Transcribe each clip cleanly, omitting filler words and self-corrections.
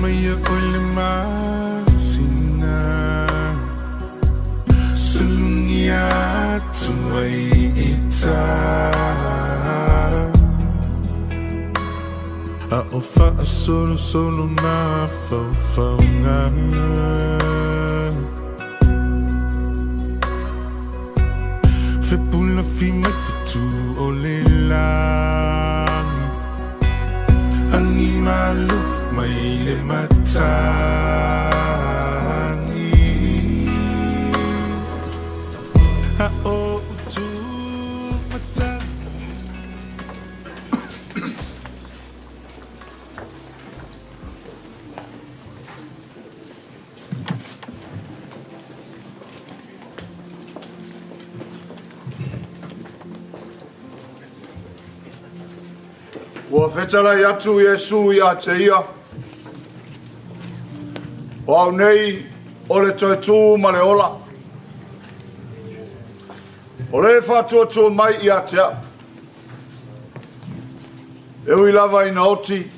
Mai o le masina Sulungi atu ai ita A o whaasolosolo mafaufauga Fepula fi mai fetu o le langi Angi malu mai le matagi A o utu matagi. Ua fetalai atu Iesu ia te ia. O au nei o le toe tū ma le ola. O le whaatuatua mai ia te au. E ui lava ina oti,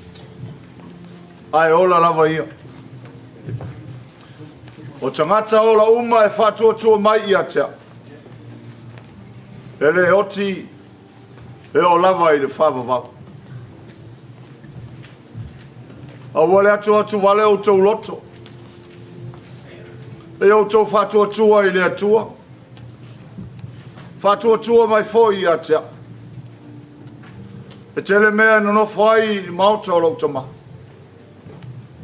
ae ola lava ia. O tangata ola uma e whaatuatua mai ia te au. E le oti, e o lava i le whaavavau. Aua le atu atu vale o tau loto. E o tau whaatuatua i le atua. Whaatuatua mai foi ia te au. E tele mea nonofo ai i maota o lau tama.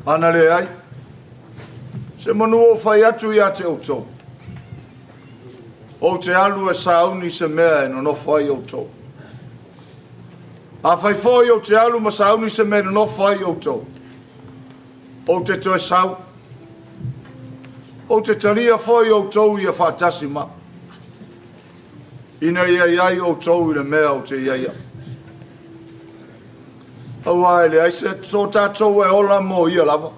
Ana le ai. Se manu o whai atu ia te outou. O te alu e sauni se mea e nonofo ai outou. A whai foi o te alu ma sauni se mea e nonofo ai outou. O te toe sau. O te talia foi outou ia whaatasi ma. Ina ia iai outou i le mea o te ia ia. Aua e le ai se so tātou e ola mo ia lava.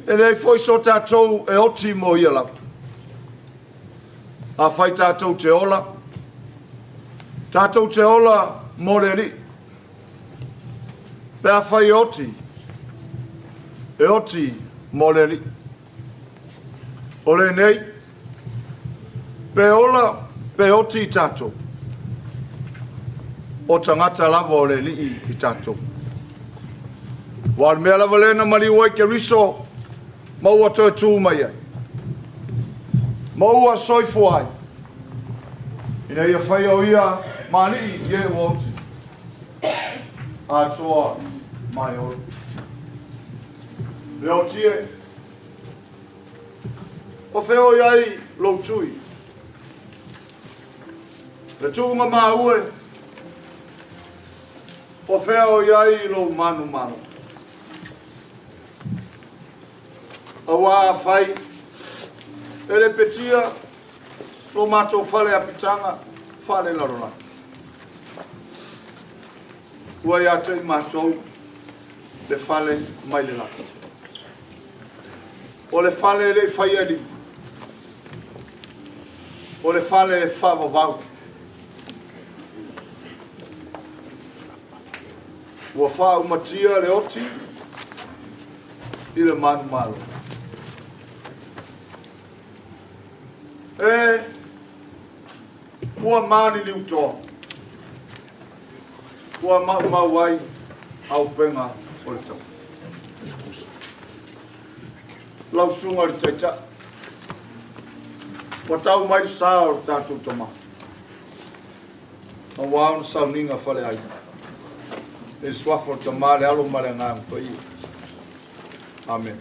E le ai foi so tātou e oti mo ia lava. A whai tātou te ola. Tātou te ola mo le ri. Pe a whai oti. E oti mo le ri. O le nei. Pe ola, pe oti i tātou. O tangata lava o le lii i tātou. Wa le mea lava lena maliu ai ke riso, maua toe tū mai ai. Maua soifo ai. Ina ia whai o ia maalii i e ua oti. Atoa mai ora. Le oti e. O wheo i ai lou tui. Le tūnga maue. O wheo i ai lou manu manu. Aua a whai. E le petia lo mātou whale a pitanga, whale larona. Ua ia te mātou le whale mai le laka. O le whale le whai ali. O le whale e whawawau. Ua whaaumatia le oti i le manu malo. E ua mani li utoa. Ua mau mau ai au penga o le tau. Lau sunga le taita. Ua tau mai le sa o le tātou tama. A ua au na sauninga whale ai. E le suafa o le tama le alo ma le ngā mpai. Amen.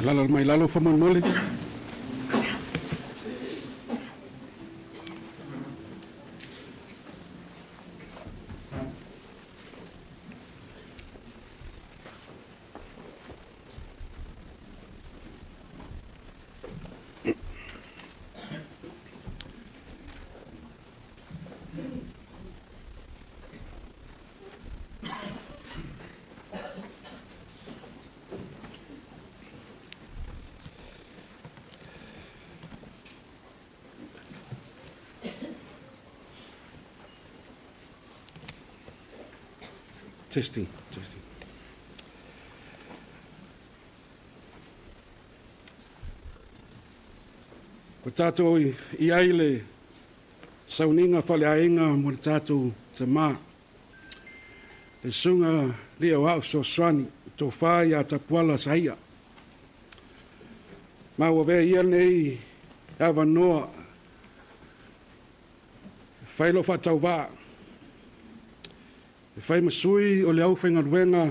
Alala mai lalo faamolemole. Testing, testing. O tātou i ai le sauniga faaleaiga mo le tatou tamā. Le susuga le o au fesoasoani, tofa ia Tapuala Saia. Ma ua avea ia lenei avanoa e fai lou faatauvaa, e fai ma sui o le aufaigaluega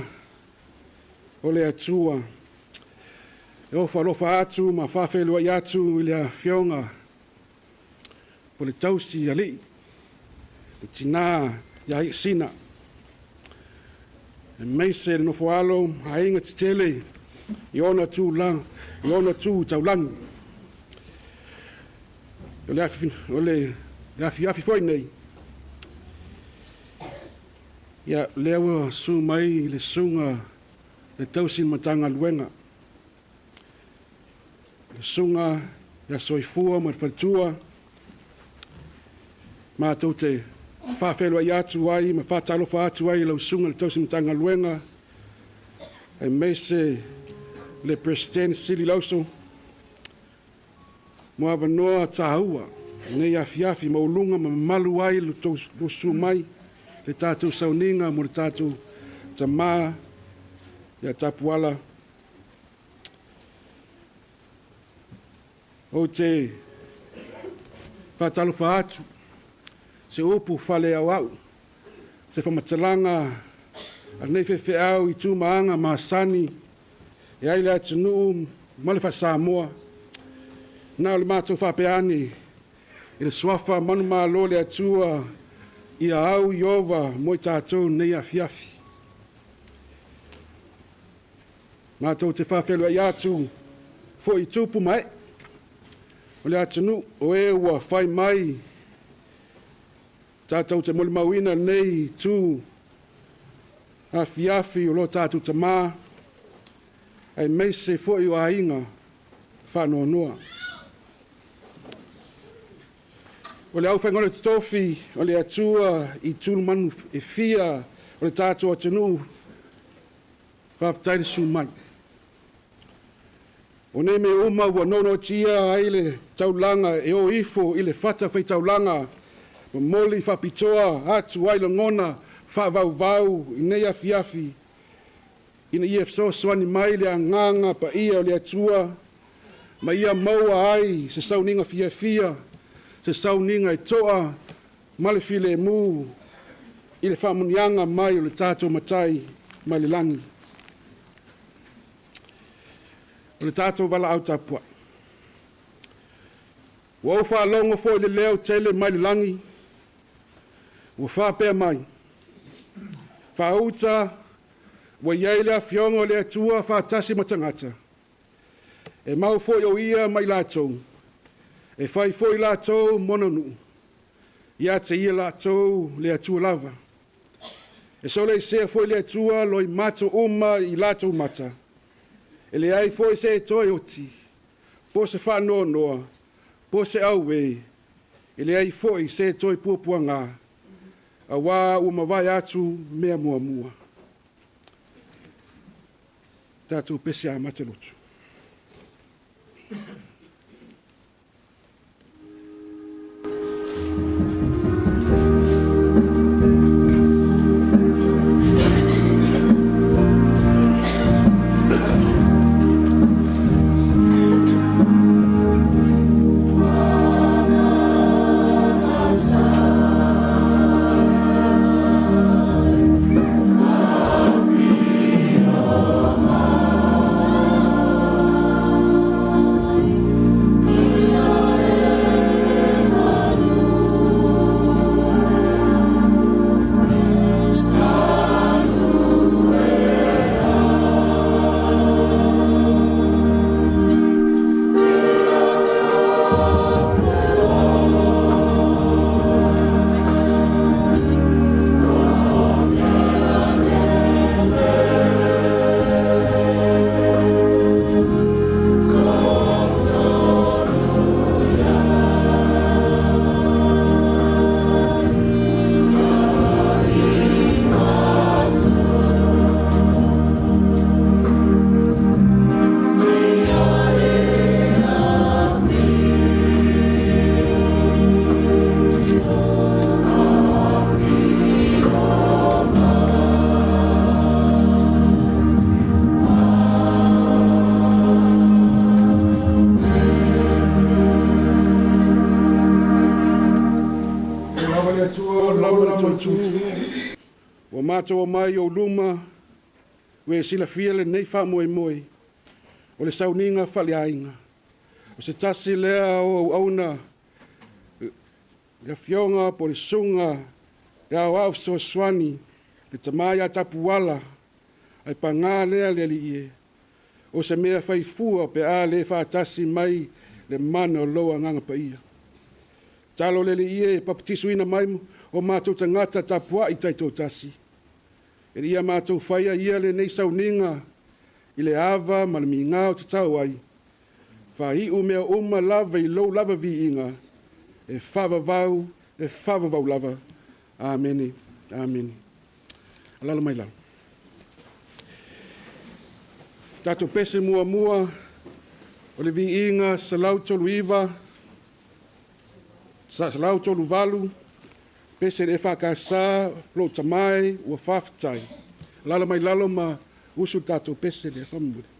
o le Atua, e ofo alofa atu ma faafeiloai atu i le afioga o le tausi alii, le tinā ia Iasina, aemaise le nofoalo aiga tetele i ona tu i ona tu taulagi. O le afiafi foi nei, ia, lea ua su mai le susuga le tausi Matagaluega, le susuga ia Soifua ma le faletua, matou te faafeiloai atu ai ma faatalofa atu ai i lau susuga le tausi Matagaluega, aemaise le Peresetene Sili Lauso, mo avanoa taua nei afiafi maualuga ma mamalu ai le tou susu mai le tatou sauniga mo le tatou tamā ia Tapuala. Ou te faatalofa atu se upu faaleauau, se faamatalaga a lenei faifeau i tu ma aga masani e ai le atunuu ma le faasamoa. Na o le matou faapea ane i le suafa manumalo le Atua ia au Iova mo i tatou nei afiafi. Matou te faafeiloai atu foi i tupu ma ee o le atunuu o e ua fai mai tatou te molimauina lenei tu afiafi o lo tatou tamā, aemaise foi o aiga faanoanoa. O le aufaigaluega totofi o le Atua i tulumanu e fia o le tatou atunuu, faafetai le susu mai. O nei mea uma ua nonotia ai le taulaga e o ifo i le fata faitaulaga, momoli faapitoa atu ai lagona faavauvau i nei afiafi, ina ia fesoasoani mai le agaga paia o le Atua, ma ia maua ai se sauniga fiafia, se sauniga e toa ma le filemu i le faamuniaga mai o le tatou Matai mai le lagi. O le tatou valaau tapuai. Ua ou faalogo foi le leo tele mai le lagi, ua faapea mai, faauta ua i ai le afioga o le Atua faatasi ma tagata, e mau foi o ia mai latou, e fai foi latou mona nuu, ia te ia latou le Atua lava. E soloisea foi le Atua loimato uma i latou mata, e leai foi se toe oti, po se faanoanoa, po se auē, e leai foi se toe puapuaga, auā ua mavae atu mea muamua. Tatou pese amata lotu. matou omai i ou luma, ua e silafia lenei faamoemoe, o le sauniga faaleaiga. O se tasi lea o auauna, le afioga po o le susuga le Aoao Fesoasoani, le tama ia Tapuala, ae paga lea le Alii e, o se mea faifua pe a le faatasi mai le mana o lou Agaga Paia. Tatalo le Alii e, papatisuina mai o matou tagata tapuai taitoatasi, e le ia matou faia ia lenei sauniga i le ava ma le migao tatau ai, faaiu mea uma lava i lou lava viiga, e faavavau, e faavavau lava. Amene, amene. Alaala mai lalo. Tatou pese muamua o le viiga 139, 138, pese le EFKS, lou Tama e ua faafetai. Alaala mai lalo ma usu le tatou pese lea faamolemole.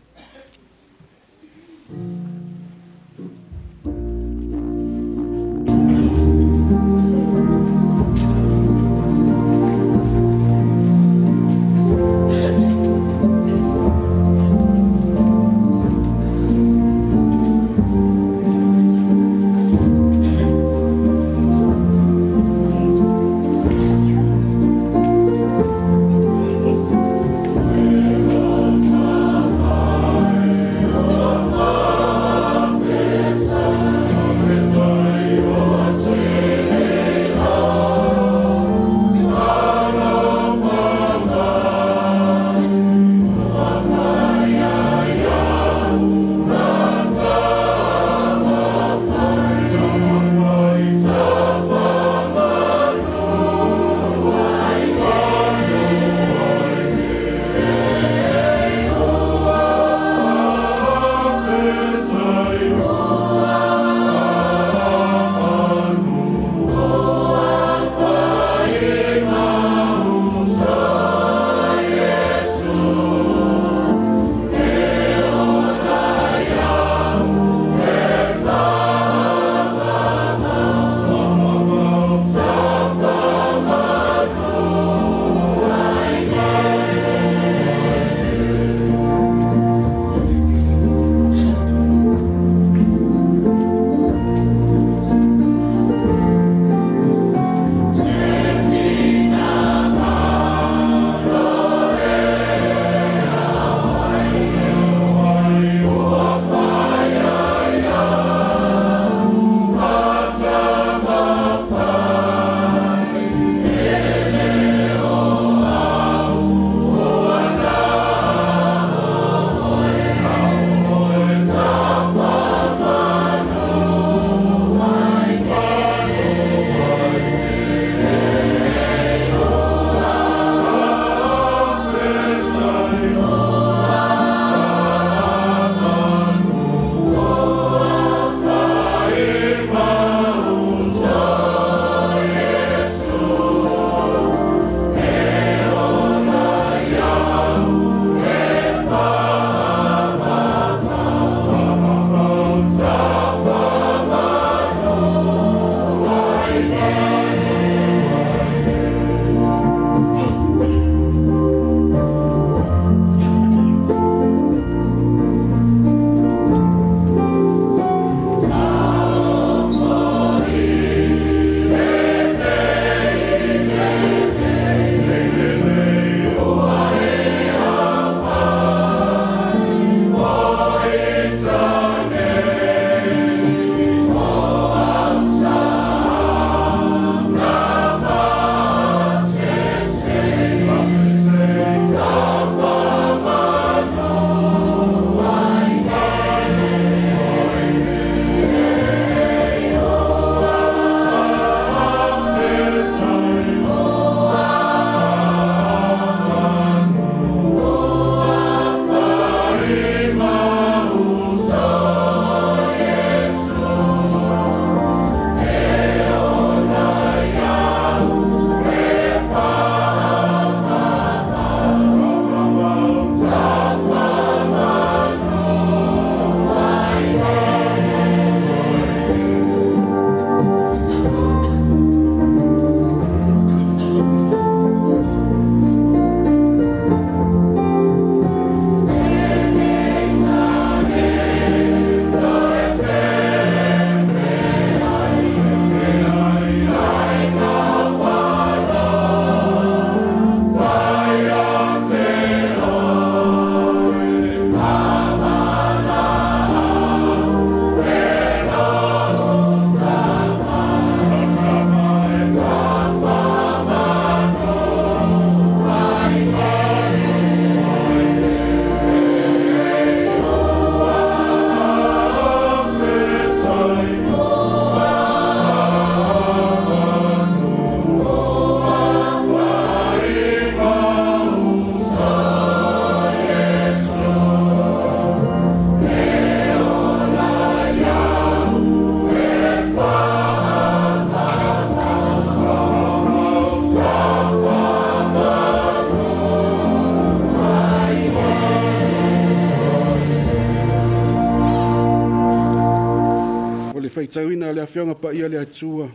faitauina o le Afioga Paia le Atua.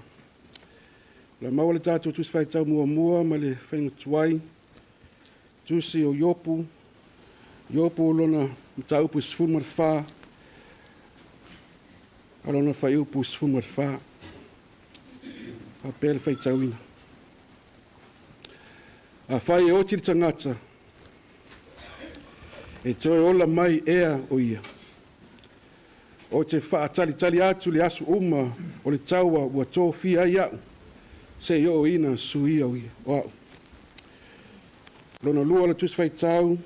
La maua le tatou tusi faitau muamua ma le faiga tuai, tusi o Iopu, Iopu lona mataupu 14, a lona fuaiupu 14. Faapea le faitauina. Afai e oti le tagata, e toe ola mai ea o ia. O te faatalitali atu le aso uma o le taua ua tofia ai au, se i oo ina suia o ia o au. Lona lua o le tusi faitau,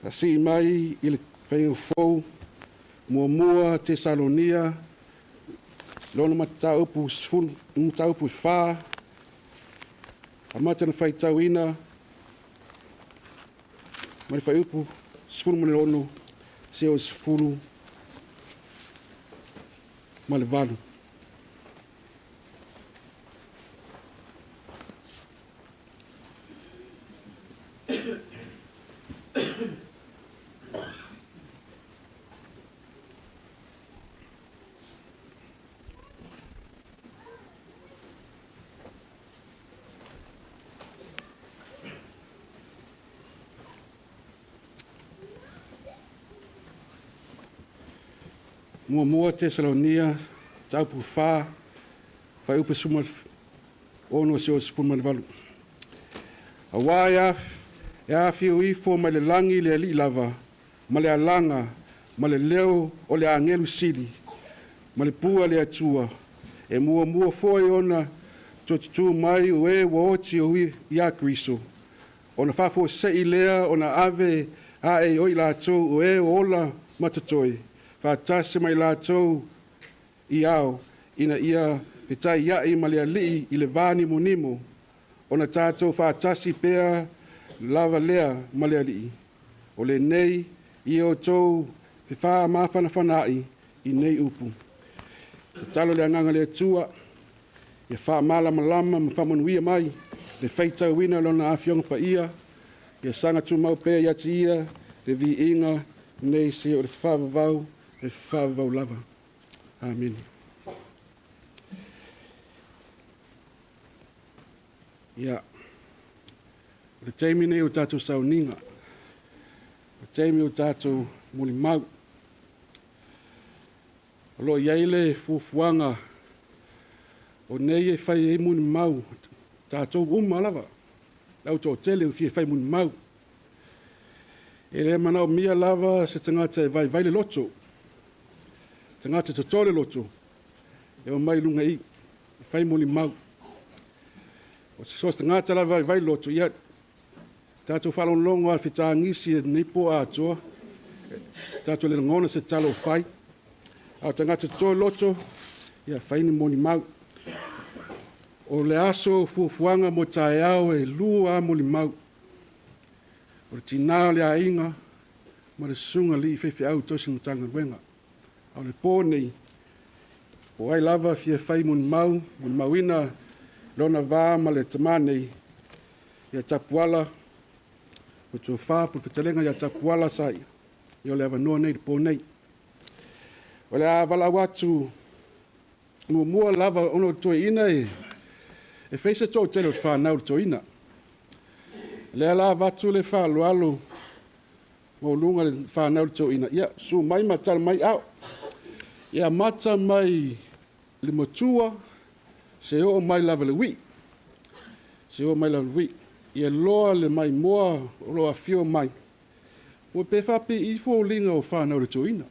asii mai i le faiga fou, muamua Tesalonia, lona mataupu 10, mataupu 4, amata na faitauina ma le fuaiupu 16 seia oo i le 18. Muamua Tesalonia, mataupu 4, fuaiupu 16 seia oo i le 18. Auā e afio ifo mai le lagi le Alii lava, ma le alaga, ma le leo o le agelu sili, ma le pua le Atua, e muamua foi ona toe tutū mai o e ua oti o ia Keriso, ona faafuasei lea ona ave ae o i latou o e o ola ma totoe, faatasi ma i latou i ao, ina ia fetaiai ma le Alii i le vanimonimo, ona tatou faatasi pea lava lea ma le Alii. O lenei ia outou fefaamafanafanaai i nei upu. Tatalo le agaga le Atua, ia faamalamalama ma faamanuia mai le faitauina o lona afioga paia, ia saga tumau pea ia te ia le viiga nei seia oo i le faavavau, le faavavau lava. Amene. Ia, o le taimi nei o tatou sauniga, o le taimi o tatou molimau. O lo o i ai le fuafuaga o nei e fai ai molimau, tatou uma lava, le autoatele ua fia fai molimau. E le manaomia lava se tagata e vaivai le loto, tagata toto le loto, e omai i luga i, e fai molimau. O se so tagata lava vaivai le loto, ia tatou faalogologo a fetagisi e lenei po atoa, tatou le lagona se talo o fai. A o tagata toto le loto, ia fai ni molimau. O le aso fuafuaga mo taeao e 2 molimau. O le tinā o le aiga ma le susuga alii faifeau tausi Matagaluega. A o le pō nei, o ai lava fia fai molimau, molimauina lona va ma le tamā nei, ia Tapuala, o tofa po le fetalaiga ia Tapuala Saia, ia o le avanoa nei le pō nei. O le a valaau atu muamua lava ona o toeaina e fai se toatele o le fanau le toeaina. Lea la avatu le faaaloalo maualuga le fanau le toeaina, ia susu mai ma tala mai ao. Ia amata mai le matua, se oo mai lava le uii. Se oo mai lava le uii. Ia loa le maimoa o lo afio mai. Ua pe faapipii foliga o fanau le toeaina.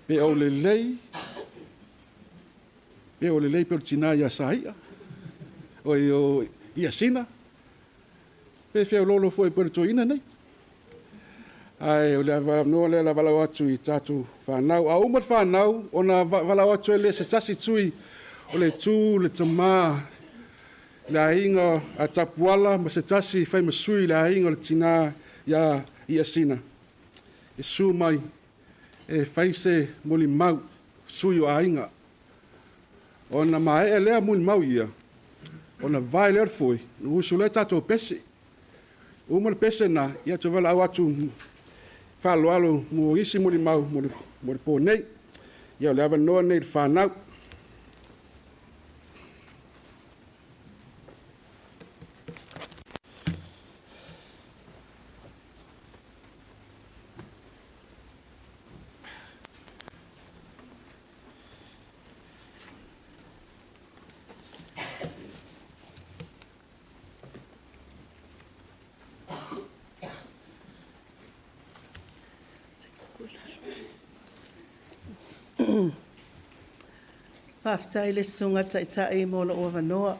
Pe o lelei, pe o lelei pe o le tinā ia Saia, o i o ia Sina, pe feololo foi po le toeaina nei. Ae o le avanoa lea la valaau atu i tatou fanau. A uma le fanau, ona valaau atu ai lea se tasi tui o le tu le tamā le aiga a Tapuala ma se tasi fai ma sui le aiga o le tinā ia Sina. E susu mai e fai se molimau sui o aiga. Ona maea lea molimau ia, ona vae lea o le foe, na usu lea tatou pese. Uma le pese na, ia te valaau atu faaaloalo mo isi molimau mo le po nei. Ia o le avanoa nei i le fanau. Faafetai le susuga taitai mo lou avanoa.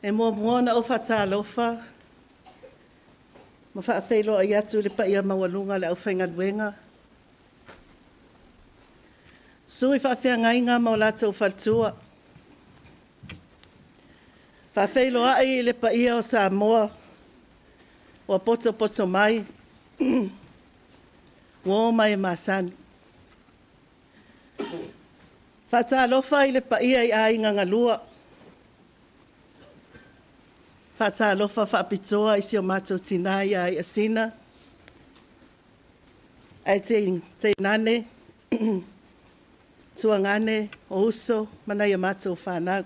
E muamua ona ou faatalofa ma faafeiloai atu i le paia maualuga o le aufaigaluega, sui faafeagaiga ma o latou faletua. Faafeiloai i le paia o Samoa ua potopoto mai, ua o mai e masani. Faatalofa i le paia i aiga galua. Faatalofa faapitoa i si o matou tina ia Iasina, ae teinane tuagane o uso ma nai a matou fanau.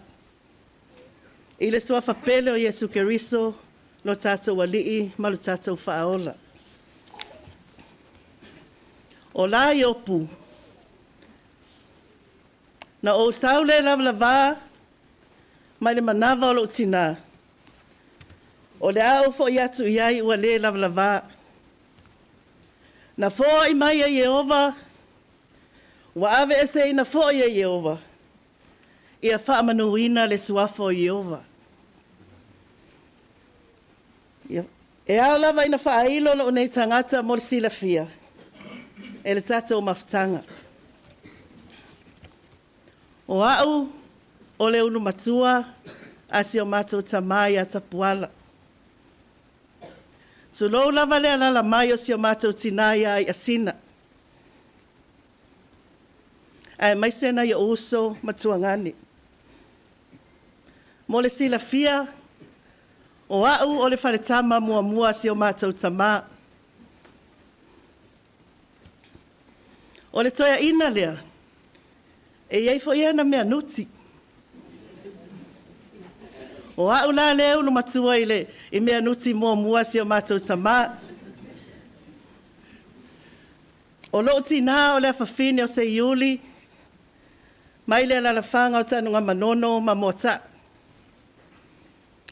I le suafa pele o Iesu Keriso, lo tatou alii ma lo tatou faaola. O la Iopu, na ou saule lavalava mai le manava o lou tina, o le a ou foi atu i ai ua le lavalava. Na foai mai e Ieova, ua aveeseina foi e Ieova, ia faamanuina le suafa o Ieova. E ao lava ina faailo lou nei tagata mo le silafia e le tatou mafutaga. O au o le ulumatua a si o matou tamā ia Tapuala. Tulou lava le alala mai o si o matou tina ia Iasina, ae maise nai o uso ma tuagane. Mo le silafia, o au o le faletama muamua a si o matou tamā. O le toeaina lea, e iai foi ana mea nuti. O au la le ulumatua i mea nuti muamua a si o matou tamā. O lou tina o le afafine o Seiuli, mai le alalafaga o Tanugamanono ma Moataa.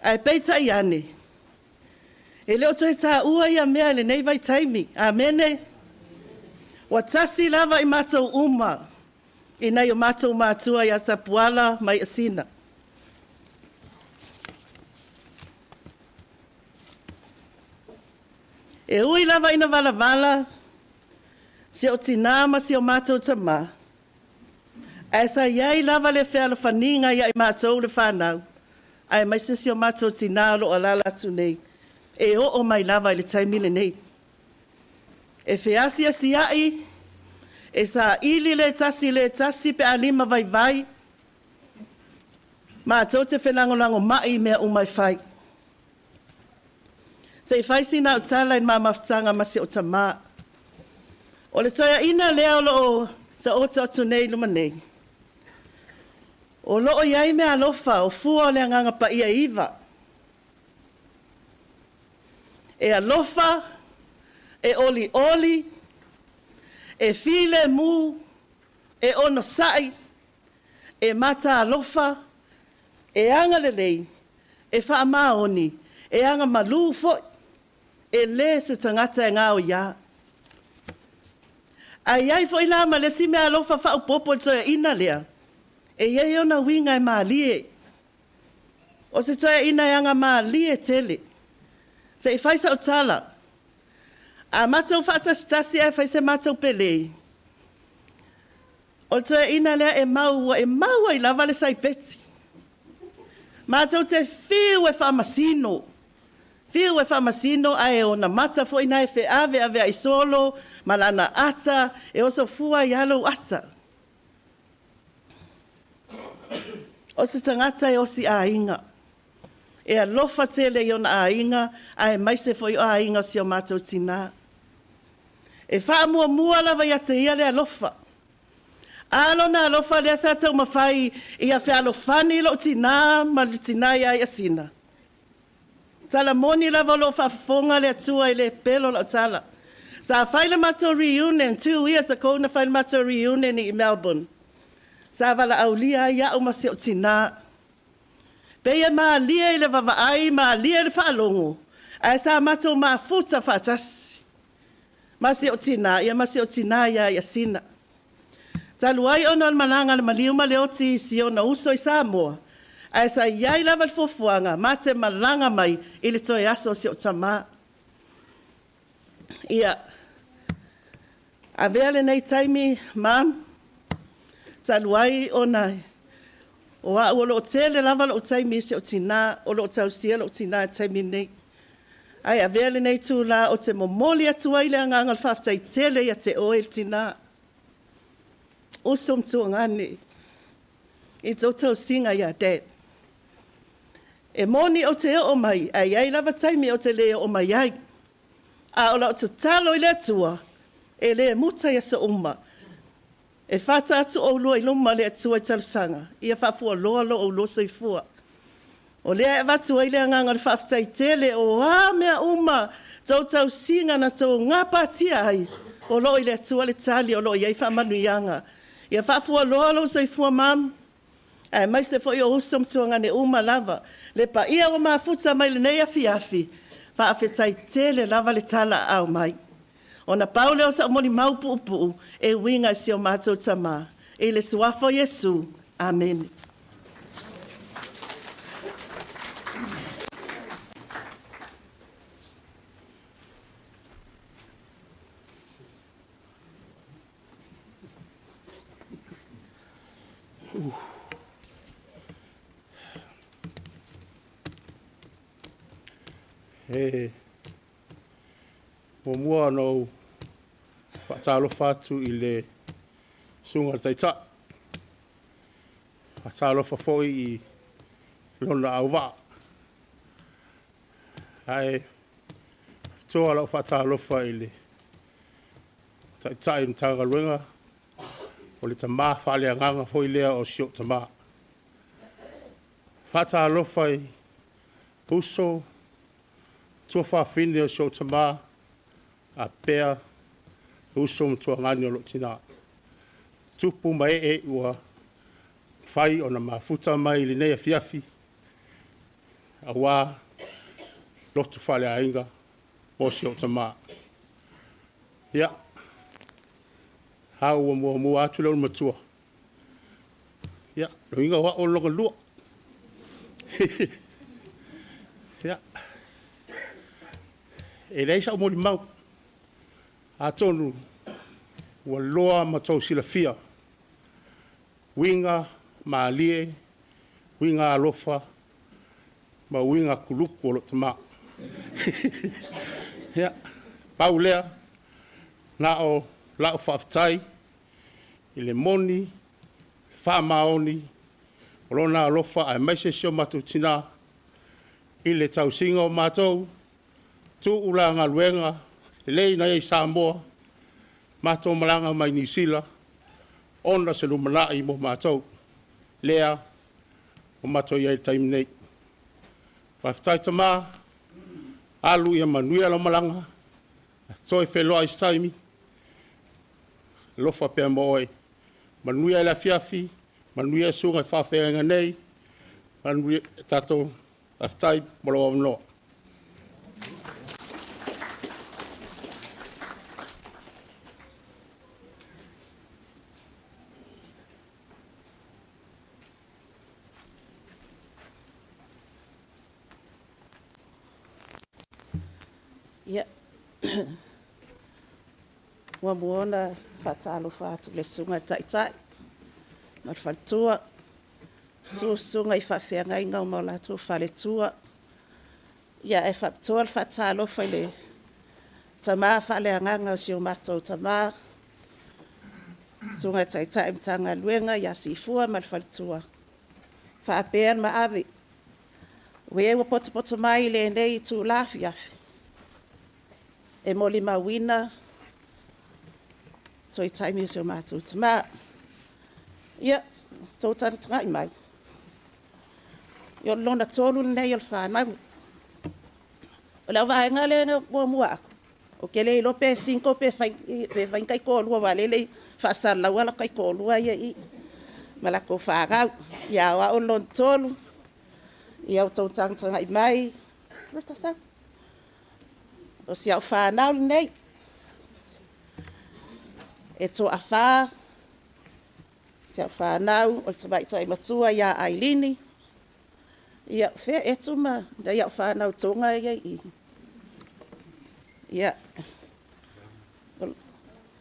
Ae peitai ane, e le o toe tāua ia mea i lenei vaitaimi. Amene. Ua tasi lava i matou uma, i nai o matou matua ia Tapuala ma Iasina. E ui lava ina valavala, si o tina ma si o matou tamā, ae sa iai lava le fealofaniga ia i matou le fanau, ae maise si o matou tina o loo alaala atu nei, e oo mai lava i le taimi lenei. E feasiasiai, e saili le tasi pe a lima vaivai, matou te felagolago mai i mea uma e fai. Se i fai sina au tala i le mamafutaga ma si o tamā. O le toeaina lea o loo taoto atu nei i luma nei. O loo iai mea alofa o fua o le agaga paia iva. E alofa, e olioli, e filemu, e onosai, e mata alofa, e agalelei, e faamaoni, e agamalu foi, e lē se tagata e gaoiā. Ae iai foi la ma le isi mea alofa faaopoopo i le toeaina lea, e iai ona uiga e malie. O se toeaina e agamalie tele. Se i fai sau tala, a matou faatasitasi ae fai se matou pelei, o le toeaina lea e mau ai lava le saipeti. Matou te fiu e faamasino. Fiu e faamasino ae onamata foi na e feaveaveaʻi solo ma lana ata e osofua ai lou ata. O se tagata e osi aiga. E alofa tele i ona aiga, aemaise foi o aiga o si o matou tinā. E faamuamua lava ia te ia le alofa. A lona alofa lea sa taumafai ia fealofani lou tinā ma le tinā ia Iasina. Tala moni lava o loo faafofoga le Atua i le pelo lau tala. Sa fai le matou reunion 2 years ago na fai le matou reunion i Melbourne. Sa valaaulia ai au ma si ou tinā. Pei e malie i le vavaai, malie i le faalogo, ae sa matou mafuta faatasi. Ma si ou tinā, ia ma si ou tinā ia Iasina. Talu ai ona o le malaga a le maliu ma le oti i si ona uso i Samoa, ae sa i ai lava le fuafuaga ma te malaga mai i le toe aso o si ou tamā. Ia, avea lenei taimi, Mum, talu ai ona o au o loo tele lava lou taimi i si ou tinā, o loo tausia lou tinā i taimi nei. Ae avea lenei itulā ou te momoli atu ai le agaga o le faafetai tele ia te oe le tinā. Uso ma tuagane i tou tausiga ia Dad. E moni ou te oo mai, ae i ai lava taimi ou te le oo mai ai. A o lau tatalo i le Atua, e le muta i aso uma. E fata atu oulua i luma le Atua i talosaga, ia faafualoa lo oulua soifua. O lea e avatu ai le agaga o le faafetai tele o a mea uma tou tausiga na tou gapatia ai, o loo i le Atua le tali o loo i ai faamanuiaga. Ia faafualoa lou soifua Mum, aemaise foi o uso ma tuagane uma lava. Le paia ua mafuta mai lenei afiafi, faafetai tele lava le tala aao mai. Ona pau lea o sau molimau puupuu e uiga i si o matou tamā. I le suafa o Iesu. Amene. E muamua ona ou faatalofa atu i le susuga i le Taitai, faatalofa foi i lona auvaa. Ae faapitoa lau faatalofa i le Taitai o le Matagaluega, o le tama faaleagaga foi lea o si ou tamā. Faatalofa i uso, tuafafine o si ou tamā, faapea uso ma tuagane o lou tinā. Tupu ma ee ua fai ona mafuta mai i lenei afiafi, aua lotu faaleaiga mo si ou tamā. Ia, a ua muamua atu le olomatua, ia, loiga o au o lona lua. Ia, e leai sau molimau, atonu ua loa ma tou silafia, uiga malie, uiga alofa, ma uiga kuluku o lou tamā. Ia, pau lea, na o lau faafetai i le moni, faamaoni, o lona alofa aemaise si o matou tinā i le tausiga o matou, tuu la galuega lelei na i Samoa, matou malaga mai Niu Sila, ona se lumanai mo matou, lea o matou i ai i le taimi nei. Faafetai tamā, alu ia manuia lau malaga, toe feiloai i se taimi, alofa pea ma oe. Manuia le afiafi, manuia susuga i faafeagaiga nei, manuia tatou, faafetai mo lou avanoa. Ia, muamua ona faatalofa atu i le susuga i le Taitai ma le faletua, susu susuga i faafeagaiga ma o latou faletua. Ia, e faapitoa le faatalofa i le tama faaleagaga o si o matou tama, Susuga i le Taitai Matagaluega ia Sifua ma le faletua, faapea le maave, o e ua potopoto mai i lenei itula afiafi e molimauina toe taimi o si o matou tama. Ia, outou tagatagai mai, ia o le lona tolu lenei o le fanau. O le vaega lea na muamua atu, ou te le iloa pe single pe fai ni taitoalua aua o lea e le i faasalalaua latou taitoalua ia e i i ma latou fanau. Ia a o au o le lona tolu, ia outou tagatagai mai, o si au fanau lenei, e toafa si au fanau. O le tamaitai matua ia Ailini, ia o fea Etu ma nai au fanau toga ia e i i? Ia,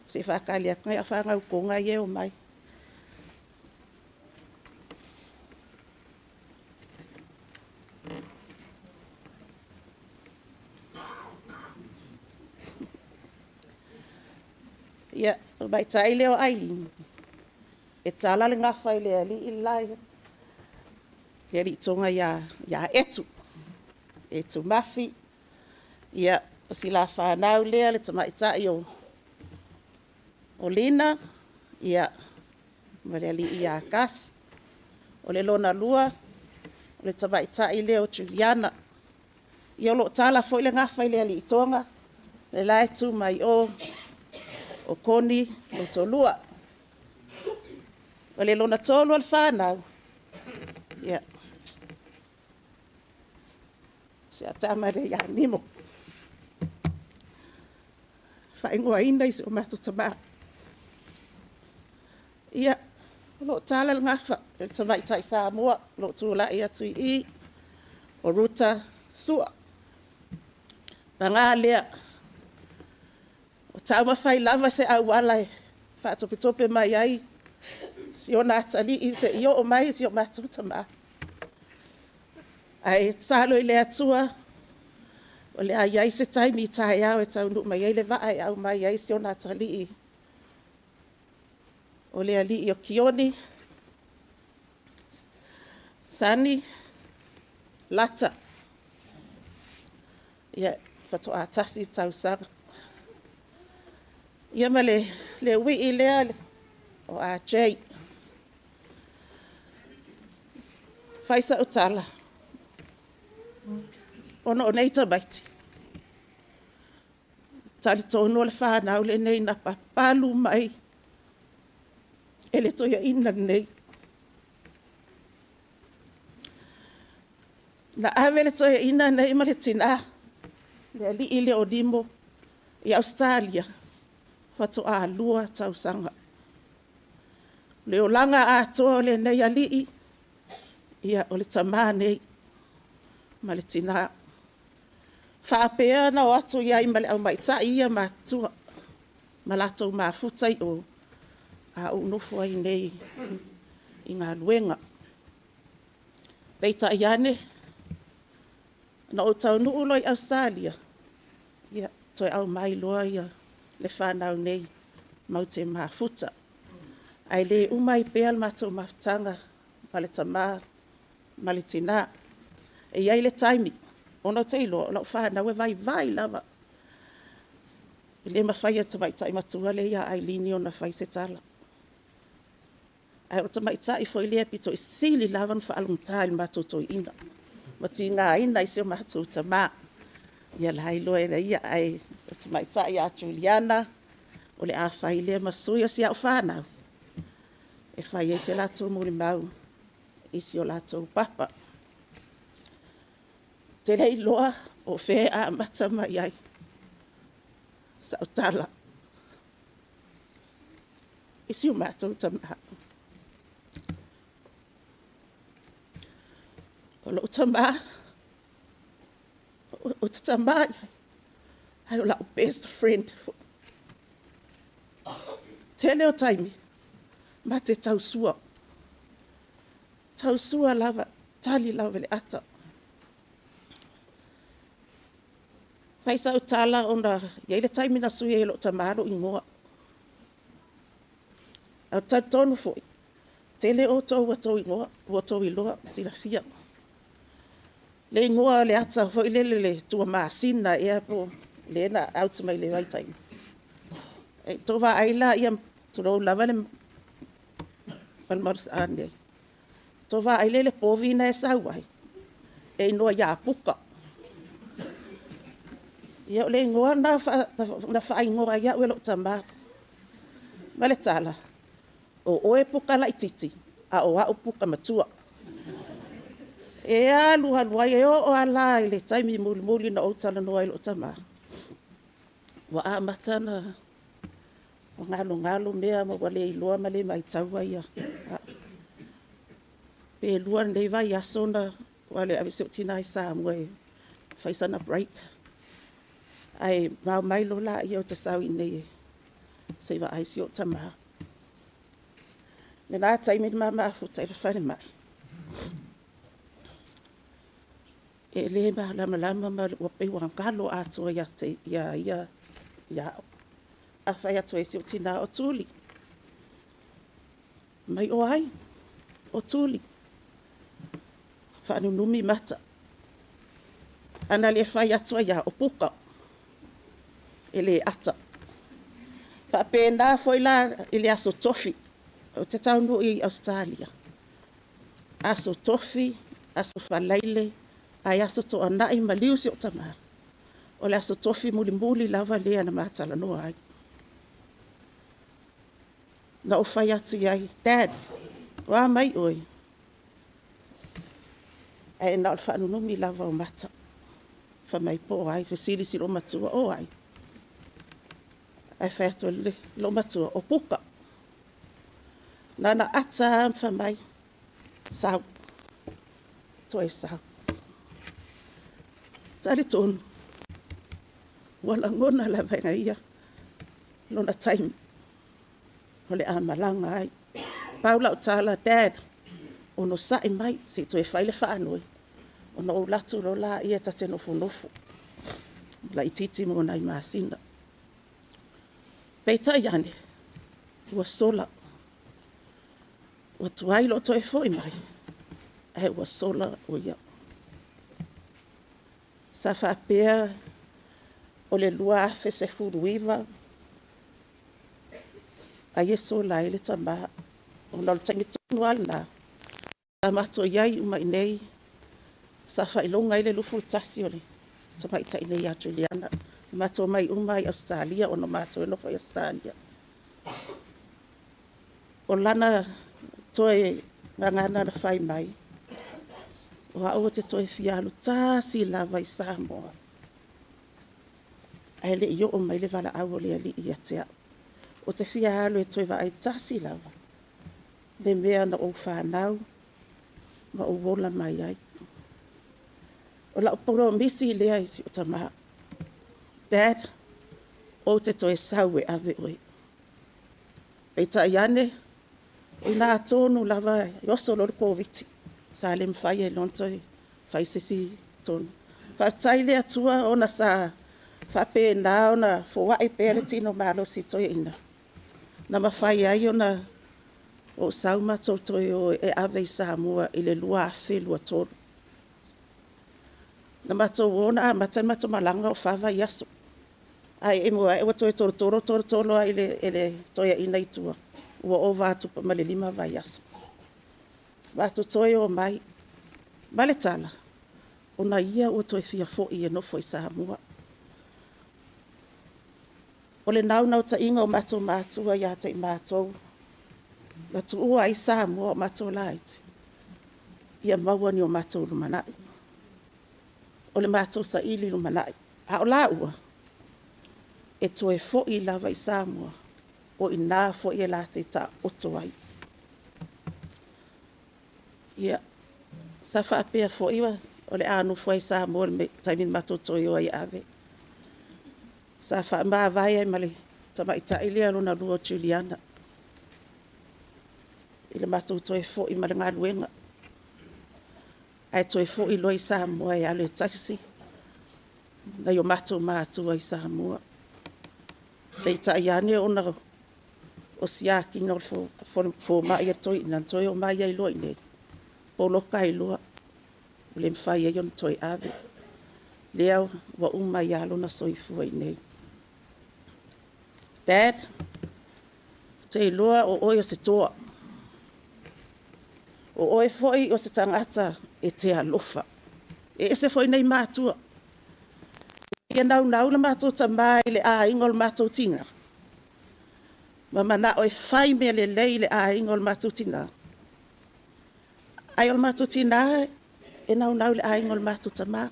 se i faatali atu nai au fanau toga ia e omai. Ia, o le tamaitai lea o Ailini, e tala le gafa i le alii le la, le alii Toga ia Etu, Etu Mafi. Ia, o si la fanau lea le tamaitai o Lina, ia, ma le alii ia Gus. O le lona lua, o le tamaitai lea o Juliana. Ia o lo o tala foi le gafa i le alii Toga, o la e tu mai o, o Koni Motolua. O le lona tolu o le fanau, ia, si au tama lea ia Nimo, faaigoaina i si o matou tama. Ia, o lo o tala le gafa i le tamaitai Samoa o lo o tulai atu i i, o Ruta Sua. Paga lea, o taumafai lava se auala e faatopetope mai ai si ona atalii seia oo mai si o matou tama. Ae tatalo i le Atua, o le a i ai se taimi taeao e taunuu mai ai le vaa e aumai ai si ona atalii, o le alii o Keoni Sonny Lata. Ia, faatoa tasi le tausaga. Ia ma le uii lea o AJ. Fai sau tala, ona o nei tamaiti, e talitonu o le fanau lenei na papalu mai e le toeaina lenei. Na ave le toeaina lenei ma le tina, le alii lea o Nimo i Ausetalia, faatoa 2 tausaga. O le olaga atoa o lenei alii, ia o le tama nei ma le tina. Faapea ona o atu i ai ma le aumaitai ia matutua, ma latou mafuta i o, a o ou nofo ai i inei i galuega. Peitai ane, na ou taunuu loa i Ausetalia, ia, toe aumai loa le fanau nei matou te mafuta. Ae le uma ai pea le matou mafutaga ma le tama ma le tina. E i ai le taimi, ona ou te iloa o lau fanau e vaivai lava. E le mafai e le tamaitai matua lea ia Ailini ona fai se tala. Ae o le tamaitai foi lea e pito i sili lava ona faalogogata i le matou toeaina, ma tigaina ai si o matou tama. Ia la e iloa e ia, ae o le tamaitai ia Juliana, o le a fai lea ma sui o si au fanau, e fai ai se latou molimau i si o latou papa. Ou te le iloa o fea e amata mai ai sau tala i si o matou tama. O lou tama, ou te tama i ai, ae o lau best friend foi. Tele o taimi, ma te tausua. Tausua lava, tali lava i le ata. Fai sau tala ona e i ai le taimi na sui ai e lou tama lou igoa. Ae ou te talitonu foi, tele outou ua outou iloa ma silafia le igoa o le ata foi lele le Tuamasina ea po o lea na out mai le vaitaimi. E tou vaai la, tulou lava le malumalusaanei, tou vaai la i le povi na e sau ai, e igoa ia Puka. Ia o le igoa lena na faaigoa ai au e lou tama. Ma le tala, o oe Puka laitiiti, a o au Puka matua. E alu alu ai, e oo lava la i le taimi mulimuli na ou talanoa ai i lou tama, ua amata ona galogalo mea ma ua le iloa ma le matauina au. Pe 2 nei vaiaso ona ua alu e ave si ou tina i Samoa e fai sana break, ae vao mai loa laia ou te sau i inei se i vaai si ou tama. I lena taimi na ma mafuta ai i le falemai, e le malamalama ma ua pei ua galo atoa ia ia ia au. A fai atu ai si ou tina, o Tuli, mai o ai? O Tuli. Faanunumi mata. Ana le fai atu ai lava, o Puka, e le ata. Faapena foi la i le Aso Tofi, ou te taunuu i Ausetalia, Aso Tofi, Aso Faraile, ae Aso Toonai maliu si ou tama. O le Aso Tofi mulimuli lava lea na ma talanoa ai. Na ou fai atu i ai, Dad, o a mai oe? Ae na o le faanunumi lava o mata. Fai mai po o ai, fesili i si loomatua, o ai? Ae fai atu le loomatua, o Puka. Na ona ata lava ma fai mai, sau, toe sau. Talitonu, ua lagona lava e ia lona taimi o le a malaga ai. Pau lau tala, Dad, onosai mai se i toe fai le faanoi, ona ou alu atu loa lea ta te nofonofo, laitiiti mo nai masina. Peitai ane, ua sola, ua tuai lou toe foi mai, ae ua sola o ia. Sa faapea o le 2019, ai e sola ai le tama, ona o le taimi tonu lava lena, sa matou i ai uma i inei, sa faailoga ai le 21 o le tamaitai nei ia Juliana. Na matou omai uma i Ausetalia ona matou e nofo i Ausetalia. O lana toe gagana na fai mai, o au ou te toe fia alu tasi lava i Samoa, ae le i oo mai le valaau o le Alii ia te au. Ou te fia alu e toe vaai tasi lava, le mea na ou fanau ma ou ola mai ai. O lau polomisi lea i si ou tama, Dad, ou te toe sau e ave oe. Peitai ane, o ina tonu lava e oso loa le Koviti, sa le mafai ai loa ona toe fai se isi tonu. Faafetai i le Atua ona sa faapena ona foai pea le tino malosi toeaina, na mafai ai ona ou sau matou toe o e ave i Samoa i le 2023. Na matou o na amata le matou malaga o 4 vaiaso. Ae emo ae ua toe tolotolo tolotolo ai e le toeaina i tua, ua ova atu ma le 5 vaiaso. Matou toe o mai, ma le tala, ona ia ua toe fia foi e nofo i Samoa. O le naunautaiga o matou matua ia te i matou, na tuua ai Samoa o matou laiti, ia maua ni o matou lumanai. O le matou saili lumanai. A o laua, e toe foi lava i Samoa, o ina foi e latou taoto ai. Ia, sa faapea foi o le a nofo ai i Samoa i le taimi na matou toe o ai e ave. Sa faamavae ai ma le tamaitai lea lona lua o Juliana, i le matou toe foi ma le galuega. Ae toe foi loa i Samoa e alu e tausi nai o matou matua i Samoa. Peitai ane ona o siakina o le fomai a le toeaina na toe omai ai loa i inei, poloka ai loa, ua le mafai ai ona toe ave. Lea ua uma ai lava lona soifua i inei. Dad, ou te iloa o oe o se toa. O oe foi o se tagata e te alofa. E ese foi nei matua. E naunau le matou tamā i le aiga o le matou tinā, ma manao e fai mea lelei i le aiga o le matou tinā. Ae o le matou tinā e naunau i le aiga o le matou tamā.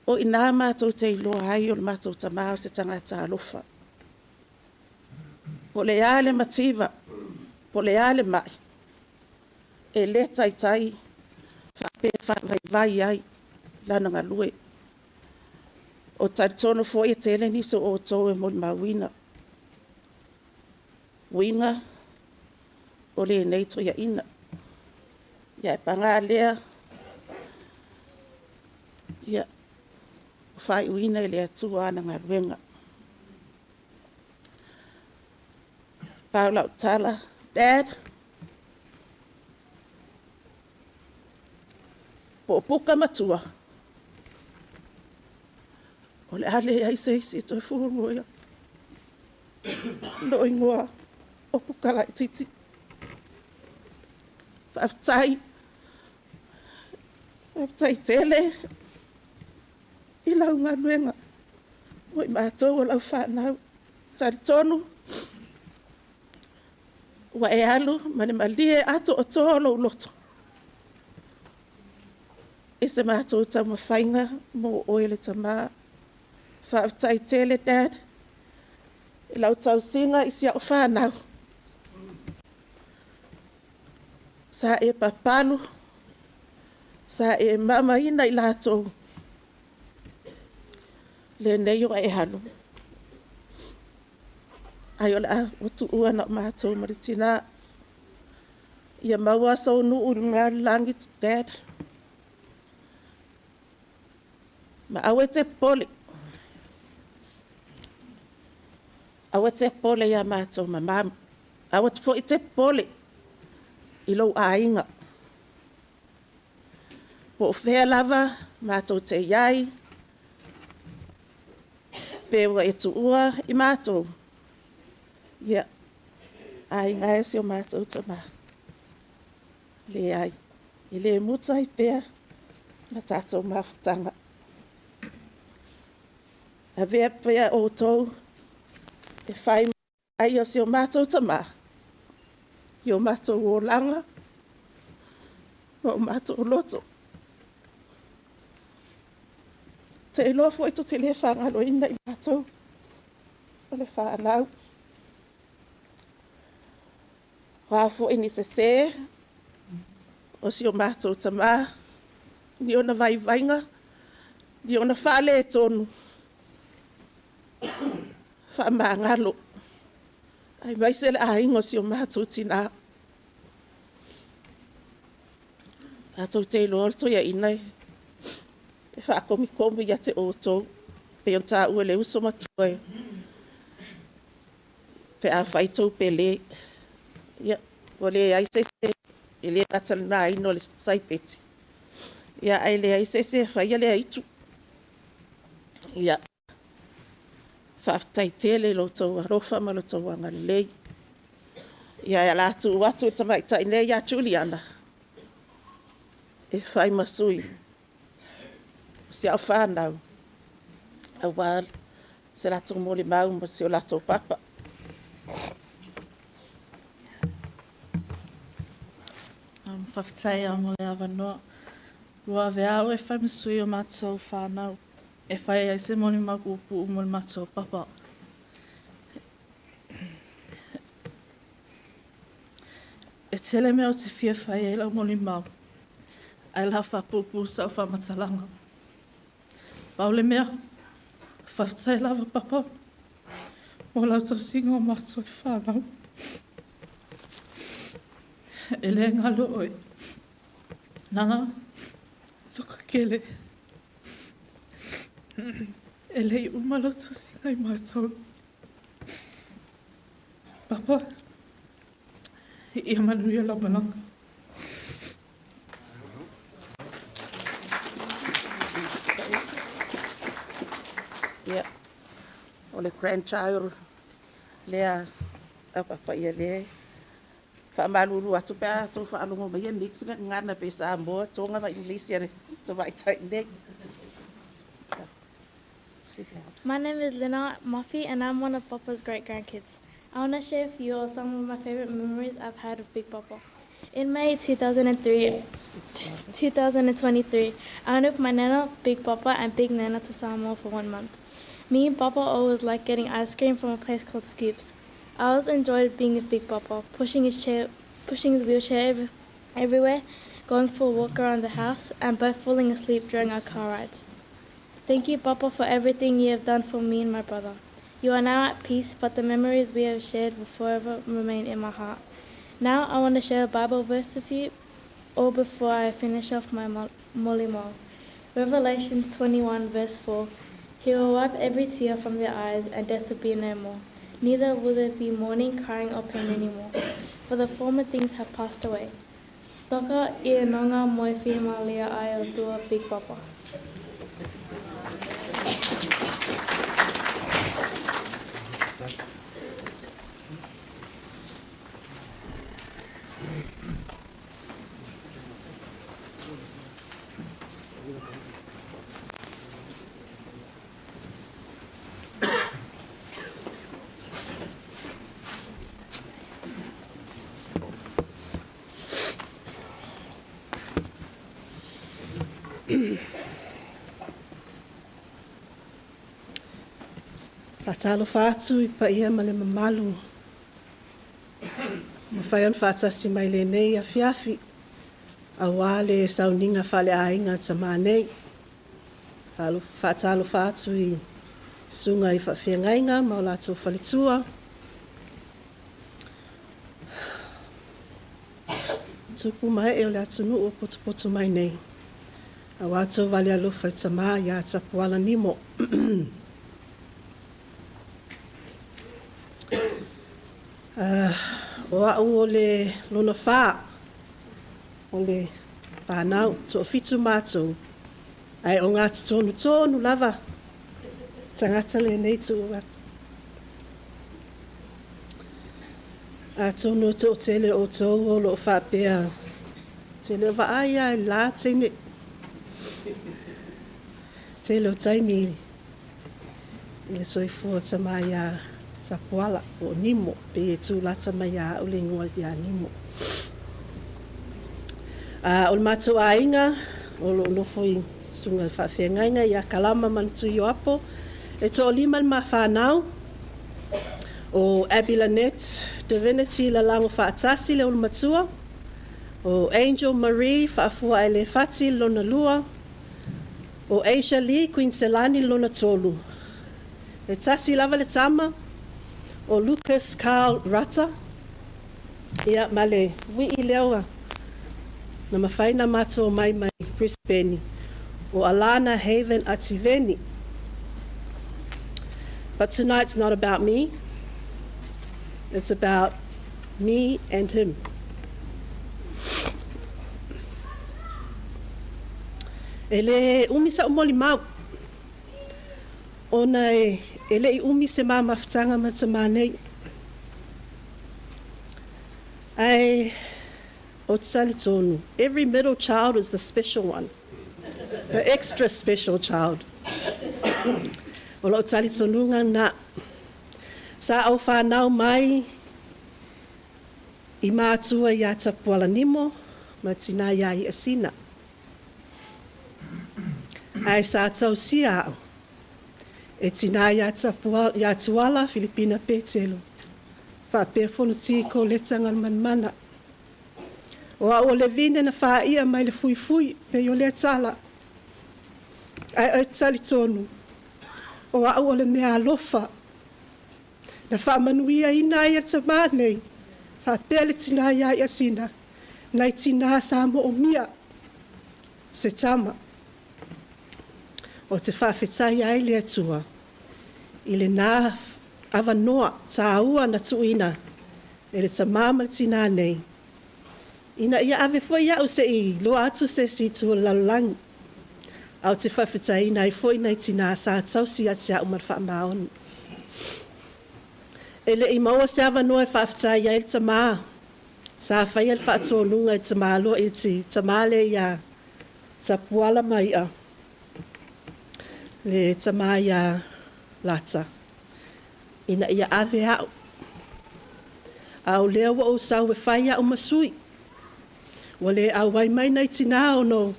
O i ina matou te iloa ai o le matou tamā o se tagata alofa. Po o le a le mativa, po o le a le mai, e le taitai faapea e faavaivai ai lana galue. O talitonu foi e tele nisi o outou e molimauina uiga o lenei toeaina. Ia, e paga lea, ia, ua faaiuina e le Atua ana galuega. Pau lau tala, Dad, po o puka matua, o le a leai se isi e toe fuamoia lou igoa o Puka Laitiiti. Faafetai, faafetai tele i lau galuega mo i matou o lau fanau. Talitonu ua e alu ma le malie atoatoa o lou loto i se matou taumafaiga mo oe le tamā. Faafetai tele, Dad, i lau tausiga i si au fanau. Sa e papalu, sa e mamaina i latou, lenei o e alu. Ai o le a ua tuua na o matou ma le tinā. Ia maua sou nuu i luga o le lagi, Dad. Ma aua e te popole. Aua e te popole ia matou mama. Aua foi e te popole i lou aiga. Po o fea lava matou te i ai, pe ua e tuua i matou, ia, aiga e si o matou tamā. Leai, e le muta ai pea la tatou mafutaga. Avea pea outou e fai ai o si o matou tamā, i o matou olaga, ma o matou loto. Te iloa foi tou te le faagaloina i matou o le fanau. O a foi ni sesē o si o matou tamā, ni ona vaivaiga, ni ona faaletonu, faamagalo, aemaise le aiga o si o matou tinā. Tatou te iloa o le toeaina e faakomikomi ia te outou, pei ona taua e le uso matua pe a fai tou pele. Ia, ua leai se isi e le gata i le nāina o le saipeti, ia ae leai se isi e faia lea itu. Ia, faafetai tele i lo outou alofa ma lo outou agalelei. Ia, e ala atu atu i le tamaitai nei ia Juliana, e fai ma sui o si au fanau, aua se latou molimau ma si o latou papa. Faafetai mo le avanoa. Ua avea au e fai ma sui o matou whānau e fai ai se molimau puupuu mo le matou papa. E tele mea ou te fia fai ai lau molimau, ae la faapuupuu sau faamatalaga. Pau le mea, faafetai lava papa mo lau tausiga o matou whānau. E le galo oe. Nana, loka kele. E leʻi uma lau tausiga i matou. Papa, ia manuia lau malaga. Ia, o le grandchild lea a Papa ia lea faamalulu atu pe a tou faalogo mai e mix le gagana pe Samoa, Toga ma English a le tamaitai nei. Speak loud. My name is Lina Murphy and I'm one of Papa's great grandkids. I want to share a few of some of my favorite memories I've had with Big Papa. In May 2003, 2023, I went with my Nana, Big Papa, and Big Nana to Samoa for 1 month. Me and Papa always liked getting ice cream from a place called Scoops. I always enjoyed being with Big Papa, pushing his chair, pushing his wheelchair everywhere, going for a walk around the house, and both falling asleep during our car rides. Thank you, Papa, for everything you have done for me and my brother. You are now at peace, but the memories we have shared will forever remain in my heart. Now I want to share a Bible verse with you all before I finish off my molimau. Revelations 21, verse 4. He will wipe every tear from their eyes, and death will be no more. Neither will there be mourning, crying, or pain anymore, for the former things have passed away. Toka ia nonga moi whimalia ai o tua Big Papa. Faatalofa atu i paia ma le mamalu mafai ona faatasi mai lenei afiafi auā le sauniga faaleaiga tamā nei. Faatalofa atu i susuga i faafeagaiga ma o latou faletua. Tupu ma ee o le atunuu o potopoto mai nei. Auā tou vale alofa i tamā iā Tapuala Nimo. O au o le lona fā o le whānau, toafitu mātou. Ai o ngā tonu tonu lava. Tangata le nei tu atu. Atonu o tō tele o tō o lo whapea. Tele o vaai ai la teine. Tele o taimi i le soifua tamā iā Tapuala o Nimo pe e tūlata mai ia au le ingoa iā Nimo. O le matou aiga o loo nofo i susuga faafeagaiga ia Kalama ma le Tuioapo e toalima le mafanau o Abby Lanette Divinity Lalago Faatasi le olomatua o Angel Marie Faafua ai le Fati lona lua o Asia Lee Queen Selani lona tolu. E tasi lava le tama o Lucas Carl Rata ia ma le uii lea na mafai na matou mai mai Brisbane o Alana Haven Ativeni. But tonight's not about me. It's about me and him. E le umi sa umoli mau. Ona e le i umi se ma mafutanga ma te nei. Ai o tali tonu. Every middle child is the special one. The extra special child. O loo talitonuga na sa ou fanau mai i matua iā Tapuala Nimo ma tinā iā Iasina. Ae sa tausia au e tinā iā iā Tuala Filipina Petelo. Faapea Fonoti Koleta Galumalemana. O au o le vine na faia mai le fuifui pei o lea tala. Ae ou te talitonu o au o le mea alofa na faamanuiaina ai e le tamā nei faapea le tinā iā Iasina nai tinā sa moomia se tama. O te faafetai ai le Atua i lenā avanoa tāua na tuuina e le tamā ma le tinā nei, ina ia ave foi au se i loa atu se si itu o le lalolagi. A o te faafetaiina ai foi nai tinā sa tausi ia te au ma le faamaoni. E le i maua se avanoa e faafetai ai le tamā sa faia le faatonuga i tamāloa i te tamā lea iā Tapuala Mai'a, le tamā iā Lata, ina ia ave a'u. A o lea ua ou sau e fai a'u ma sui. Ua le auai mai nai tinā ona o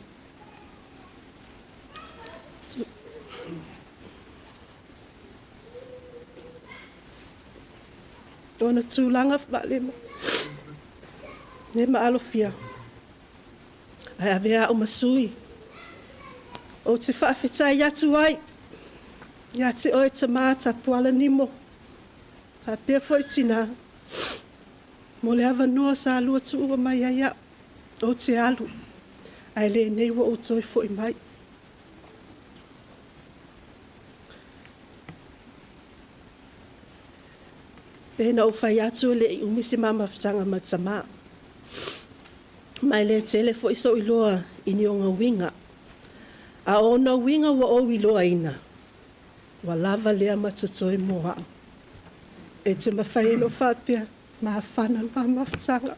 ona tulaga le maalofia. Ae avea a'u ma sui. Ou te faafetai atu ai ia te oe tamā Tapuala Nimo, faapea foi tinā, mo le avanoa sa lua tuua mai ai a'u. Ou te alu, ae lenei ua ou toe fo'i mai. Pe na ou fai atu e le i umi se mamafutaga ma le tamā. Ma e le tele foi sou iloa i ni ona uiga. A o ona uiga ua ou iloaina, ua lava lea ma totoe mo a'u. E te mafai ona ou faapea, mafana le mamafutaga.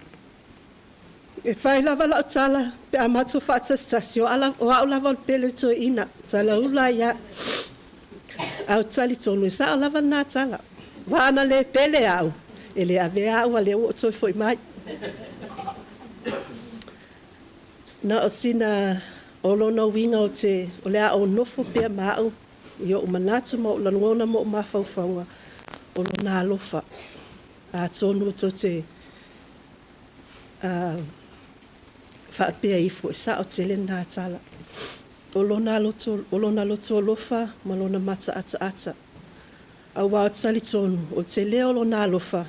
E fai lava lau tala pe a matou faatasitasi, o a'u lava o le pele toeaina, talaula ai a'u. Ae ou te talitonu e sa'o lava lenā tala. Aua ana le pele a'u, e le avea a'u a lea ua ou toe fo'i mai. Na o sina o lona uiga o te o le a ou nofo pea ma a'u i o'u manatu ma o'u lagona ma o'u mafaufauga o lona alofa. Atonu tou te faapea ifo e sa'o tele lenā tala. O lona loto, o lona loto alofa ma lona mataataata. Auā ou te talitonu, o le tele o lona alofa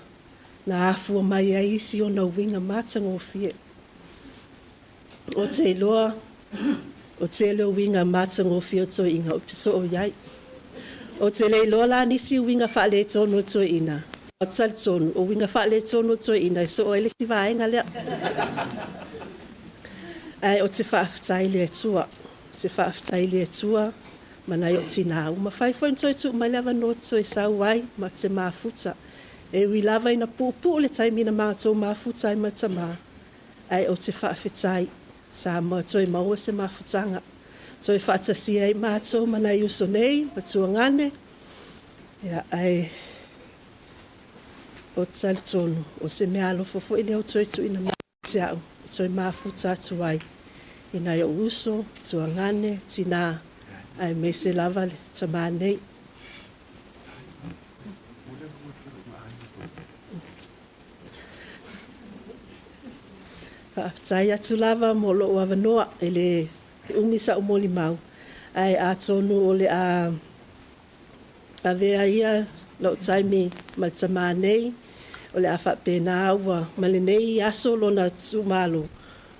na afua mai ai isi ona uiga matagofie. Ou te iloa o tele o uiga matagofie o toeaiina ou te soo i ai. Ou te le iloa la nisi uiga faaletonu o toeaiina, ou te talitonu o uiga faaletonu o toeaiina e soo ai le isi vaega lea. Ae ou te faafetai i le Atua, ou te faafetai i le Atua ma nai ou tinā ua mafai foi ona toe tuu mai le avanoa ou te toe sau ai ma te mafuta. E ui lava ina puupuu le taimi na matou mafuta ai ma le tamā, ae ou te faafetai sa toe maua se mafutaga. Toe faatasia ai matou ma nai uso nei ma tuagane, ia, ae ou te talitonu o se mea alofa foi lea ua toe tuuina mai ia te au e toe mafuta atu ai i nai ou uso, tuagane, tinā, aemaise lava le tamā nei. Faafetai atu lava mo lou avanoa e le umi sa'u molimau, ae atonu o le a avea ia lou taimi ma le tamā nei, o le a faapena ua ma lenei aso lona tuumalo,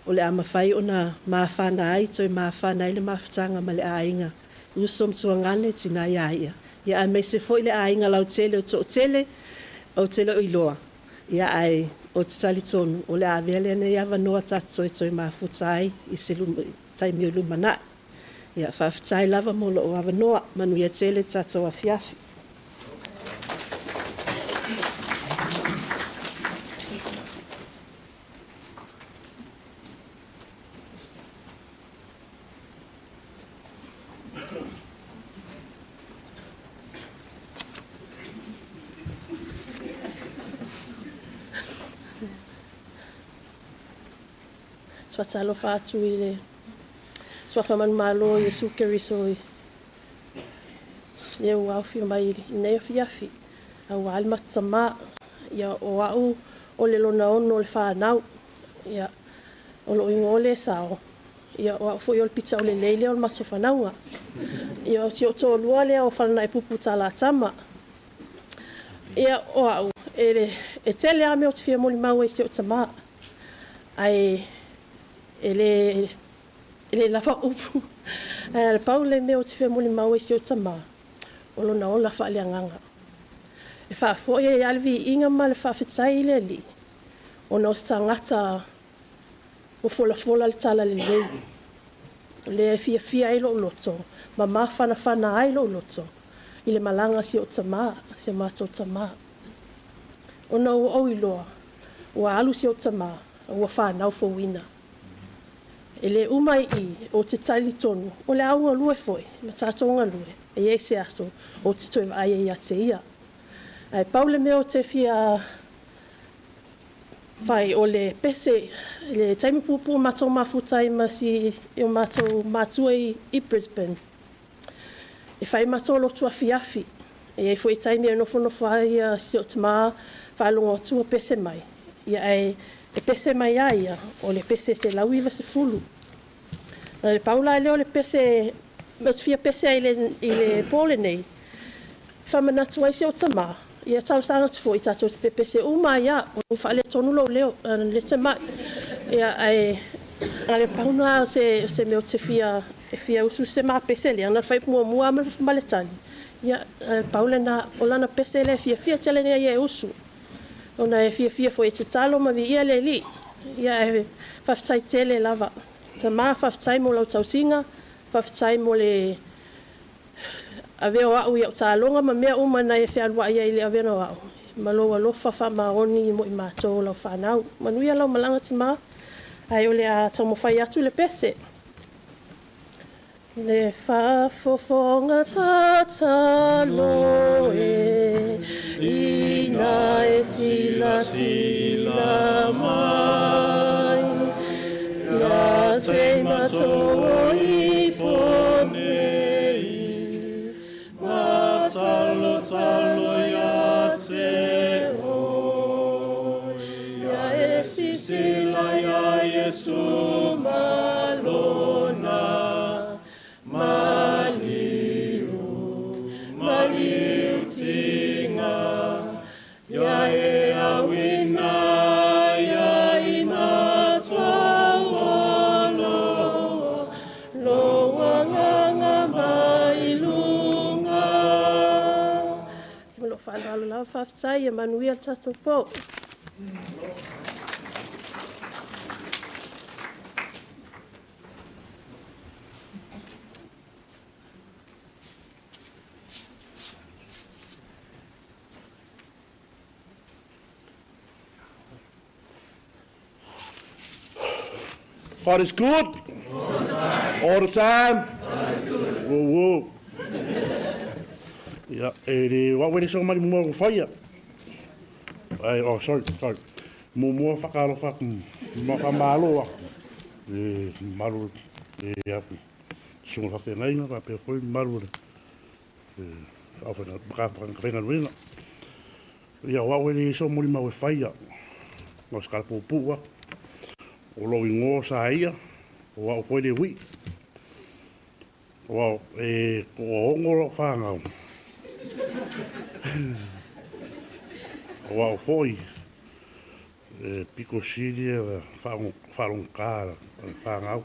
o le a mafai ona mafana ai, toe mafana ai le mafutaga ma le aiga, uso ma tuagane, tinā iā ia, ia aemaise foi le aiga lautele o to'atele ou te le o iloa, ia ae ou te talitonu o le a avea lenei avanoa tatou toe toe mafuta ai i se taimi o lumanai. Ia faafetai lava mo lou avanoa, manuia tele le tatou afiafi. Faatalofa atu i le Suafa Manumalo o Iesu Keriso i lea ua aofia mai i lenei afiafi, auā le matou tamā. Ia, o a'u o le lona ono o le fanau. Ia, o lo'u igoa o Lesao. Ia, o a'u foi o le pita aulelei lea o le matou fanauga. Ia, o si o'u toalua lea o Falanaepupu Talatama. Ia, o a'u, e, e tele lava mea ou te fia molimau ai i si o'u tamā, ae e le lava upu. Ae le pau le mea o te fia molimau ai si o tamā, o lona ola faaleagaga. E faafo'i ai lava le viiga ma le faafetai i le Alii, ona o se tagata ua folafola le talalelei. O lea e fiafia ai lou loto, ma mafanafana ai lou loto, i le malaga si o tamā, si o matou tamā. Ona ua ou iloa, ua alu si o tamā, ua whānau fouina. E le uma i i, o te talitonu, o le au galue foi, ma tātou galue, e iai se aso, o te toe vaai ai ia te ia. Ae pau le mea o te fia fai o le pese, le taimi puupuu matou mafuta ai ma si o matou matua i Brisbane. E fai matou lotu afiafi. E iai foi taimi e nofonofo ai si o tamā faalogo atu ua pese mai. Ia ae e pese mai a ia o le pese 190. Na le pau la lea o le pese, ma te fia pese ai i le po lenei, faamanatu ai si o tamā, ia talosaga atu foi tatou te pepese uma ai lava, o faaletonu lou leo, le tamai. Ia ae na le pau na se mea o te fia, e fia usu se mapese lea, na fai muamua ma le tali. Ia, pau lena, o lana pese lea e fiafia tele nei e usu. Ona e fiafia foi e tatalo ma viia le Alii. Ia e faafetai tele lava. Tamā, faafetai mo lau tausiga, faafetai mo le avea o au i au taloga ma mea uma na e fealuai ai i le avea o au. Ma lou alofa faamaoni mo i matou lau whanau. Manuia lau malaga tamā, ae o le a taumafai atu le pese. Le faafofoga tatalo e, ina e silasila mai, ia te matou o ifo nei, ma talotalo ia te oe, ia e sisila ia Iesu malona, maliu, maliu tinga, ia e awina, ia i matou o loa, loa nganga mai lunga. Ma lou faaaloalo lava, faafetai, ia manuia le tatou po. God is good. All the time. All the time. God is good. Whoa, whoa. Ia, e le wau e le so mari mua o whaia. Ai, oh, sorry, sorry. Mua whakaalofa aku, mua whamalo aku. E maru, e aku. Sunga whawhengainga, ka pē koe maru le. E, au whenga, ka whenga nuinga. Ia, wau e le so mori mau e whaia. Ngau skara pūpū aku. O lou ingoa sa ia, o au foi le ui. O au, e ko ongo lau whāngau. O au foi, e piko sili e whaalongā whāngau.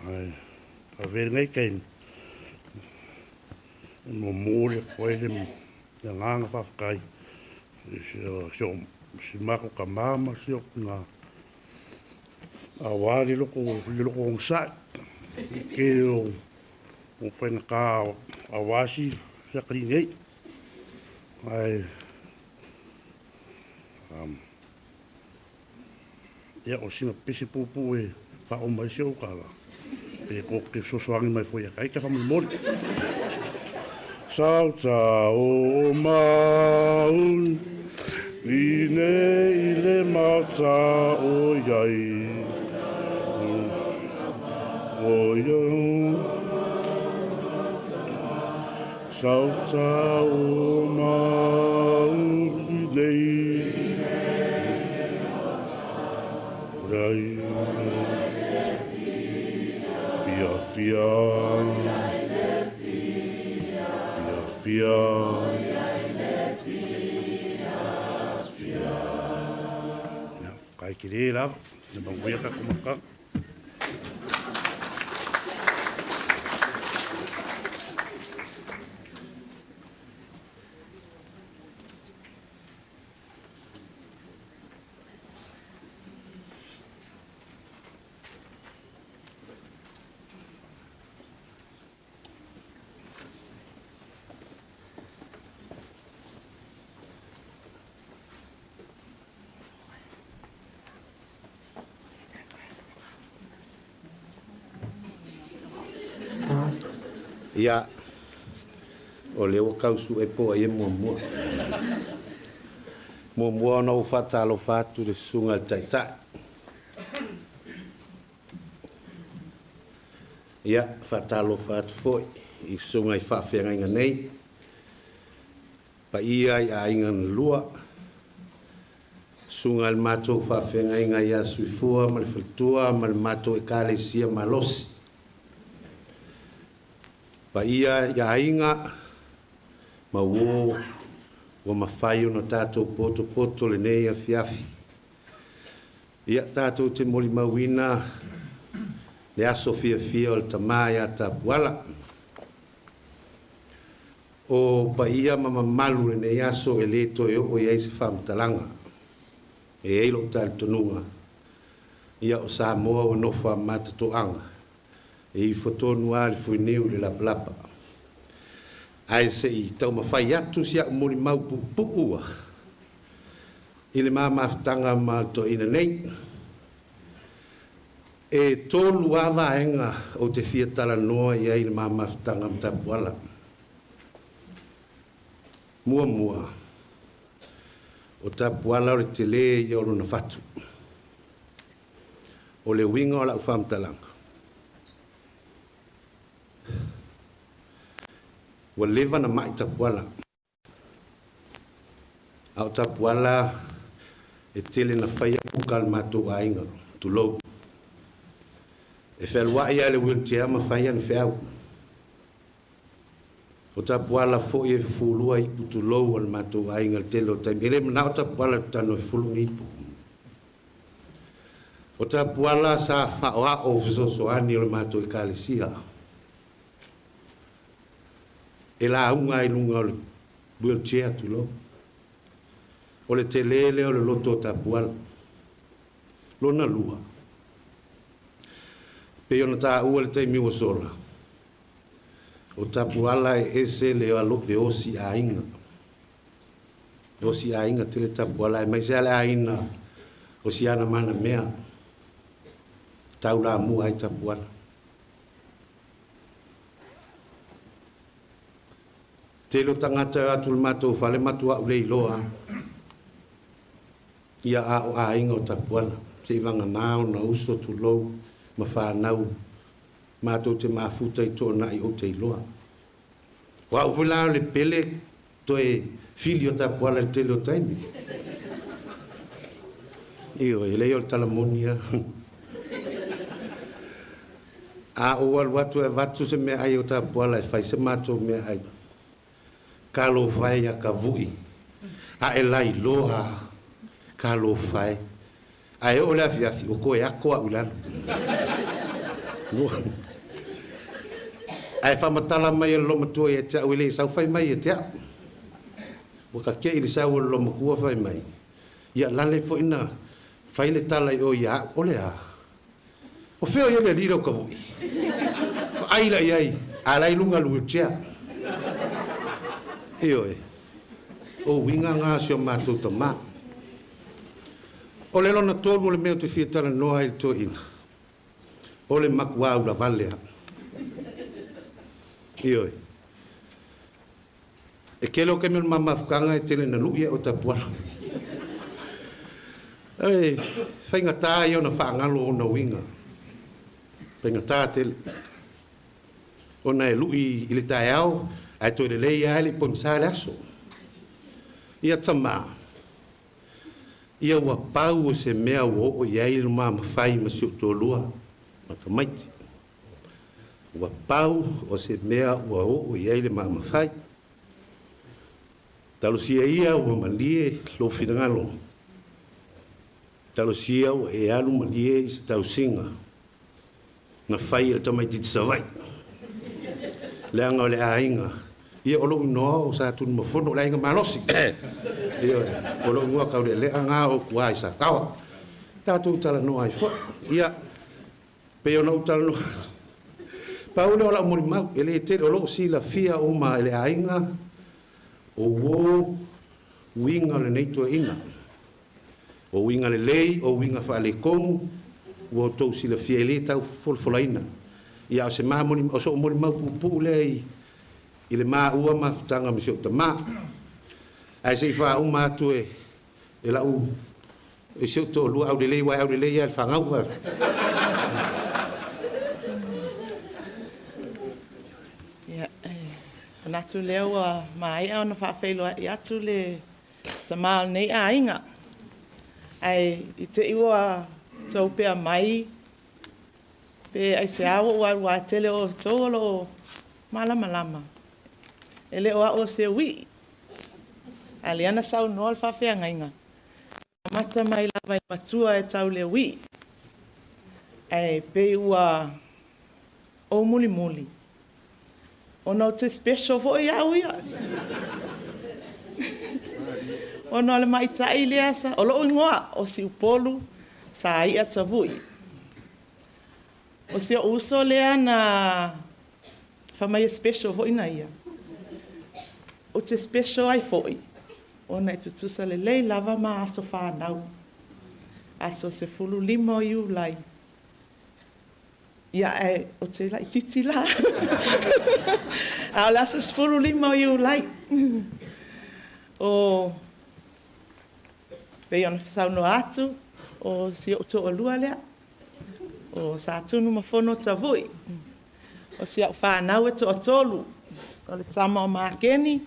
Ai, a vere nei keini. E mo mōre koe le ngānga whawhakai. Si o si mako ka mama si o ngā a wā le loko ong sai. Ke o whainga ka a wāsi sia kari nei. Ai, ia o sina pese pūpū e whao mai si o kala. Pe ko ke sosoangi mai foi a kai ka whamuli mori. Sauta o maun, ine i le mata o iai. O iai. Sauta o maun, ine Rai. Fia, fia. Fia, fia. Fia. Ia, kai ki re lava, ne manguia ka kumaka. Ia, o lea ua tau su'e po o ai e muamua. Muamua ona ou faatalofa atu i le susuga i le Taitai. Ia, faatalofa atu foi i susuga i faafeagaiga nei, paia i aiga na lua, susuga i le matou faafeagaiga ia Suifua ma le Faletua ma le matou Ekalesia malosi. Paia i aiga ma uō ua mafai ona tatou potopoto lenei afiafi. Ia tatou te molimauina le aso fiafia o le tamā ia Tapuala. O paia ma mamalu lenei aso e lē toe oo i ai se faamatalaga. E i ai lo'u talitonuga, ia o Samoa ua nofo a matato'aga, e ifo tonu lava le fuiniu i le lapalapa. Ae se'i taumafai atu si a'u molimau pu'upu'u i le mamafutaga ma le toeaina nei. E tolu lava vaega ou te fia talanoa i ai i le mamafutaga ma Tapuala. Muamua, o Tapuala o le telē ia o lona fatu. O le uiga o la'u faamatalaga, ua leva na ma'i Tapuala. A o Tapuala e tele na faia kuka a le matou aiga, tulou. E fealuai lava i le wheelchair ma fai ana feau. O Tapuala foi e fufulua ipu tulou a le matou aiga i le tele o taimi. E le mana'o Tapuala i le tano e fulu ni ipu. O Tapuala sa fa'aoa'o fesoasoani o le matou ekalesia. E lauga ai i luga o le wheelchair tulou. O le telē lea o le loto o Tapuala. Lona lua, pei ona tāua le taimi ua sola, o Tapuala e ese le alo le osi aiga. Osi aiga tele Tapuala aemaise lava le aiga o siana mana mea. Taulamua ai Tapuala. Tele o tagata e o atu i le matou fale matua'u le iloa ia a o aiga o Tapuala. Se'ivaganā ona uso tulou ma fanau matou te mafuta i to'ana'i ou te iloa. O a'u foi la o le pele toe fili o Tapuala i le tele o taimi. Ioe, e leai o le talamoni a. A ou alu atu e avatu se meaai o Tapuala e fai se matou meaai, talofa e ia Kavu'i, a e lailoa talofa e. Ae oo le afiafi ua toe ato a'u i lalo. Ae faamatala mai e le loomatua ia te a'u e lē sau fai mai ia te a'u. Ua tate'i le sau o le loomatua fai mai, ia lale foi na fai le tala i o ia a'u, o le a? O fea o i ai le alii lea o Kavu'i? Vaai la i ai, a la e i luga o le wheelchair. Ioe, o uiga gā o si o matou tamā. O le lona tolu o le mea ou te fia talanoa ai i le toeaina, o le makuā ulavale a. Ioe. E tele o taimi o le mamafutaga e tele ina lu'i a'u e Tapuala. E faigata ia ona faagalo ona uiga. Faigata tele. Ona e lu'i i le taeao, ae toe lelei lava e le i pogisa le aso. Ia tamā, ia ua pau o se mea ua oo i ai le mamafai ma si ou toalua ma tamaiti. Ua pau o se mea ua oo i ai le mamafai. Talosia ia ua malie lou finagalo. Talosia ua e alu malie i se tausiga na fai e le tamaitiiti Savaii. Leaga o le aiga, ia o lou igoa o Satunumafono, o le aiga malosi. Ioe, o lou igoa taulealea gā o tuā i Sataoa. Tatou talanoa ai foi. Ia, pei ona ou talanoa atu, pau lea o lau molimau, e lē tele, o loo silafia uma e le aiga o uō uiga o lenei toeaina. O uiga lelei, o uiga faaletonu, ua outou silafia e lē tau folafolaina. Ia o se ma moli o so'u molimau puupuu lea i i le maua mafutaga ma si o'u tamā. Ae se'i faauma atu e e la'u e si o'u to'alua aulelei uae aulelei a le fagauga. Ia, manatu lea ua maea ona faafeiloai atu le tamā o lenei aiga. Ae i te i ua tou pea mai pe aisea ua ou alu tele o outou o loo malamalama. E le o au o se ui'i. A lea na saunoa le faafeagaiga. Amata mai lava i matua e tau le ui'i. Ae pei ua ou mulimuli. Ona ou te special foi au ia. Ona o le maita'i lea sa, o lou igoa o Siupolu Saia Tavui. O si o'u uso lea na fai mai e special foi na ia. Ou te special ai foi, ona e tutusa lelei lava ma aso whānau. Aso 15 o Iulai. Ia e, o te laitiiti la. A o le aso 15 o Iulai. O pei ona saunoa atu, o si o'u to'alua lea. O Satunumafono Tavui. O si a'u whānau e toatolu. O le tama o Makeni,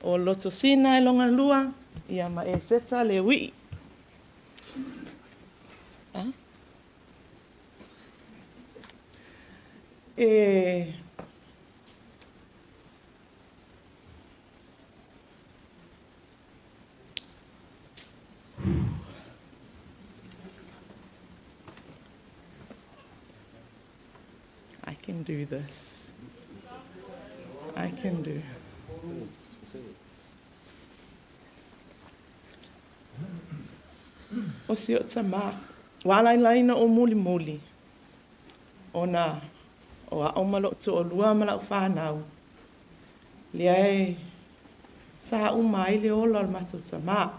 o Lotosina e longa lua, ia ma e seta le ui'i. E I can do this. I can do. O si o tamā. Wā laina o mulimuli. Ona o a'o ma lo'u to'alua ma la'u fanau. Lea e sa uma ai le ola o le matou tamā.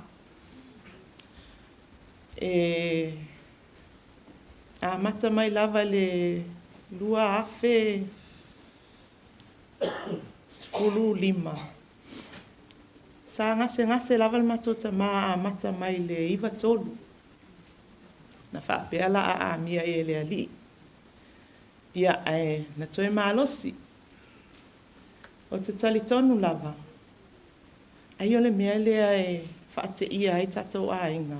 E amata mai lava le 2015. Sa gasegase lava le matou tamā amata mai le 93. Na faapea la a amia e le Alii. Ia ae na toe malosi. O te talitonu lava. Ai o le mea lea e faateia ai tatou aiga.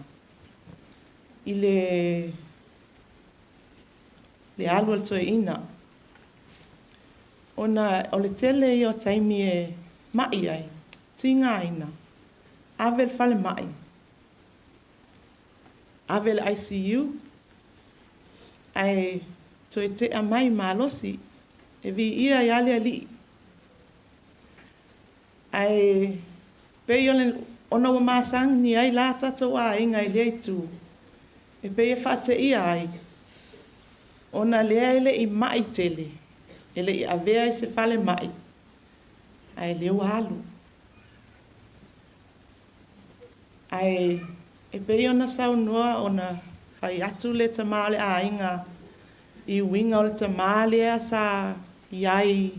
I le alu o le toeaina. Ona o le tele ia o taimi e ma'i ai, tigaina, ave le falemai, ave le ICU, ae toe tea mai malosi, e viia ia le Alii. Ae pei o le, ona ua masani ai la tatou aiga i lea itu, e pei e faateia ai, ona lea e le'i ma'i tele, e le'i avea i se falemai, ae lea ua alu. Ae e pei ona saunoa ona fai atu le tamā o le aiga i uiga o le tamā lea sa iai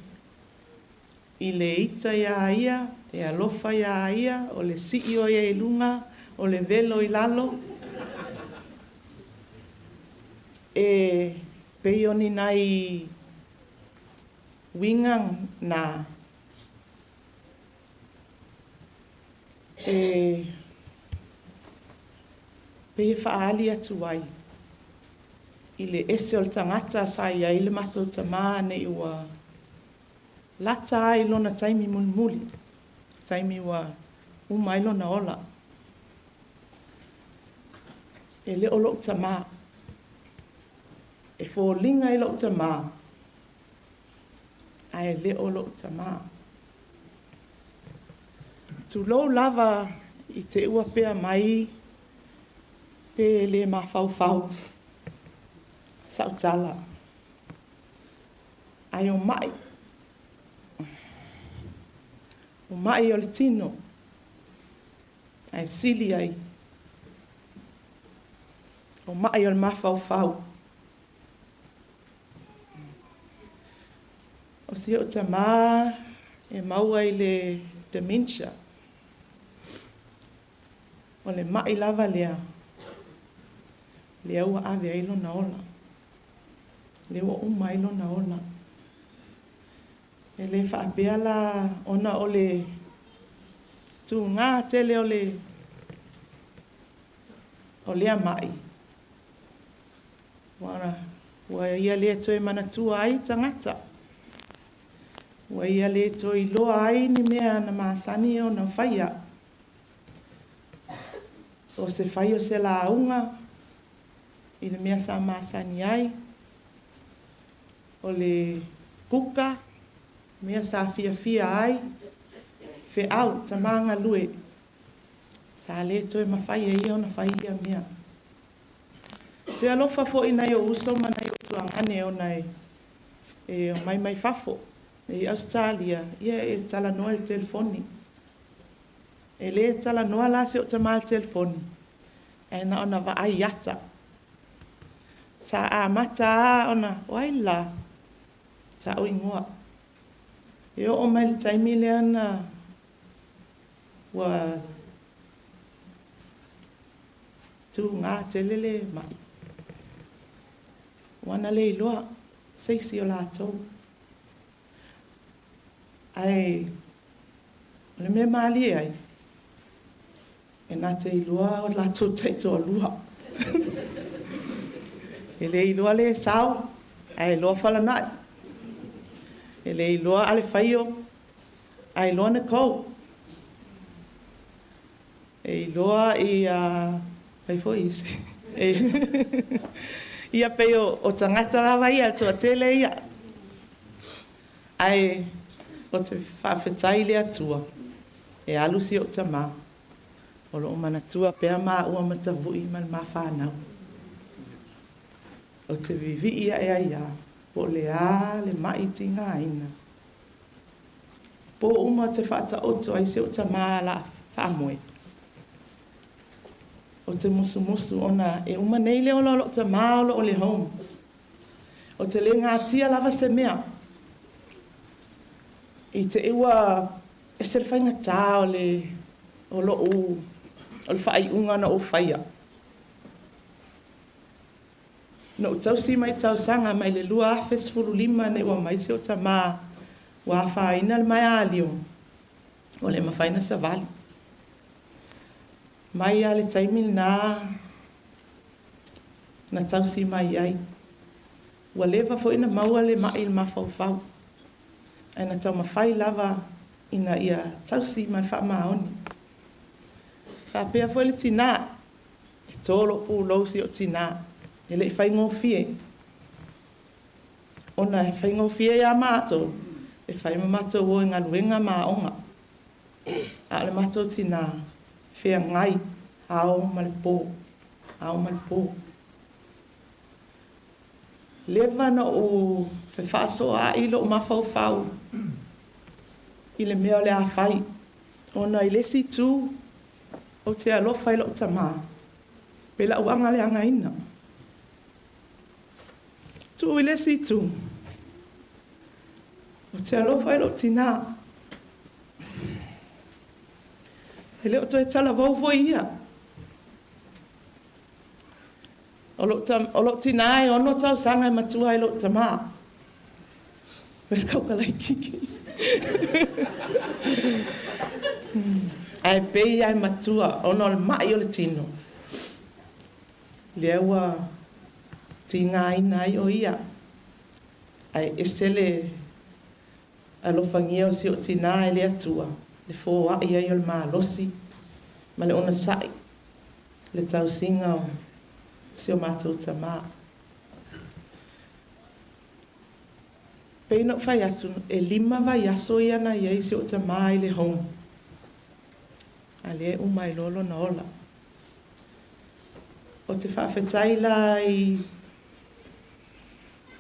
i le ita iā ia, e alofa iā ia, o le sii o ia i luga, o le velo i lalo. E pei o ni nai uiga na e pei e faaali atu ai i le ese o le tagata sa iai le matou tamā nei ua lata ai lona taimi mulimuli, taimi ua uma ai lona ola. E le o lo'u tamā. E foliga i lo'u tamā, ae le o lo'u tamā. Tulou lava i te ua pea mai pe le mafaufau sa'u tala. Ae o ma'i. O ma'i o le tino. Ae sili ai. O ma'i o le mafaufau. O si o'u tamā e maua i le dementia. O le ma'i lava lea, lea ua ave ai lona ola. Lea ua uma ai lona ola. E le faapea la ona o le tugā tele o le o lea ma'i, ua, ua ia le toe manatua ai tagata. Ua ia le toe iloa ai ni mea na masani ona faia. O se fai o se lauga i le mea sa masani ai. O le kuka, mea sa fiafia ai. Feau, tamā galue. Sa le toe mafai e ia ona fai ia mea. Te alofa fo'i nai ou uso ma nai ou tuagane ona e, e omai mai fafo. E i Ausetalia, ia e talanoa i le telefoni. E lē talanoa la si o'u tamā i le telefoni, ae na ona vaai ata. Sa amata a ona, o ai lā? Ta'u igoa. E oo mai le taimi lea na ua tugā tele le ma'i. Ua na le iloa se isi o latou. Ae o le mea malie ai, e na te iloa o latou taitoalua. E le iloa le sao, ae iloa Falana'i. E le iloa Alefaio, ae iloa Nicole. E iloa i ai foi isi. Ia pei o, o tagata lava ia, le toatele ia. Ae o te faafetai i le Atua e alu si o'u tamā. O lo'o manatua pea maua ma Tavu'i ma le ma fanau. O te vivi'i a'e ai ā, po o le a le ma'i tigaina. Po uma o te faata'oto ai si o'u tamā la faamoe. O te musumusu ona e uma nei le ola o lo'u tamā o lo'o le home. O te le gatia lava se mea. I te ua ese le faigatā o le o lo'u o le faaiuga na ou faia. Na ou tausi mai tausaga mai le 2015 ina ua mai si o'u tamā ua afaina le maealio ua le mafai ona savali. Mai lava le taimi lenā na tausi mai ai. Ua leva foi ona maua le ma'i i le mafaufau, ae na taumafai lava ina ia tausi ma le faamaoni. Faapea foi le tinā, e tō lou pulou si o'u tinā, e le i faigofie. Ona e faigofie iā matou, e fai ma matou o i galuega ma aoga. A o le matou tinā, feagai, ao ma le pō, ao ma le pō. Leva ona ou fefaasoaa'i lo'u mafaufau i le mea o le a fai, ona i le isi itu ou te alofa i lo'u tamā, pe la'u agaleagaina. Tuu i le isi itu, ou te alofa i lo'u tinā, e le o toe talavou foi ia. O lo'u, o lo'u tinā e ono tausaga e matua ai lo'u tamā. Pei le kauka laitiiti. Ae pei lava e matua ona o le ma'i o le tino. Lea ua tigaina ai o ia. Ae ese le alofagia o si o'u tinā e le Atua, le foa'i ai o le malosi ma le onosa'i le tausiga o si o matou tamā. Pei ona ou fai atu, e lima vaiaso ia na i ai si o'u tamā i le home, a lea e uma ai loa lona ola. O te faafetai la i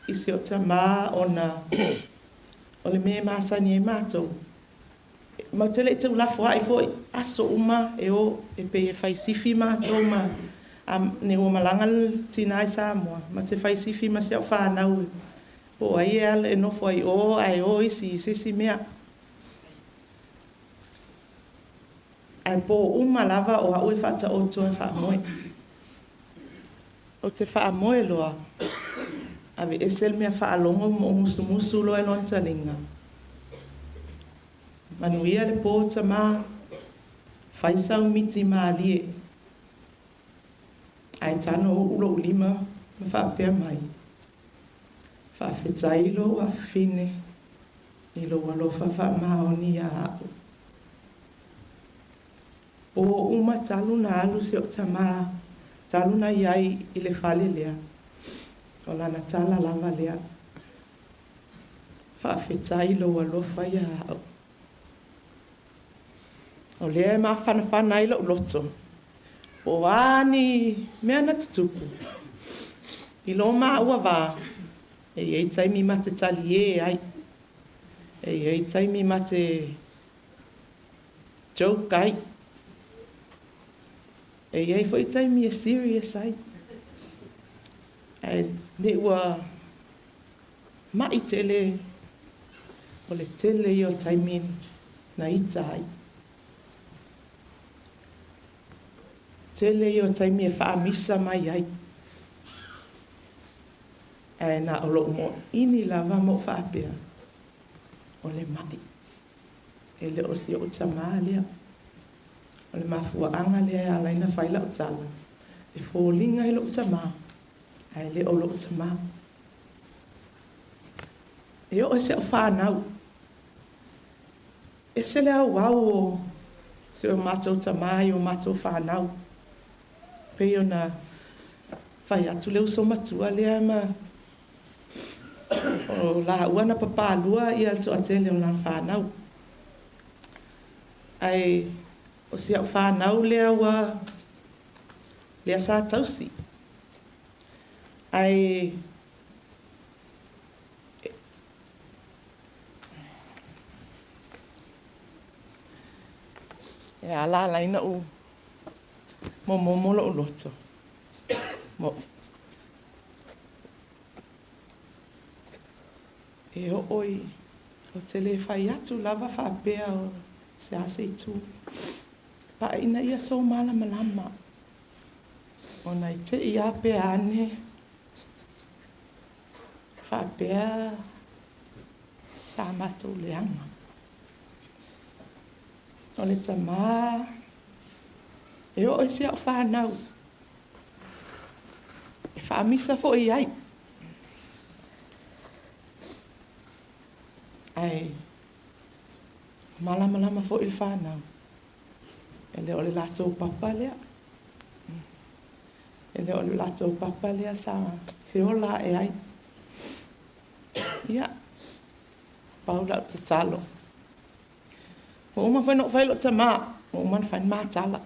i si o'u tamā ona o le mea e masani ai matou, Matou te le i tuulafoa'i foi aso uma e o e pei e fai sifi matou ma a ne ua malaga le tinā i Samoa, matou te fai sifi ma si au fanau Po o ai e ala e nofo ai i o ae o isi i se isi mea. Ae po uma lava o a'u e faataoto e faamoe. Ou te faamoe loa, aveese le mea faalogo ma ou musumusu loa i lona taliga. Manuia le po tamā, fai sau miti malie. Ae tano uu lo'u lima ma faapea mai, Faafetai lou afafine i lou alofa faamaoni iā a'u. Po uma talu na alu si o'u tamā, talu na i ai i le fale lea, o lana tala lava lea, Faafetai i lou alofa iā a'u. O lea e mafanafana ai lo'u loto, po o a ni mea na tutupu i lo māua va, e i ai taimi ma te taliē ai, e i ai taimi ma te joke ai, e i ai foi taimi e serious ai. Ae ne i ua ma'i tele, o le tele ia o taimi na ita ai. Tele ia o taimi e faamisa mai ai. Ae na o lo'u mo'ini lava ma ou faapea, o le ma'i. E le o si o'u tamā lea. O le mafua'aga lea e ala ai ona fai la'u tala, e foliga i lo'u tamā, ae le o lo'u tamā. E oo i si a'u fanau, ese le auau o si o matou tamā i o matou fanau. Pei ona fai atu le uso matua lea ma o laua na papalua le toatele o lana fanau. Ae o si a'u fanau lea ua lea sa tausi. Ae e ala ala ai ona ou momomo lo'u loto. E oo i, ou te le fai atu lava faapea o se a se itu. Pa'a ina ia tou malamalama, ona i te i a pea ane faapea sa matou leaga. O le tamā e oo i si a'u fanau, e faamisa foi i ai. Ae malamalama foi le fanau, e le o le latou papa lea. E le o le latou papa lea sa feola a'e ai. Ia, pau la'u tatalo. Ua uma foi ona ou fai i lo'u tamā, ua uma ona fai le ma tala.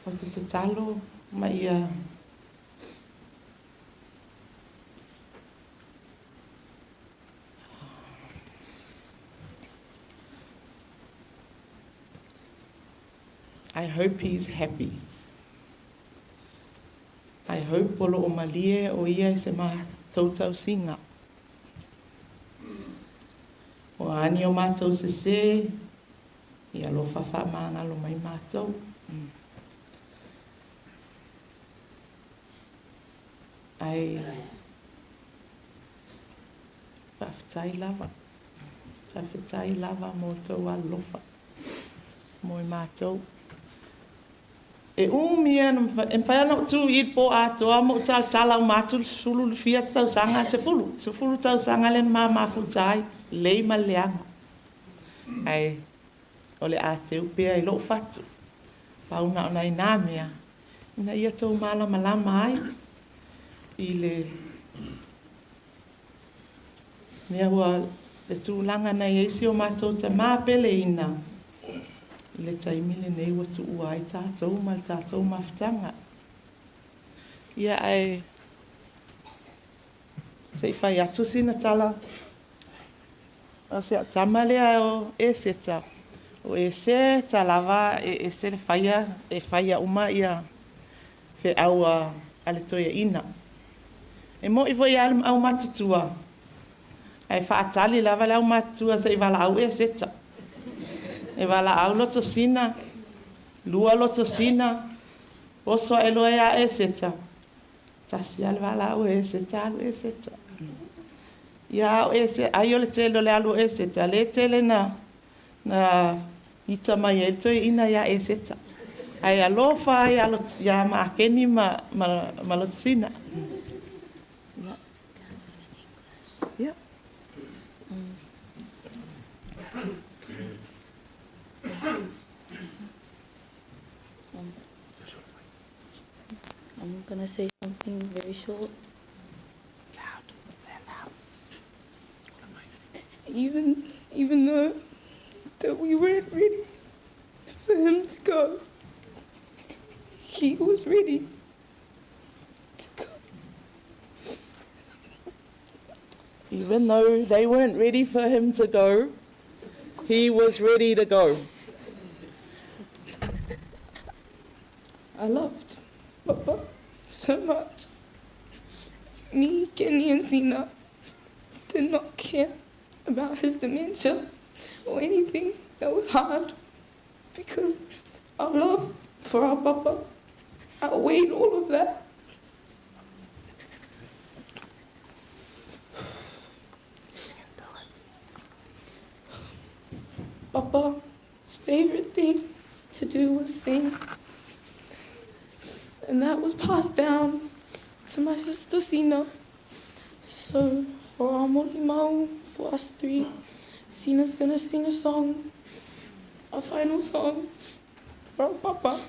Ou te tatalo ma ia I hope he's happy. I hope o lo'o malie o ia i se matou tausiga. O a ni o matou sesē, i alofa faamagalo mai matou. Ae faafetai lava, faafetai lava mo tou alolofa mo i matou. E umi ia, e mafai ona ou tu i i le po atoa ma ou talatala uma atu le sefulu le fia tausaga, sefulu, sefulu tausaga lea na ma mafuta ai, lelei ma le leaga. Ae o le a teu pea i lou fatu, pau na o nai nā mea, ina ia tou malamalama ai i le mea ua le tulaga na i ai si o matou tamā peleina i le taimi lenei ua tuua ai tatou ma le tatou mafutaga. Ia ae se i fai atu sina tala o si au tama lea o Eseta. O Eseta lava e ese le faia, e faia uma ia feau a le toeaina. E mo'i fo'i a le aumatutua, ae fa'atali lava le aumatutua se'i valaau Eseta. E valaau lotosina, lua lotosina, oso a'e loa iā Eseta, tasi a le valaau e Eseta alu Eseta. Ia ao ese ai o le tele o le alu o Eseta, lē tele na na ita mai ai le toeaina iā Eseta. Ae alofa ai iā Makeni ma ma ma Lotosina. Ia. I'm gonna say something very short. Loud, loud. Even though that we weren't ready for him to go, he was ready to go. Even though they weren't ready for him to go, he was ready to go. I loved Papa so much. Me, Kenny, and Sina did not care about his dementia or anything that was hard because our love for our Papa outweighed all of that. Papa's favorite thing to do was sing. And that was passed down to my sister Sina. So for our molimau, for us three, Sina's gonna sing a song, a final song for our Papa.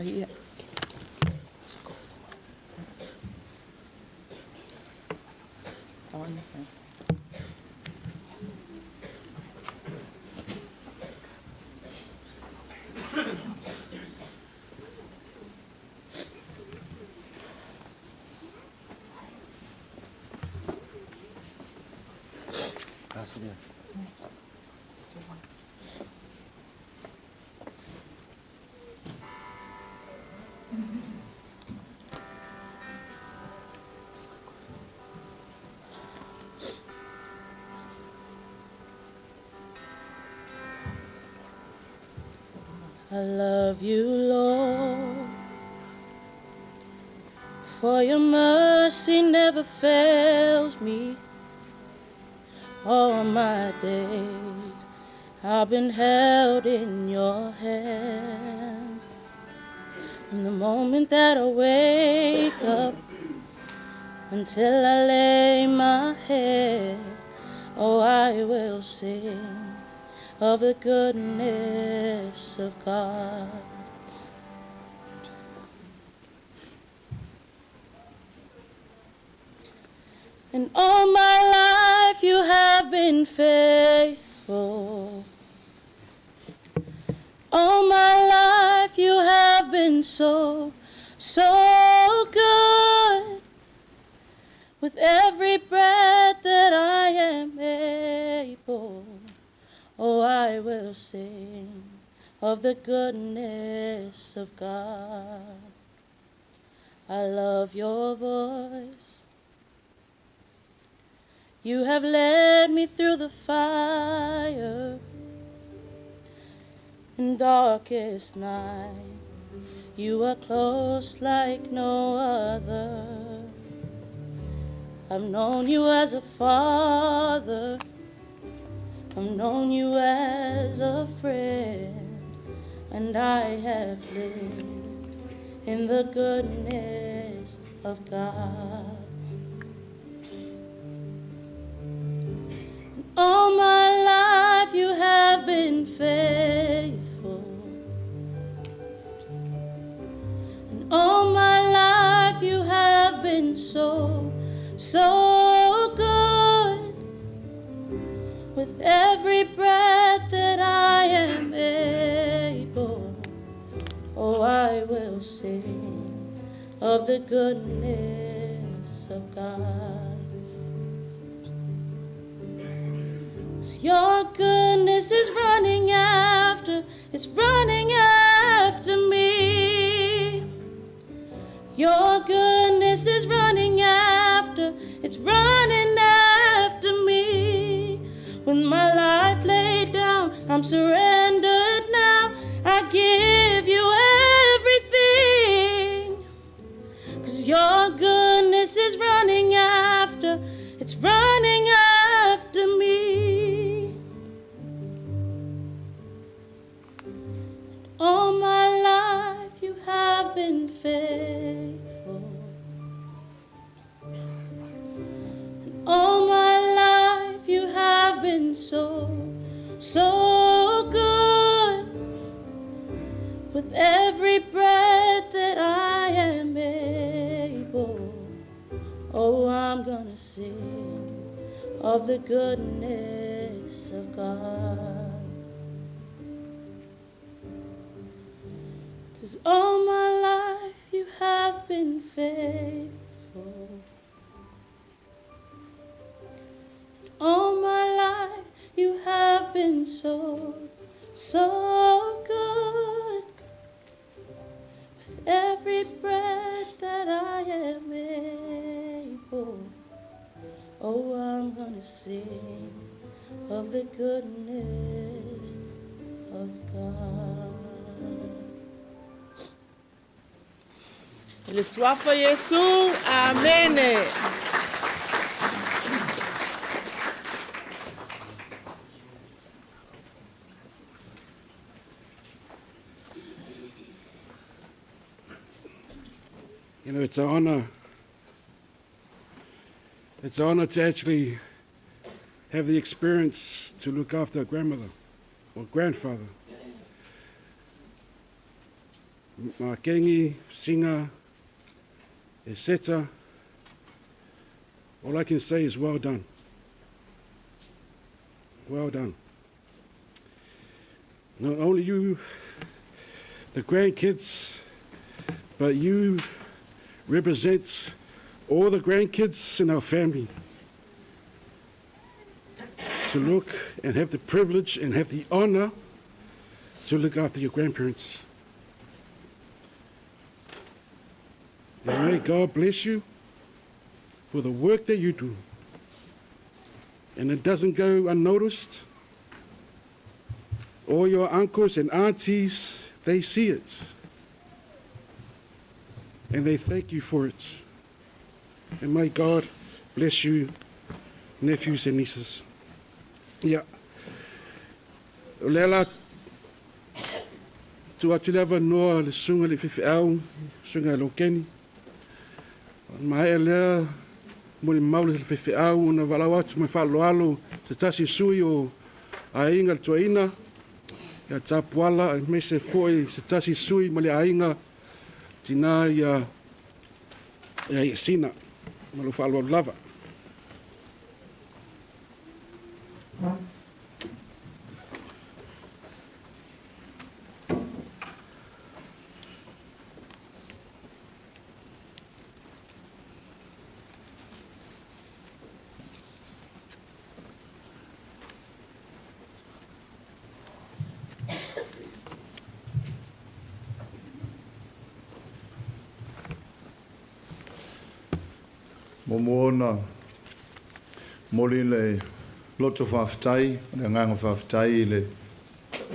Ia. I love you, Lord, for your mercy never fails me. All my days I've been held in your hands. From the moment that I wake up until I lay my head, oh, I will sing of the goodness of God. And all my life you have been faithful. All my life you have been so, so good. With every breath that I am able, oh, I will sing of the goodness of God. I love your voice. You have led me through the fire in darkest night. You are close like no other. I've known you as a father. I've known you as a friend, and I have lived in the goodness of God. All my life you have been faithful. And all my life you have been so, so good. With every breath that I am able, oh, I will sing of the goodness of God. Your goodness is running it's running after me. Your goodness is running after, it's running after me. With my life laid down, I'm surrendered now. I give you everything. 'Cause your goodness is running after, it's running after me. All my life you have been faithful. And all my life you have been so, so good. With every breath that I am able, oh, I'm gonna sing of the goodness of God. 'Cause all my life you have been faithful. And all my life you have been so, so good. With every breath that I am able, oh, I'm gonna sing of the goodness of God. Le suafa Iesu, amene. You know, it's an honor. It's an honor to actually have the experience to look after a grandmother or grandfather. Makengi, Singa, etc. All I can say is well done. Well done. Not only you, the grandkids, but you represent all the grandkids in our family. To look and have the privilege and have the honor to look after your grandparents. And may God bless you for the work that you do. And it doesn't go unnoticed. All your uncles and aunties, they see it. And they thank you for it. And may God bless you, nephews and nieces. Yeah. O lea la tuu atu le avanoa le susuga i le faifeau, susuga i Lokeni. Maea lea molimau le faifeau ona valaau atu ma le faaaloalo se tasi sui o aiga le tuaina ia Tapuala aemaise foi se tasi sui ma le aiga tina ia ia Sina. Ma lou faaaloalo lava. Muamua ona momoli le loto faafetai ma le agaga faafetai i le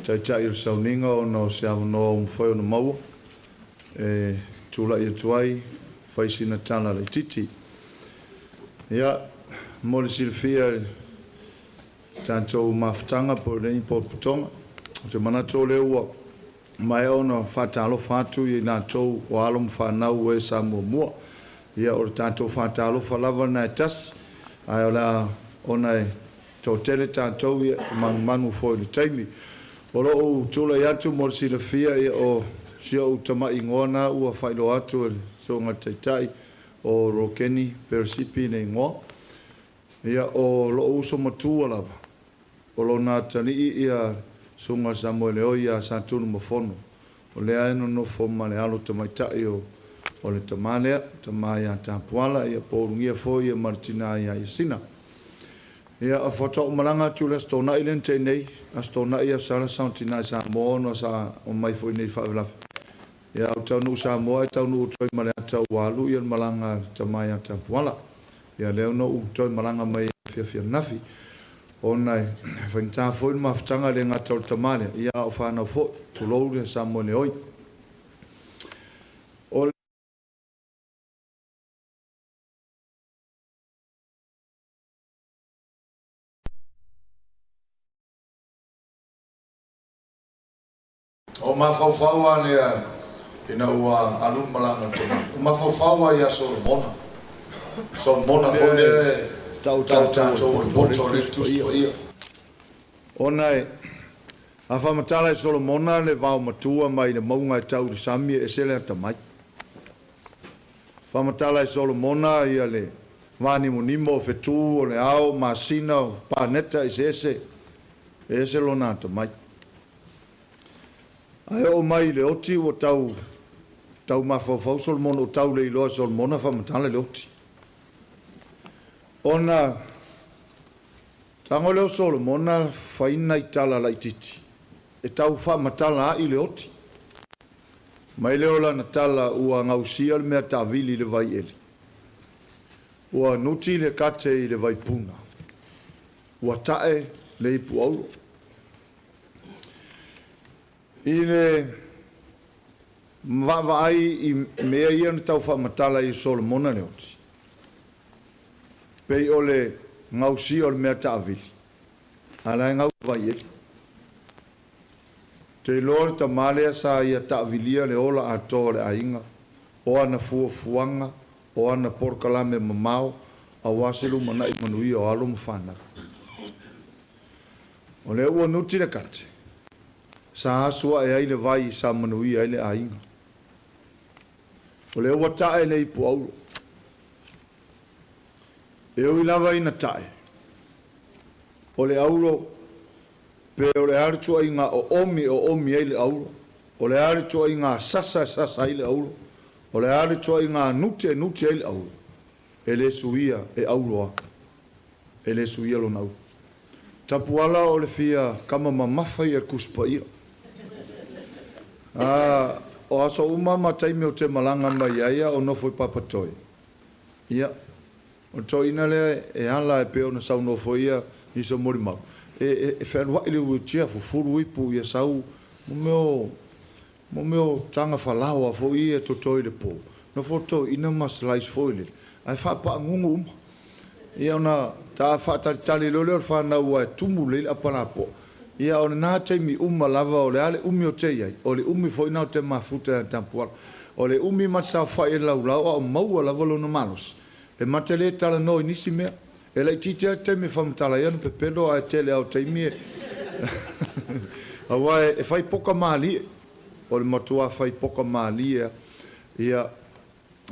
Taitai o le Sauniga ona o se avanoa ua mafai ona maua e tulai atu ai fai sina tala laitiiti. Ia, mo le silafia i le tatou mafutaga po o lenei potopotoga, ou te manatu o lea ua maea ona faatalofa atu i latou o alo ma fanau e sa muamua. Ia, o le tatou faatalofa lava lena e tasi, ae o le a ona e toatele tatou, ia, e manumanu foi i le taimi. O lou tulai atu mo le silafia, ia, o si ou tama'i igoa na ua faailoa atu e le Susuga i le Taitai o Rokeni Peresipi le igoa. Ia, o lou uso matua lava, o lona atalii ia Susuga Samuele Oi ia Satunumafono, o lea e nonofo ma le alo tamaitai o o le tama lea, tama ia Tapuala, ia po o ulugia foi ia ma le tina ia Iasina. Ia, a faatoa ou malaga atu i le Aso Toonai lea na tea nei, Aso Toonai ia Sala Saotinai Samoa ona sa omai foi nei i faalavelave. Ia, ou taunuu Samoa ae taunuu atu ai ma le ata ua alu ia le malaga a le tama ia Tapuala. Ia lea na ou toe malaga mai ai afiafi ananafi ona e faigata foi le mafutaga e le gata o le tama lea, ia a o fanau foi, tulou le Samoeleoi. O O mafaufau lava lea ina ua alu le malaga a le tama. O mafaufau lava ia Solomona. Solomona foi lea e tau tatou o le poto o le Tusi Paia. Ona e a faamatala e Solomona le vaomatua mai le mauga e tau i le sami e ese le atamai. Faamatala e Solomona ia le vanimonimo o fetu o le ao, masina o paneta eseese, e ese lona atamai. Ae oo mai i le oti ua tau tau mafaufau Solomona ua tau le iloa e Solomona faamatala le oti. Ona tago lea o Solomona fai nai tala laititi e tau faamatala ai le oti. Mai lea o lana tala ua gausia le mea taavili i le vaieli. Ua nuti le kate i le vaipuna. Ua ta'e le ipu auro. I le vaavaai i mea ia na tau faamatala ai e Solomona le oti, pei o le gausia o le mea taavili, a o la e gau le vaieli. Ou te iloa le tama lea sa ia taavilia le ola atoa o le aiga, o ana fuafuaga, o ana polokalame mamao aua se lumanai manuia o alo ma fanau. O lea ua nuti le kate, sa asu ae ai le vai sa manuia ai le aiga. O lea ua ta'e le ipu auro. E ui lava ina ta'e, o le auro pe o le a le tuuaiga oomi e oomi ai le auro, o le a le tuuaiga sasa e sasa ai le auro, o le a le tuuaiga nute e nute ai le auro, e le suia e auro lava. E le suia lona auro. Tapuala o le fia kama mamafa ia le Tusi Paia. A, o aso uma ma taimi ou te malaga mai ai a o nofo i Papatoe, ia, o le toeaina lea e ala e pei ona saunoa foi ia nisi o molimau, e, e, e fealuai le wheelchair, fufulu ipu ia sau, mo mea o, mo mea o taga falaoa foi ia e totoe i le po, nofo le toeaina ma slice foi lele, ae faapaagugu uma. Ia ona ta faatalitali loa lea o le fanau aua e tumu lelei le apa lapoa. Ia o lena taimi uma lava o le a le umi o te i ai, o le umi foi lena o te mafuta ia Tapuala. O le umi ma te saofai ai i le laulau a o maua lava lona malosi. E ma te le talanoa i nisi mea. E laitiiti lava le taimi e faamatala ai ana pepelo ae tele lava o taimi e aua e fai poka malie. O le matua fai poka malie lava. Ia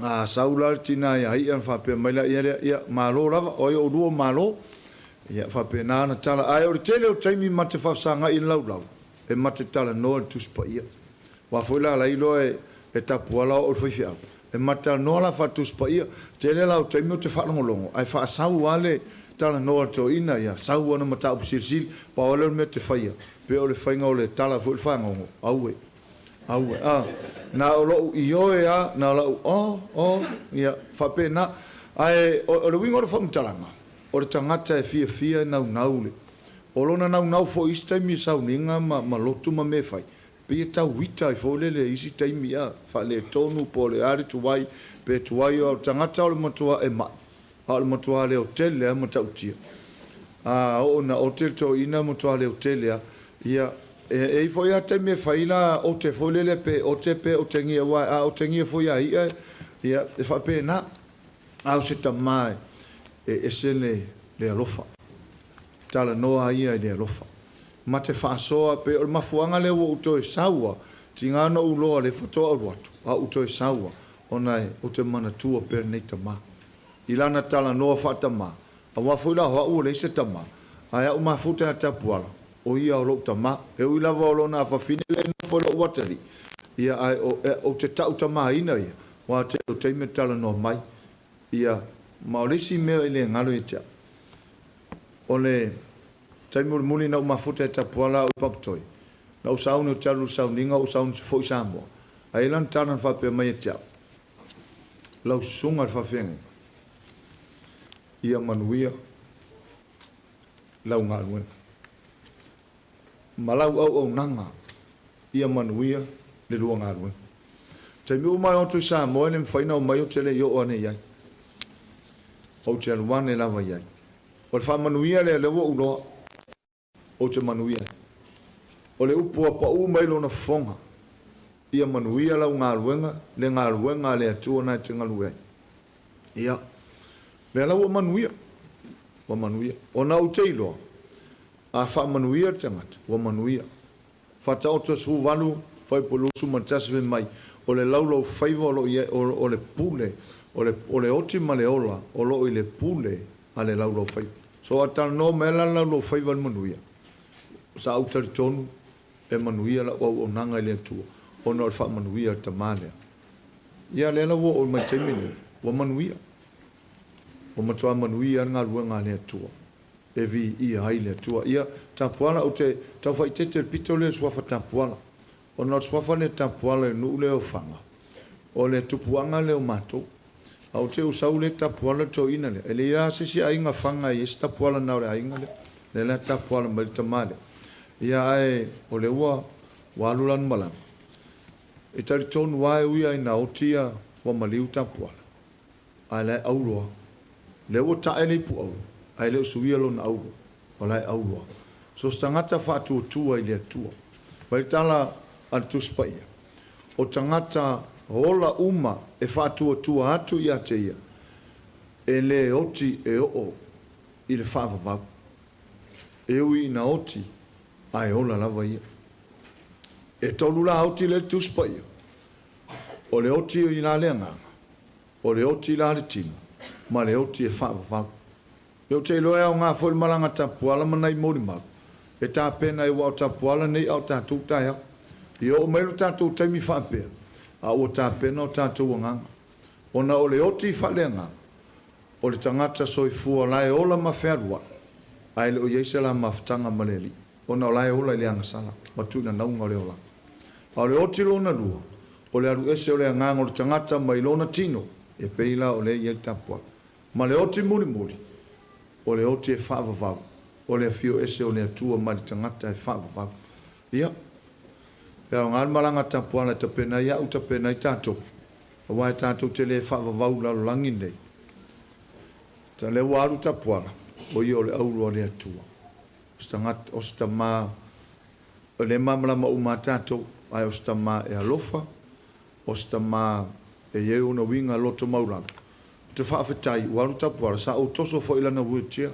A sau la le tina ia ia ona faapea mai laia lea, ia, malo lava, o ai o oulua o malo? Ia, faapena ana tala. Ae o le tele o taimi ma te faafesagai i le laulau, e ma te talanoa i le Tusi Paia. Aua foi la la iloa e, e tapuala o au le faifeau, e ma te talanoa la faale-Tusi Paia. Tele la o taimi ou te faalogologo, ae faasau lava le talanoa a le toeaina, ia, sau ana mataupu silisili, pau lava lea o le mea ou te faia, pei o le faiga o le tala foi o le fagogo, aue. Aue, a, na o lou ioe a, na o lau o, o, ia, faapena. Ae o, o le uiga o le faamatalaga, o le tagata e fiafia e naunau le, o lona naunau foi i isi taimi i sauniga ma, ma lotu ma mea e fai, pei e tau ita ai foi lele i isi taimi, a, faaletonu po o le a le tuai, pe tuai, o le tagata o le matua e mai, a o le matua leotele lava matautia. A oo ina ote le toeaina matua leotele lava. Ia, e i ai foi lava taimi e fai la ote foi lele pe ote pe otegia aua a otegia foi a i'a, ia, e faapena. A o se tama e ese le, le alofa. Talanoa ia i le alofa. Ma te faasoa pe o le mafuaaga lea ua ou toe sau a, tiga ona ou loa le faatoa alu atu, a ou toe sau a, ona e, ou te manatua pea lenei tama. I lana talanoa faatamā, aua foi la o au ua leai se tamā, ae a ou mafuta ia Tapuala, o ia o lou tamā. E ui lava o lona afafine lea e nofo i lou atalii, ia ae o, e, ou te ta'u tamāina ia, aua tele o taimi e talanoa mai, ia, ma o le isi mea e le galo ia te au. O le taimi mulimuli na ou mafuta e Tapuala au i Papatoe, na ou sauni ou te alu i le sauniga ou sauni foi i Samoa. Ae i ai lana tala na faapea mai ia te au, Lau susuga i le faafeagaiga, ia manuia lau galuega ma lau auaunaga, ia manuia le lua galuega. Taimi uma e o atu i Samoa e le mafai ona omai ou te le i oo ane i ai. Ou te alu ane lava i ai. O le faamanuia lea, lea ua ou iloa, ou te manuia ai. O le upu ua pau mai lona fofoga, ia manuia lau galuega, le galuega a le Atua na e te galue ai. Ia, lea la ua manuia, ua manuia. Ona ou te iloa, a faamanuia le tagata, ua manuia. Faataoto 18, fuaiupu 21 fai mai, o le laulaufaiva o lo o i ai, o le pule, o le, o le oti ma le ola o lo o i le pule a le laulaufaiva. So a talanoa mai la le laulaufaiva i le manuia, sa ou talitonu e manuia lau auaunaga i le Atua ona o le faamanuia a le Tama lea. Ia lea la ua oo mai i le taimi lenei, ua manuia. Ua matua manuia lava le galuega a le Atua e viia ai le Atua. Ia, Tapuala, ou te tau faaeteete i le pito lea i le suafa Tapuala, ona o le suafa lea Tapuala i le nuu lea o Faga, o le tupuaga lea o matou. A ou te usau lea Tapuala le toeaina lea, e leai lava se isi aiga Faga e i ai se Tapuala na o le aiga lea. Lea la e tapuala mai le tama lea. Ia ae o lea ua ua alu lana malaga. E talitonu lava e ui lava ina oti ia ua maliu Tapuala, ae la e auro lava. Lea ua tae le ipu auro, ae le o suia lona auro, o la e auro lava. So se tagata faatuatua i le Atua. Fai le tala a le Tusi Paia, o tagata ola uma e faatuatua atu ia te ia, e le oti e oo i le faavavau. E ui ina oti, ae ola lava ia. E tolu la oti lea i le Tusi Paia, o le oti i la le agaga, o le oti la le tino, ma le oti e faavavau. Ou te iloa e aoga foi le malaga tapuala ma nai molimau e tapena ai aua o tapuala nei a o tatou taeao. Ia oo mai lo tatou taimi faapea, a ua tapena o tatou agaga. Ona o le oti faaleagaga, o le tagata soifua la e ola ma fealuai, ae le o i ai se la mafutaga ma le Alii, ona o la e ola i le agasala ma tuinanauga o le olaga. A o le oti lona lua, o le alu ese o le agaga o le tagata mai lona tino, e pei la o lea e i ai le tapuaga. Ma le oti mulimuli, o le oti e faavavau, o le afio ese o le Atua mai le tagata e faavavau. Ia, e aoga le malaga tapuala e tapena ai au, tapena ai tatou, aua e tatou te le faavavau i lalolagi lenei. Ta lea ua alu tapuala, o ia o le auro a le Atua. O se tagata, o se tama, e le malamalama uma a tatou, ae o se tama e alofa, o se tama e i ai ona uiga loto maulalo. Ou te faafetai, ua alu tapuala, sa ou toso foi i lana wheelchair,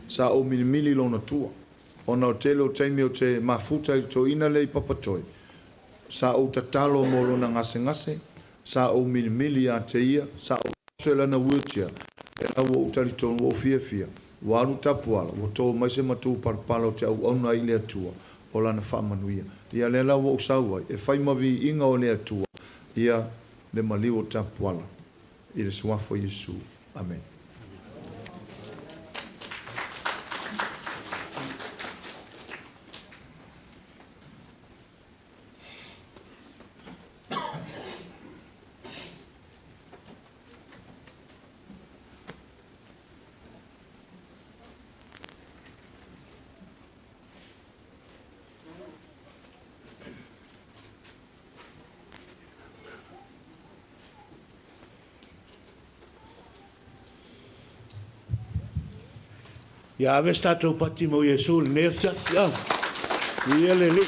sa ou milimili i lona tua, ona o le tele o taimi ou te mafuta i le toeaina lea i Papatoe, sa ou tatalo mo lona gasegase, sa ou milimili ia te ia, sa ou toso i lana wheelchair, lea la ua ou talitonu, ua ou fiafia, ua alu tapuala, ua to mai se matupalapala o te auauna ai i le Atua, o Lana faamanuia. Ia lea la ua ou sau ai, e fai ma viiga o le Atua, ia le maliu o tapuala, i le Suafa o Iesu. Amene. Ia ave se tatou pati mo Iesu i lenei afiafi. A. Viia le Alii.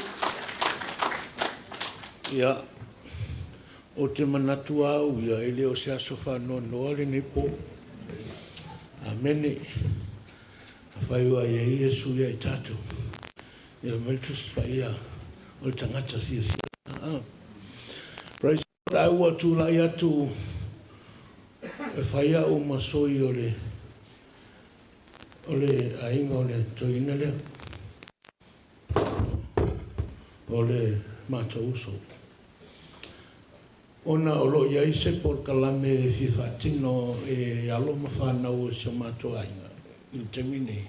Ia, ou te manatu lava au ia, e le o se aso faanoanoa lenei po. Amene. Afai ua i ai Iesu ia i tatou, ia fai mai le Tusi Paia, o le tagata fiafia. A. Praise God, ae ua tulai atu e fai au ma sui o le o le aiga o le toeaina lea, o le matou uso. Ona o lo o i ai se polokalame e fia faatino e alo ma fanau o si o matou aiga i le taimi nei.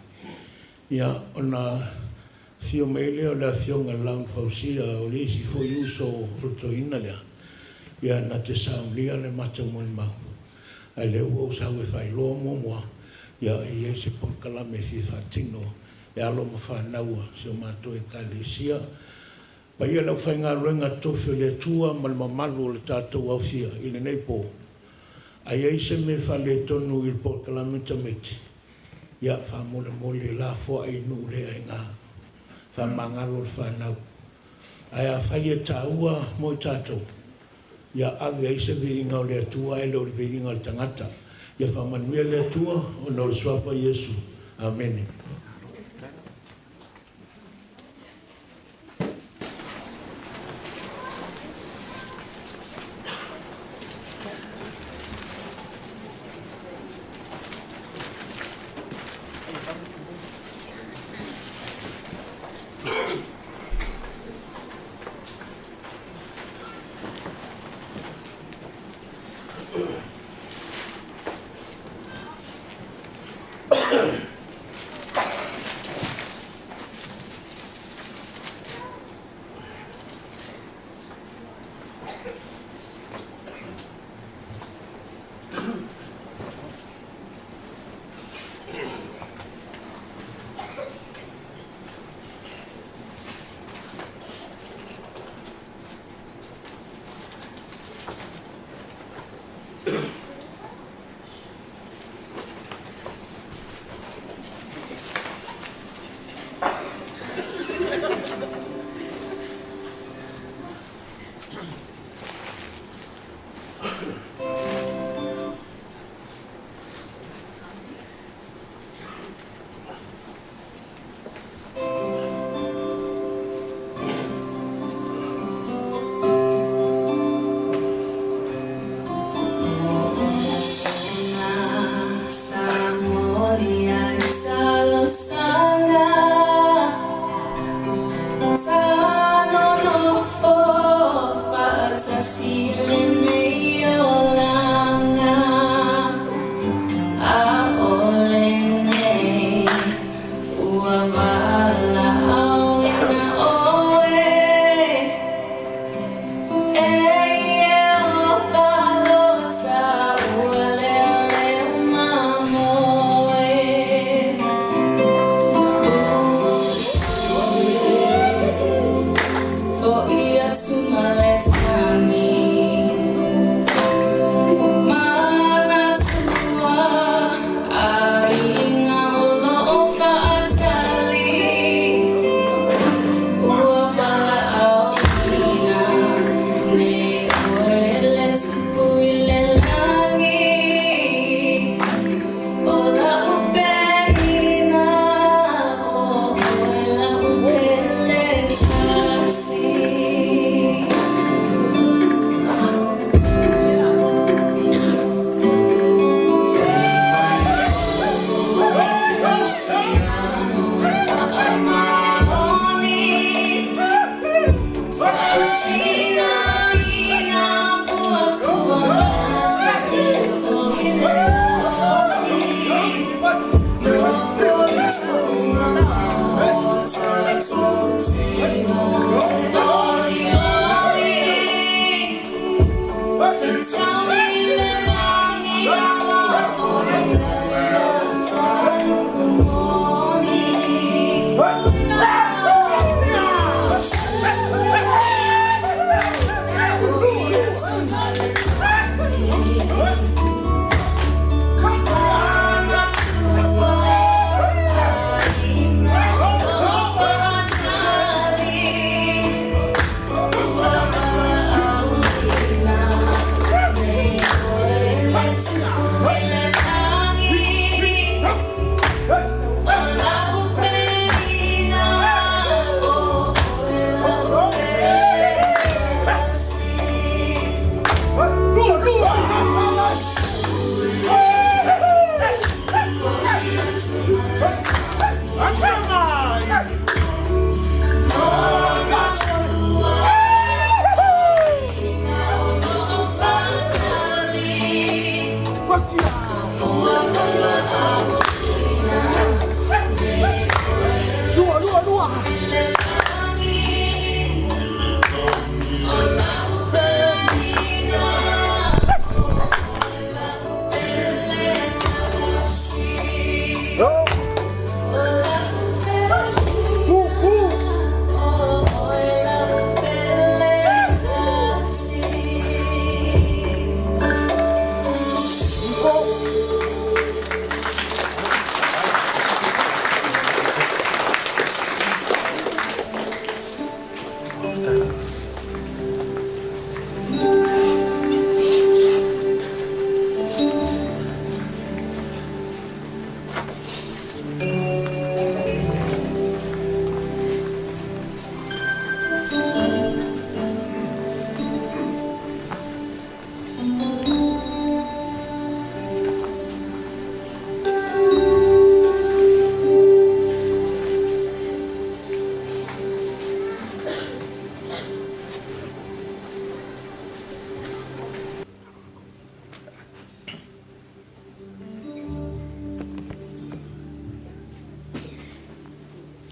Ia ona afio mai lea o le Afioga i le Launafausia o le isi foi uso o le toeaina lea, ia na te saunia le matou molimau, ae lea ua ou sau e faailoa muamua, ia e i ai se polokalame e fia faatino e alo ma fanau a si o matou Ekalesia. Paia i le aufaigaluega totofi o le Atua ma le mamalu o le tatou aofia i lenei po. A i ai se mea faaletonu i le polokalame tamaiti, ia faamolemole lafoai i nuu le aina, faamagalo le fanau. Ae afai e taua mo i tatou, ia ave ai se viiga o le Atua ae le o le viiga o le tagata. Ia faamanuia le Atua ona o le suafa o Iesu. Amene.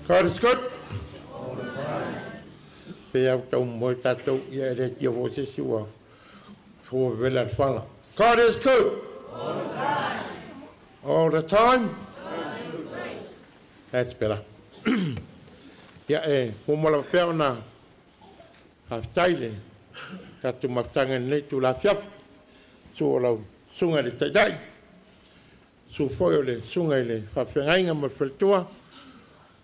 God is good. All the time. Pe au tau moe tātou ia e le tia fo se si ua fua vela le whala. God is good. All the time. All the time. That's better. Ia e, mo pea ona faafetai le tatou mafutaga i lenei itula afiafi, susu o lau susuga i le Taitai, susu foi o le susuga i le faafeagaiga ma le faletua,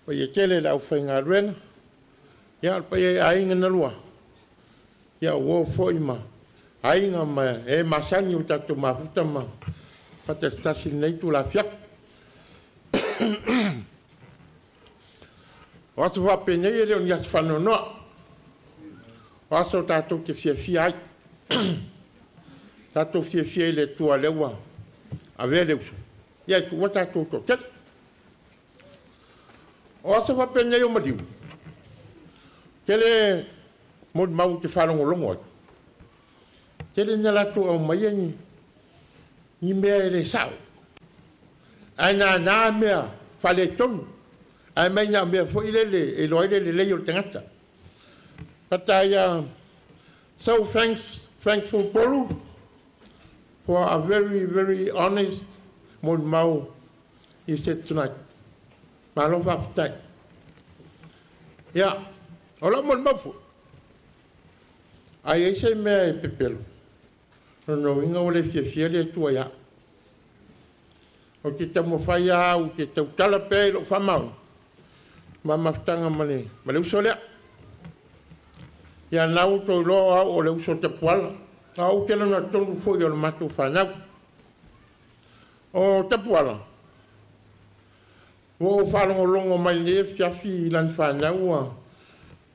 paia tele i le aufaigaluega, ia o le paia i aiga na lua, ia o uo foi ma aiga ma e masani ua tatou mafuta ma faatasitasi i lenei itula afiafi. O aso faapenei e le o ni aso faanoanoa, o aso tatou te fiafia ai. Tatou fiafia i le Atua lea ua avea le uso, ia e tuua tatou toatele. O aso faapenei o maliu, tele molimau ou te faalogologo ai, tele ina latou aumaia ni mea e le sao, ae nana mea faaletonu, ae mai na o mea foi lele e iloa ai le lelei o le tagata. But I am so thankful, Polu, for a very, very honest molimau you said tonight. Malo faafetai. Ia, o lau molimau foi, a i ai se mea e pepelo, lona uiga ua le fiafia le Atua ia au. Ou te taumafai lava au te tautala pea i lou faamaoni ma mafutaga ma le uso lea. Ia na ua toe iloa o au o le uso Tapuala, a ou te lona tonu foi o le matou fanau. O Tapuala, ua ou faalogologo mai lenei afiafi i lana fanau ua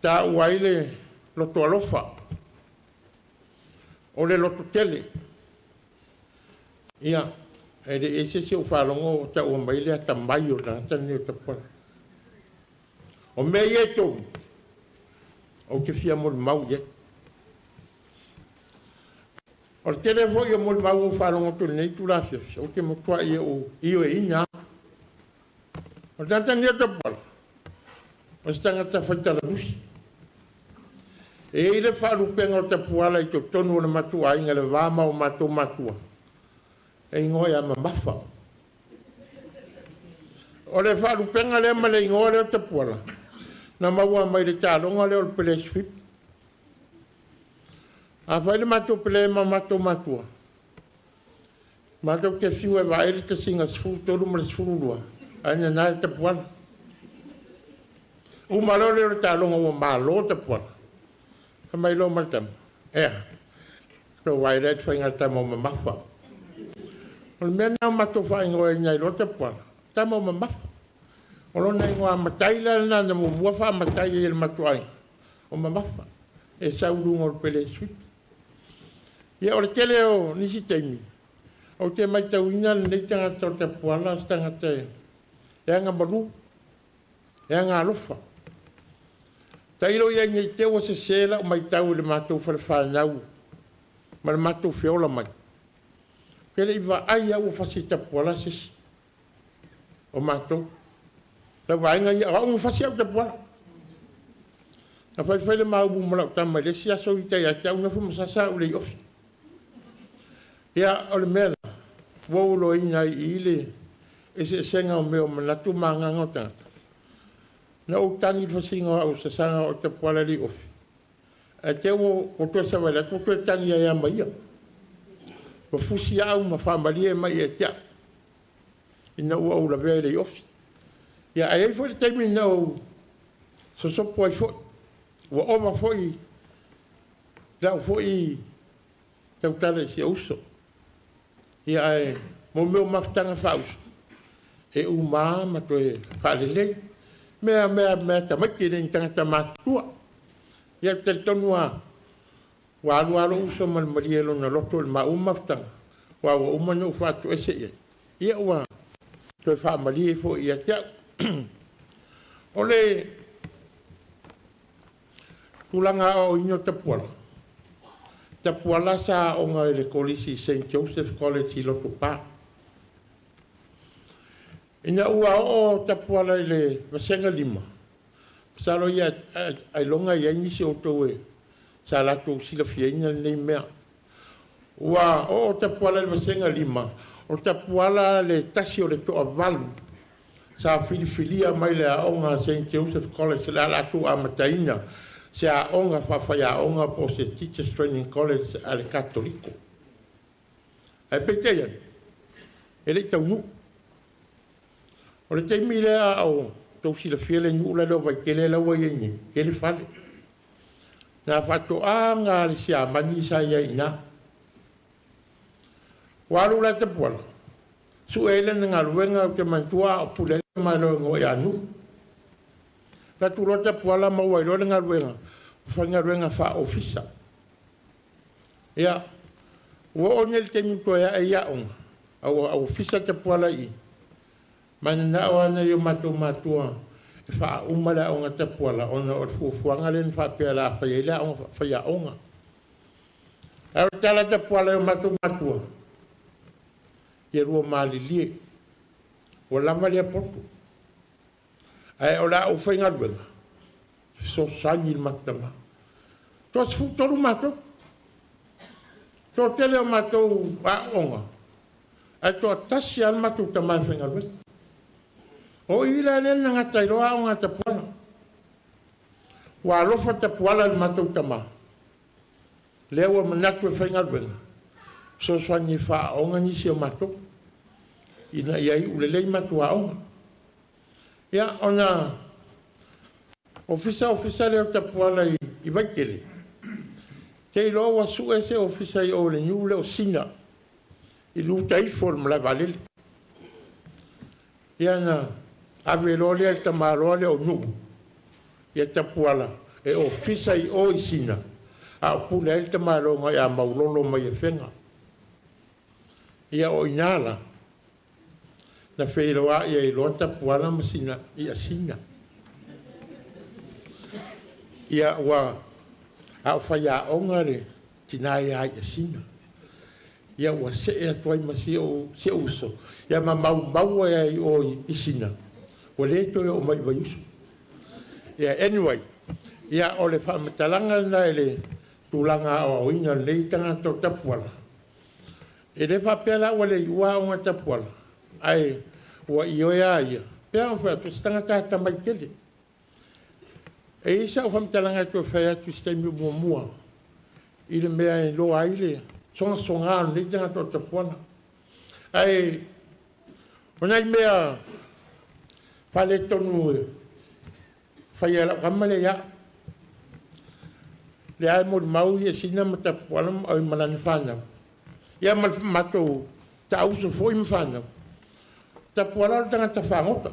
taua ai le loto alofa, o le loto tele. Ia, e le i ai se isi o faalogo o taua mai le atamai o le tagata lenei o Tapuala. O mea ia e tolu, ou te fia molimau i ai. O le tele foi o molimau ua ou faalogo atu i lenei itula afiafi, ou te matuai ou ioeina lava. O le tagata lenei o Tapuala, o se tagata faitalalusi. E i ai le faalupega o Tapuala i totonu o le matou aiga i le va ma o matou matua, e igoa ia Mamafa. O le faalupega lea ma le igoa lea o Tapuala, na maua mai le taaloga lea o le pele sweep. A fai le matou pele ma matou matua, matou te fiu e vaai le tasiga 13 ma le 12, ae nana e Tapuala. Uma loa lea o le taaloga ua malo Tapuala. Fai mai loa ma le tama, ea, tou vaai lea i le faiga tama o Mamafa. O le mea lena o matou faaigoaina ai loa Tapuala, tama o Mamafa. O lona igoa matai la lena na muamua faamatai ai e le matou aiga, o Mamafa, e sau i luga o le pele sweet. Ia o le tele o nisi taimi, ou te matauina lenei tagata o Tapuala, o se tagata e agamalu, e agalofa. Tailo i ai nei te ua sese lau matau i le matou falefanau ma le matou feola mai. Ke le i vaai au ua fasi i Tapuala se isi o matou. Lau vaaiga ia, o au ua fasi au Tapuala. Na faifai le maubu ma lau tama i le isi aso i tai ia te au nofo ma sasa au le i ofi. Ia, o le mea la, ua ou iloaina ai i i le eseesega o mea o manatu ma agaga o tagata. Na ou tagi i le fasiga o au sasaga o Tapuala i le ofi. Ae te ua toe savali atu, ua toe tagi ai lava ma ia. Ua fusi au ma faamalie mai ia te au, ina ua ou lavea i le ofi. Ia, ae i ai foi le taimi na ou sosopo ai foi. Ua ova foi lau foi tautala i si ou uso. Ia, ae mo mea o mafutaga faauso, e uma ma toe faalelei. Mea, mea, mea tamaiti e le ni tagata matutua. Ia, ou te talitonu lava, ua alu lava lou uso ma le malie lona loto i le maua mafutaga, aua ua uma ona ou faatoese i ai. Ia, ua toe faamalie foi ia te au. O le tulaga aoaoina o Tapuala, Tapuala sa aoga i le kolisi St. Joseph College i Lotopa. Ina ua oo Tapuala i le vasega 5, Masalo ia ailoga i ai nisi o outou e sa latou silafiaina lenei mea. Ua oo Tapuala i le Vasega 5, o Tapuala le tasi o le toavalu sa filifilia mai le aoga St. Joseph College le a latou amataina se aoga faafaiaoga po o se Teachers Training College a le Katoliko. Ae peitai ane, e le i taunuu. O le taimi lea o tou silafia le nuu la lea o Vaitele la ua i ai nei, tele fale. Na faatoaga a le siamani sa i ai i ina. Ua alu la Tapuala, sue ai lana galuega ou te manatua a o pule ai le tamaloa ia Nuu. La tuloa Tapuala maua ai loa le galuega, faigaluega faa-ofisa. Ia, ua oo nei i le taimi toe ae i aoga, a ofisa Tapuala i i, mananao lava nai o matou matua e faauma le aoga Tapuala ona o le fuafuaga lea na faapea o le a fai ai le aoga faiaoga. Ae o le tala a Tapuala i o matou matua, ia lua malilie, ua lava lea poto. Ae o le a ou faigaluega, fesoasoani i le matou tama. 33 matou. Toatele o matou aoga, ae toatasi lava le matou tama e faigaluega. O i la lea na gata ai loa aoga a Tapuala. Ua alofa Tapuala i le matou tama, lea ua manatu e faigaluega, fesoasoani e faaaoga nisi o matou, ina ia iu lelei matou aoga. Ia, ona ofisa lea o Tapuala i Vaitele, te iloa ua sue se ofisa i o le nuu lea o Sina, i luta ifo o le malae vaalele. Ia na ave loa lea le tamaloa lea o Nuu, ia Tapuala, e ofisa i o i Sina, a o pule ai le tamaloga ia Maulolo mai Afega. Ia o ina la, na feiloai ai loa Tapuala ma Sina ia Sina. Ia ua a o faiaoga le tina ia ia Sina. Ia ua see atu ai ma si ou uso, ia ma maumau ai o i Sina. Ua le toe o mai Vaiusu. Ia anyway, ia o le faamatalaga lena i le tulaga aoaoina o lenei tagata o Tapuala. E le faapea la ua le iua aoga Tapuala, ae ua ioe a ia, pea o fai atu, se tagata atamai tele. E i ai sau faamatalaga e toe fai atu i se taimi muamua, i le mea e iloa ai le sogasoga o lenei tagata o Tapuala. Ae o nai mea faaletonu e fai e lau kama le ia. Le ae molimau ia Sina ma Tapuala ma lana whanau. Ia ma matou tauso foi ma whanau. Tapuala o le tagata fagota.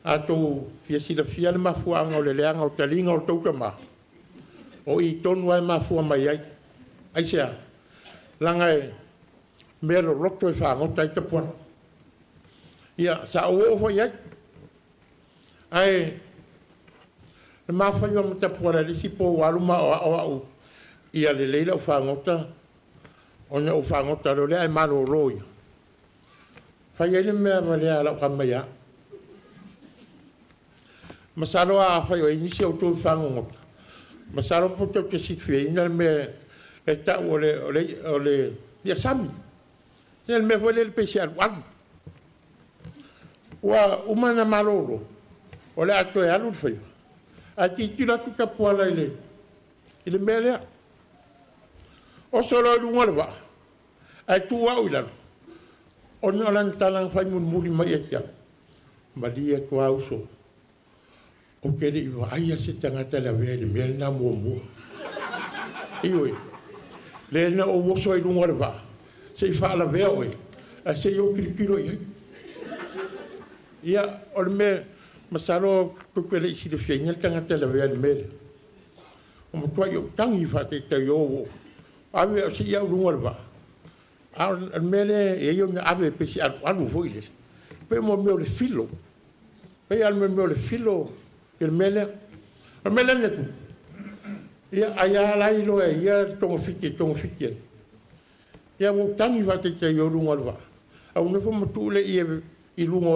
A tou fia silafia le mafuaaga o le leaga o taliga o le tou tama. O i tonu ai mafua mai ai. Aisea, laga e mea loloto e fagota ai Tapuala. Ia, sa ou oo foi ai. Ae, le mafai o ma Tapuala le isi po ua alu ma o au ia lelei lau fagota, ona o fagota leo lea ai malolo ia. Fai ai le mea valea lau kama ia. Masalo a fai o nisi o tou fagogota. Masalo po tau te silafia ina le mea e tau o le ia sami. Ia le mea foi lea le peisi alualu. Ua uma na malolo, o le a toe alu le faiva. Ae tilotilo atu Tapuala i le mea lea. Oso loa i luga o le vaa, ae tuu au i lalo. Ona o lana tala na fai mulimuli mai ia te au. Malie atu a uso. O ke le i vaaia se tagata le avea i le mea lena muamua. Ioe, le na ou oso ai luga o le vaa, se i faalavea oe, ae se i ou tilotilo i ai. Ia, o le mea, masalo tou te le i silafiaina le tagata le avea i le mea lea. O matuai ou tagi faataitai o o. Ave o se i au luga o le vaa. A o le mea lea e ia ona ave pe se alualu foi lele. Pe mo mea o le filo. Pe a le mea o le filo i le mea lea. O le mea lea na tu. Ia, ai a la i loa ia togafiti ai. Ia, ua ou tagi faataitai o luga o le vaa. A ua nofo ma tuu le ia i luga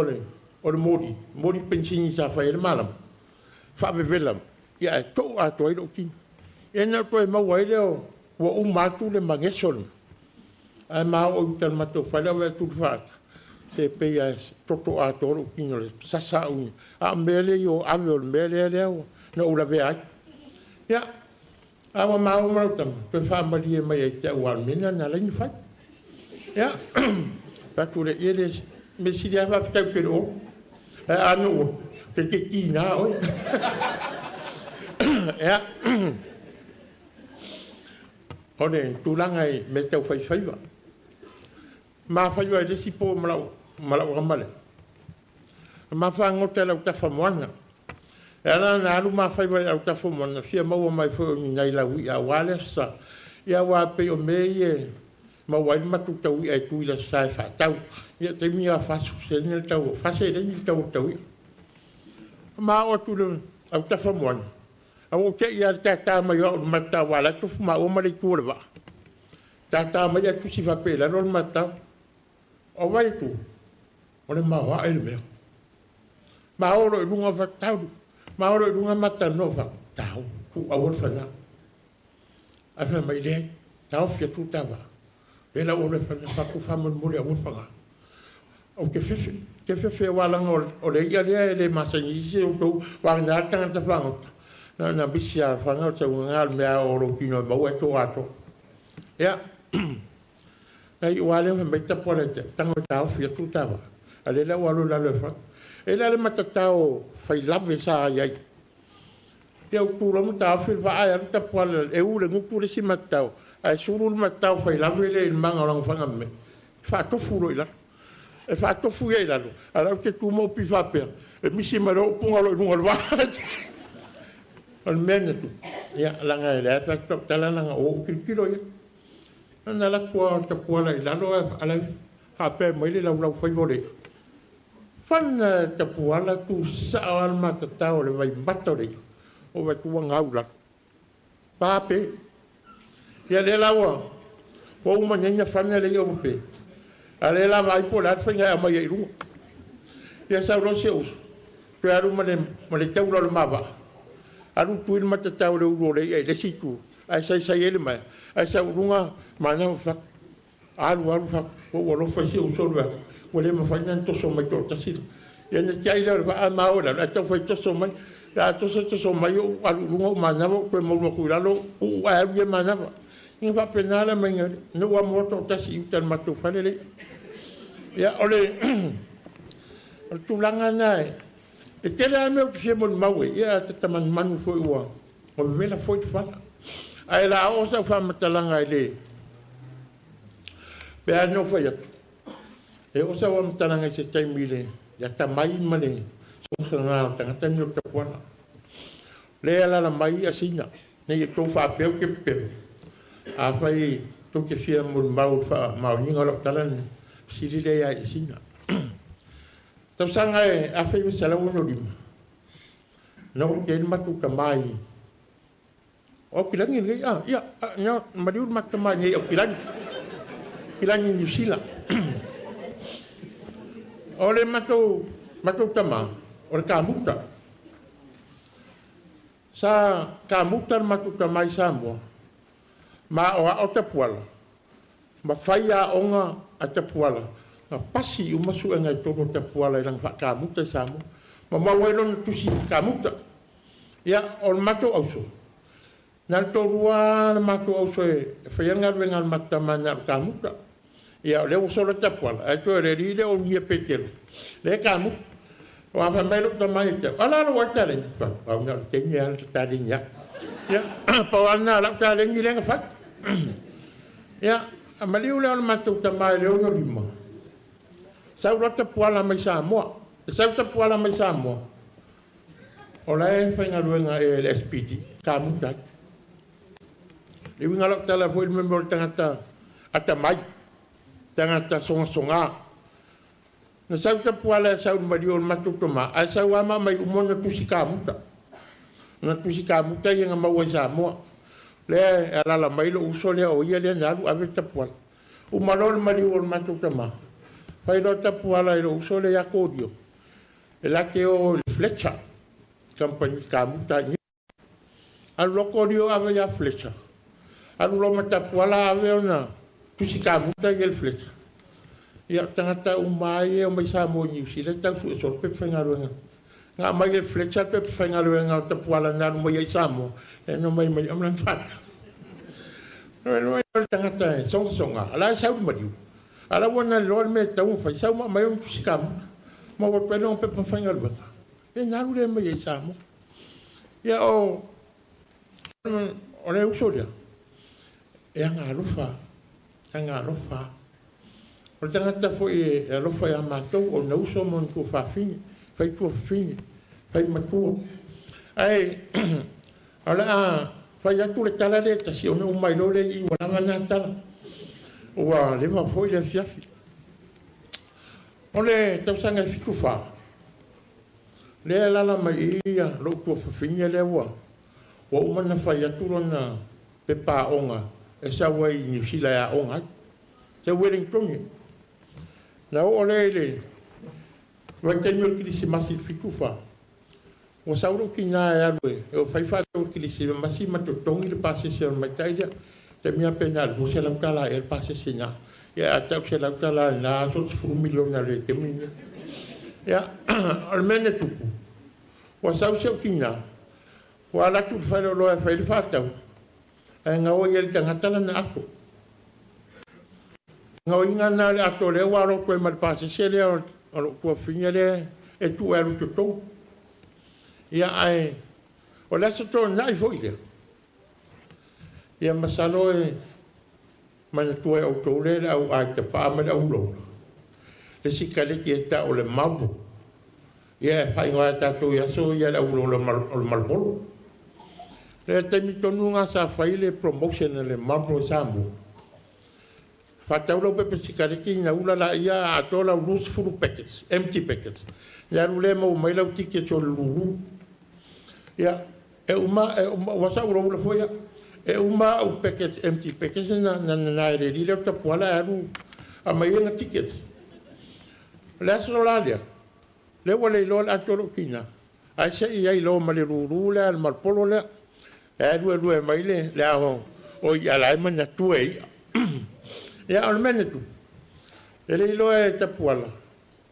o le moli, moli pensini sa fai ai le malama. Faavevela ia ae to'u atoa ai lo'u tino. Ia na ou toe maua ai lea ua uma atu le mageso le ae ma oo i uta i le matou fale ou vaai atu i le faata, se pei lava e toto atoa lou tino i le sasa au a o mea lea o ave o le mea lea lea na ou lavea ai. Ia, a ua maua ma lau tama, toe faamalie mai ia te au aua o le mea lena na ala ai ona fai. Ia, fai atu lea, ia le mea sili lava faafetai ou te le o ola. Ae a na ou ola, ou te titina oe. Ia, o le tulaga i mea tau faifaiva. Ma faiva i le isi po ma lau ama lea. Ma fagota i lau tafamoana. E ala ona alu ma faiva i lau tafamoana, fia maua mai foi o ni nai laui'a aua le aso Sa. Ia aua e pei o mea ia e maua ai le matou taui'a e tu i le aso Sa e faatau. Ia taimi a 40sene le tau, 4seleni le tau o le taui'a. Ma oo atu i le au tafamoana, a ua ou te'i lava i le tātā mai o au i le matatao aua o la e tofu maua ma le itu o le vaa. Tātā mai ae tusi faapea i lalo le matatao. O vai atu, o le maoae le mea. Ma oo loa i luga faatau, ma oo loa i luga ma talanoa fa, tau, tuu aua le fana. Ae fai mai, leai, taofi atu ta vaa. Lea la ua alu e fana, faatu faamolemole aua le faga. Ou te fefe, te fefe aua leaga o le i'a lea e le masani i isi outou, vagana le tagata fagota. Na ona misi lava fana o le taugaga o le mea o lou tino e maua e to atoa. Ia, na iu lava lea fai mai tapuala ia te au, tago e taofi atu ta vaa. A o lea la ua alu i lalo e fana. E i ai la le matatao fai lave sa i ai. Ia ou tu loa ma taofi le vaa e alu tapuala e u i le gutu le isi matatao, ae sulu le matatao fai lave lea i le maga o lana fana mea, faatofu loa i lalo. E faatofu ia i lalo, a o la ou te tu ma ou pili faapea, e misi mai loa ou puga loa i luga o le vaa. O le mea na tupu, ia leaga e leai fai atu lau tala leaga ua ou tilotilo i ai. Na alu atu lava o tapuala i lalo ae ala faapea mai le laulaufaiva o le i'a. Fana tapuala tu sa'o lava le matatao o le vaimata o le i'a, ou vaai atu ua gau i lalo. Pape. Ia lea la ua uma nei ona fana le i'a ua pe. A o lea la vaai po o le a le faiga e aumai ai i luga. Ia sau loa si ou uso, toe alu ma le taula o le ma vaa, alu tui le matatao o le ulu o le i'a i le isi itu, ae saisai ai le maea, ae sau i luga manava fatu. Alu alu fatu, ua ou alofa i si ou uso o le vaega, ua le mafai ona toso mai toatasi la. Ia ona tiai lea o le vaa ma o i lalo, ae taufai toso mai. Pe a toso toso mai ou alu i luga ou manava ou toe moulu atu i lalo, uu ae alu ia manava. Ia faapena le aumaiga na ou amoa toatasi i uta i le matou fale le i'a. Ia o le tulaga lena e tele lava mea ou te fia molimau ai, ia ae ta manumanu foi ua vevela foi le fala. Ae o le a oo sau faamatalaga i le pe a na ou fai atu, e oo sau faamatalaga i se taimi i le atamai ma le sosoga o tagata nei o le tapuala. O lea e alaala mai Asina, ne i outou faapea ou te pepelo. Afai tou te fia molimau i le faamaoniga o lau tala lenei, fesili lea ia Sina. Tausaga e 1965, na oo atu ai le matou tama i o Aukilani lenei, ia, na maliu le matou tama i Aukilani, Aukilani Niu Sila. O le matou tama, o le kamuta. Sa kamuta le matou tama i Samoa, ma o ao tapuala, ma fai aoga a tapuala, na pasi uma suega e tolu o tapuala i lana faakamuta i Samoa, ma maua ai lona tusi kamuta. Ia, o le matou auso, na le toalua le matou auso e faia le galuega a le matou tama na o le kamuta. Ia, o lea ua sola tapuala, ae toe o le alii lea o Unia Petelo, lea e kamuta. Aua fai mai lou tama ia te au, a la lou ai taleni? Fai, au na o le teine lava le taleni au. Ia, pau lava lena o lau taleni lea na fai. Ia, maliu lea o le matou tama i le 65, sau loa tapuala mai Samoa. E sau tapuala mai Samoa, o la e faigaluega e le SPD, kamuta ai. Le uiga o lau tala foi i le mea o le tagata atamai, tagata sogasoga. Na sau tapuala e sau i le maliu o le matou tama, ae sau lava ma aumai uma ona tusi kamuta. Ona tusi kamuta ia na maua i Samoa. Lea e alaala mai lou uso lea o ia lea na alu ave tapuala. Uma loa le maliu o le matou tama, fai loa tapuala i lou uso lea ia Kodio, e la te o i le Fletcher. Kamapani kamuta i alu loko lio ave ia Fletcher alu lo ma Tapuala ave ona tusi kamuta i le Fletcher ia tagata uma ai e o mai Samoa i Niu Sila tau suesolo pepa faigaluega ga mai le Fletcher pepa faigaluega o Tapuala na alu mai ai Samoa e no mai mai amlan fata no no le tagata e sogasoga ala e sau le maliu ala ua na loa le mea tau fai sau ma mai ona tusi kamuta ma ua toe lona pepa faigaluega e na alu lea mai ai Samoa ia o le uso lea e agalofa agalofa o le tagata foi e alofa iā matou o na uso ma ona tuafafine fai tuafafine fai matua ae o le a fai atu le tala lea tasi ona uma ai loa lea i ua lava lena tala ua leva foi le afiafi o le tausaga e 74 lea e alaala mai i i lou tuafafine lea ua uma ona fai atu lona pepa aoga e sau ai i Niu Sila e aoga ai se Wellington na oo lea i le vaitaimi o le Kilisimasi i le 74 ua sau lou tinā e alu e o fai faatau le Kilisimasi ma totogi le pasese o le matai lea taimi a pe na o le $200 ea le pasese i ina ia a tau $100 i na aso $10 miliona le taimi lenei ia o le mea na tupu ua sau si ou tinā ua alu atu i le faleoloa e fai le faatau ae gaoi e le tagata lana ato gaoiga lena o le ato lea ua alo atu ai ma le pasese lea o lou tuafafine lea e tuu e alu i totonu ia ae o le aso Toonai foi lea ia masalo e manatua e outou lea le au ai tapaa ma le au ulaula le sikaleki e ta'u o le Marlboro ia e faaigoa e tatou i aso ia le au ulaula o le Marlboro le taimi tonu lena sa fai le promotion a le Marlboro i Samoa faatau lau pepa sikaleki ina ula laia atoa lau 20 packets empty packets le alu lea maua mai lau ticket o le lulu ia e uma ua sau ula foi ia e uma au packets empty packets na na e le lile o Tapuala e alu aumai ai na tickets o le aso la lea lea ua le iloa le ato o lou tinā ae se i ai loa ma le lulu lea le Marlboro lea e alualue mai le ao o i'a la e manatua e i'a ia o le mea na tupu e le iloa e Tapuala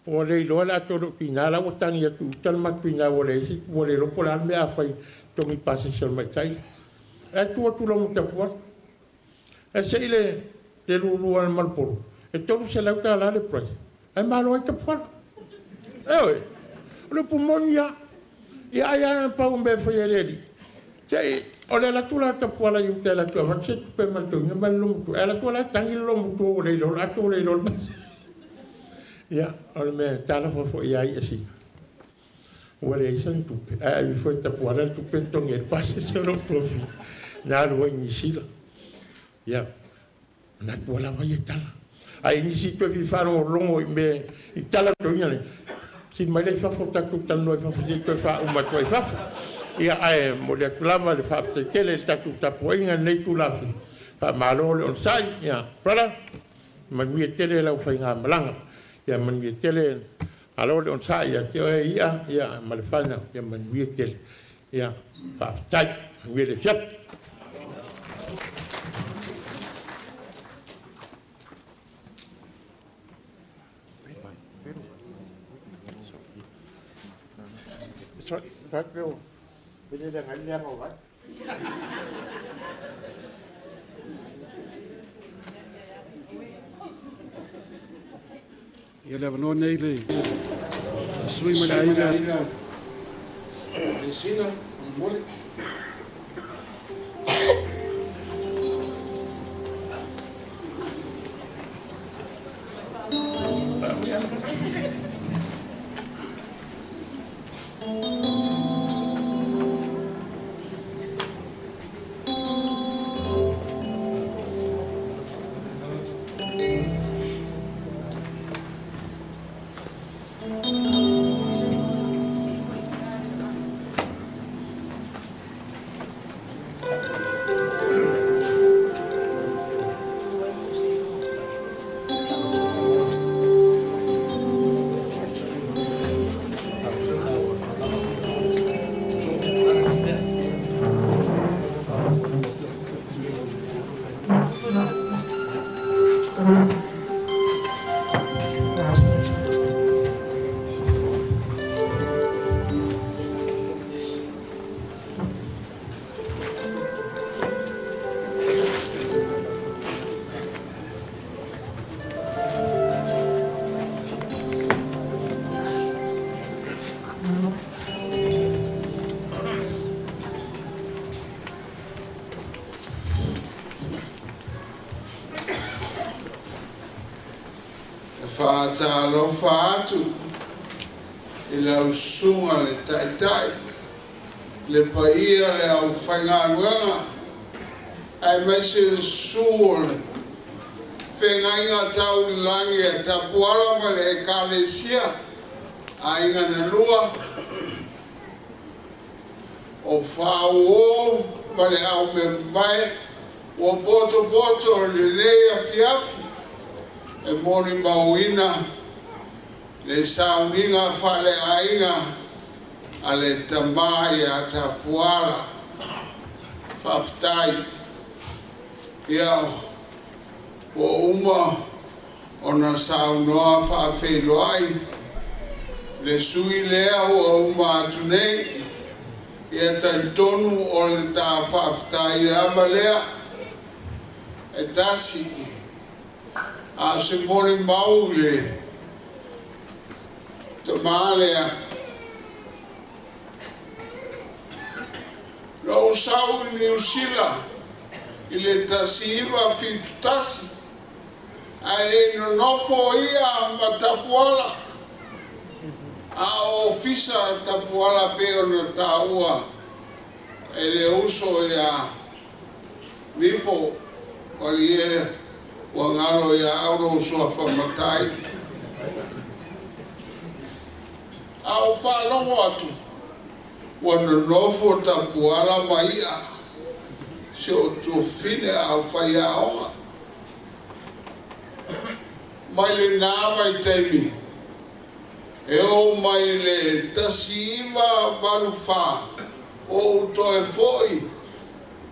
ua le iloa le ato o lou tinā la ua tagi atu i uta le matou tinā ua leai ua le iloa po o le a le mea a fai togi pasese o le matai ae tu atu loa ma Tapuala ae se i le lulu a le Marlboro e $300 le price ae malo ai Tapuala e oe o le upu moni lava ia ai lava na pau o mea e fai e le alii se o le alu atu la Tapuala i uta e alu atu e avatu se tupe ma le toeaina ma le loomatua e alu atu o la e tagi le loomatua ua le iloa le ato ua le iloa le pasese ia o le mea talofa foi ia ia sina ua leai sana tupe ae ave foi e Tapuala le tupe e totogi ai le pasese o lou tuafafine na alu ai i Niu Sila ia manatu ua lava ia tala ae nisi toe fia faalogologo i mea i tala toeaina le sili mai lea i fafo tatou talanoa i fafo se i toe faauma atu ai i fafo ia ae momoli atu lava le faafetai tele i le tatou tapuaiga i lenei itula faamalo le onosai ia brother manuia tele lau faigamalaga ia manuia tele malo le onosai ia te oe ia ia ma le fanau ia manuia tele ia faafetai manuia le afiafi. Sorry, Ia le avanoa nei le sui ma le aiga. Sina, mole. E faatalofa atu i lau susuga le Taitai, le paia le aufaigaluega, aemaise le susu o le feagaiga tau i le lagi a Tapuala ma le Ekalesia Aiga na Lua, o faaū ma le au mea mamae ua potopoto i lenei afiafi e molimauina le sauniga faaleaiga a le tamā ia Tapuala. Faafetai. Ia, ua uma ona saunoa faafeiloai le sui lea ua uma atu nei. Ia talitonu o le ta faafetai lava lea e tasi. A o se molimau i le tamā lea. Na ou sau i Niu Sila i le 1971, ae le i nonofo ia ma Tapuala. A o ofisa Tapuala pei ona taua e le uso ia Nifo, malie ua galo ia au lou suafa matai. A ou faalogo atu, ua nonofo Tapuala ma ia, si o tuafine a o faiaoga. Mai lenā vaitaimi, e oo mai i le 1984, ua ou toe foi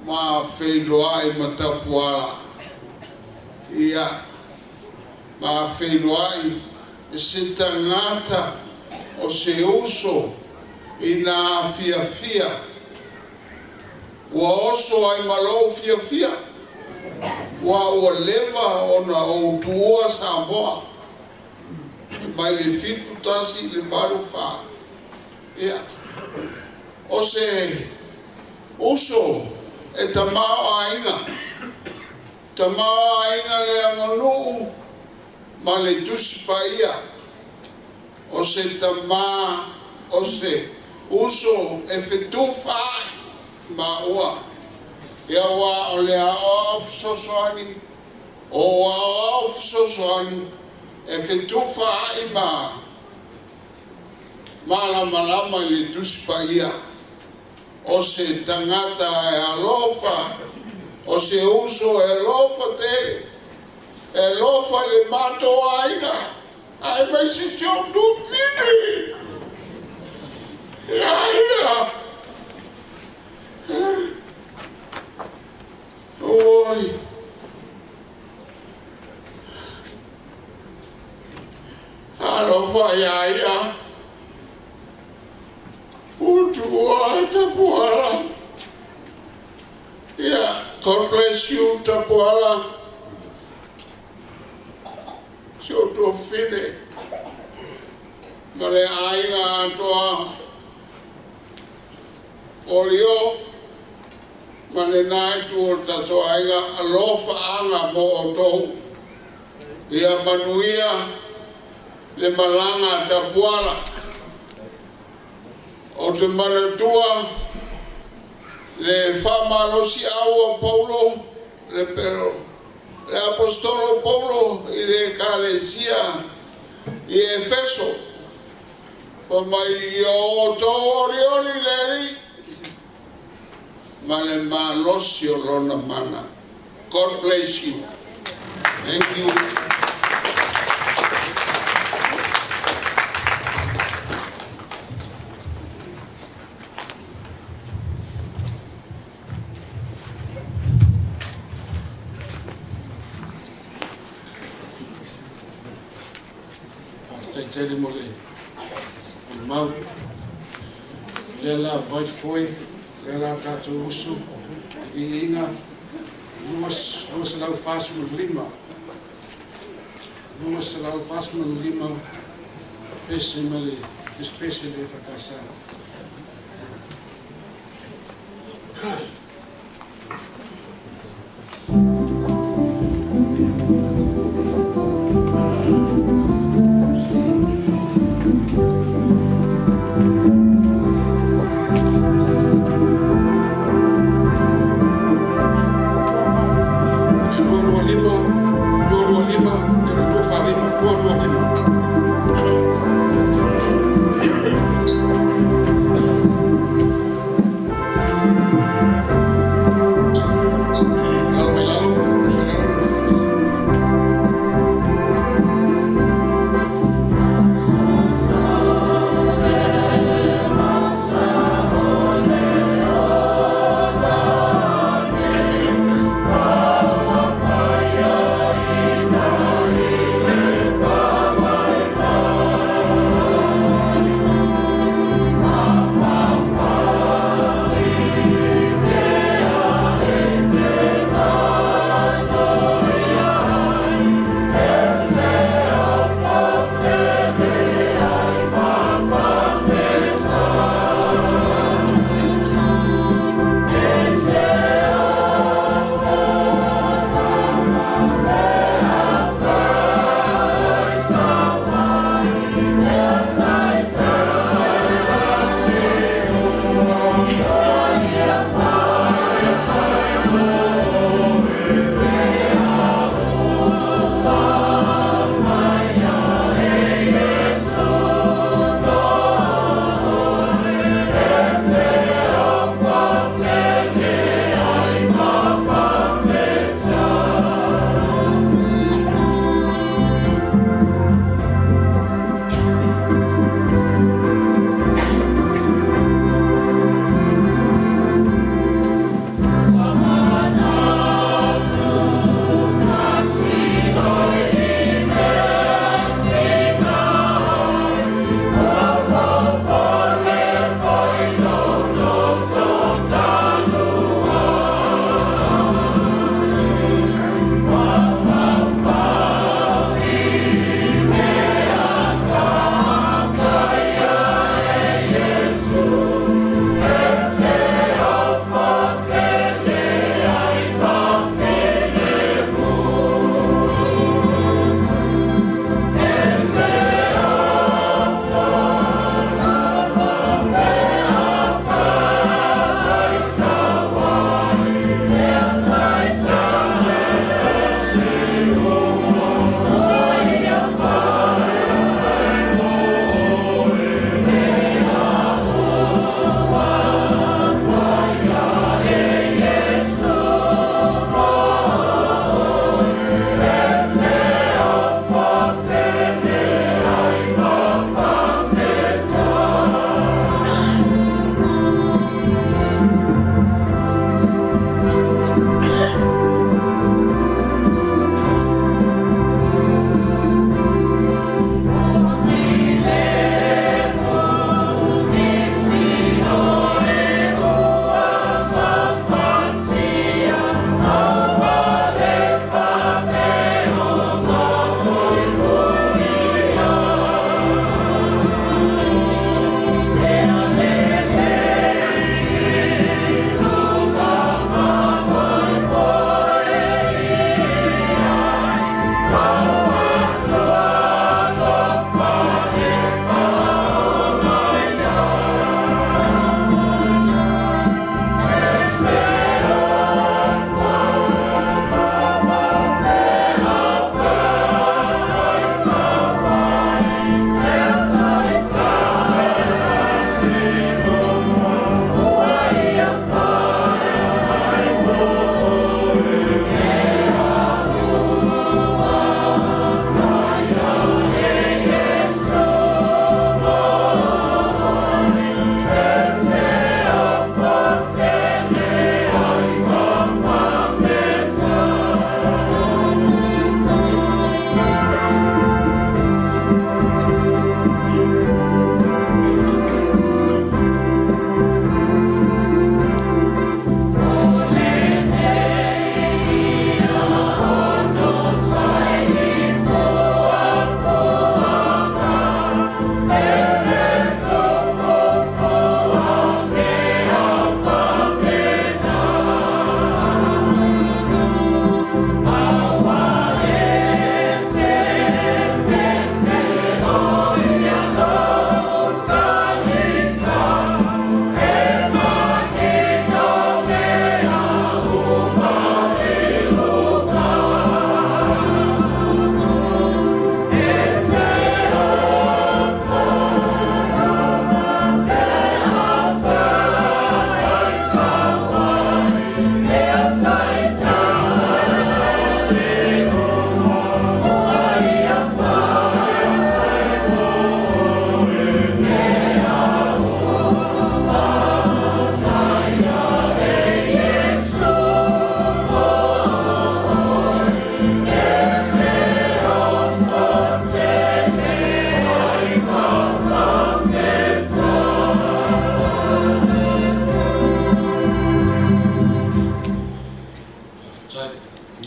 ma feiloai ma Tapuala. Ia, ma feiloai e se tagata o se uso i nā fiafia. Ua oso ai ma lou fiafia, ua ua leva ona ou tuua Samoa, mai le 71 i le 84. Ia, o se uso e tamaoaiga, tamaoaiga le aganuu ma le Tusi Paia. O se tamā, o se uso e fetufaai maua. Ia aua o le aoao fesoasoani, o aoao fesoasoani e fetufaai ma malamalama i le Tusi Paia. O se tagata e alofa, o se uso e alofa tele, e alofa i le matou aiga, aemaise si ou tuafine. Ia ia. Oi. Alofa ia ia. Utua Tapuala. Yeah, God bless you, Tapuala. Si o tuafine. Ma le aiga atoa. Olio. Ma le nai tu o tatou aiga alofaaga mo outou. Ia manuia le malaga a Tapuala. O te manatua le faamalosiau a Paulo, le le aposetolo Paulo i le Ekalesia i Efeso, fai mai, Ia outou olioli i le Alii ma le malosi o lona mana. God bless you. Thank you. Faafetai tele mo le mau. Lea la vai foe, lea la tatou usu i viiga 245, 245 pese ma le tusipese le EFKS. 25, 225, ia le 245, 225. Lalo mai lalo, mai lalo.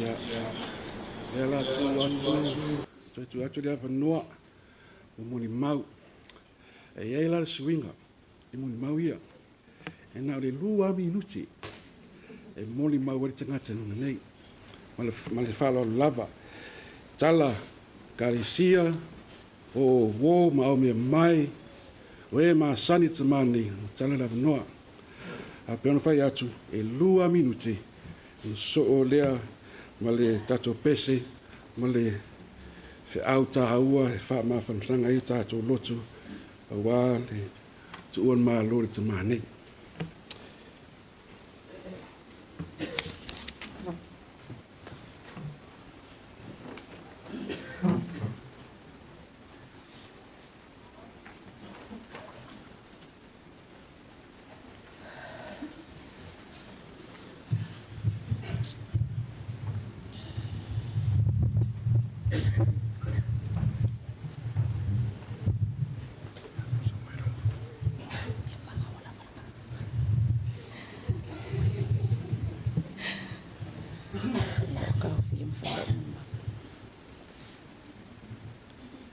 Ia, lea la tu atu, toe tu atu le avanoa, mo molimau. E i ai la le suiga i molimau ia. E na o le 2 minuti e molimau ai le tagata i luga nei. Ma le faaaloalo lava. Tala ekalesia o uō ma aumea mai, o e masani i le tamā nei, ua tala le avanoa. A pei ona fai atu, e 2 minuti, ona sosoo lea ma le tatou pese ma le feau taua e faamafanafanaga ai o tatou loto auā le tuua o le Malo i le tamā nei.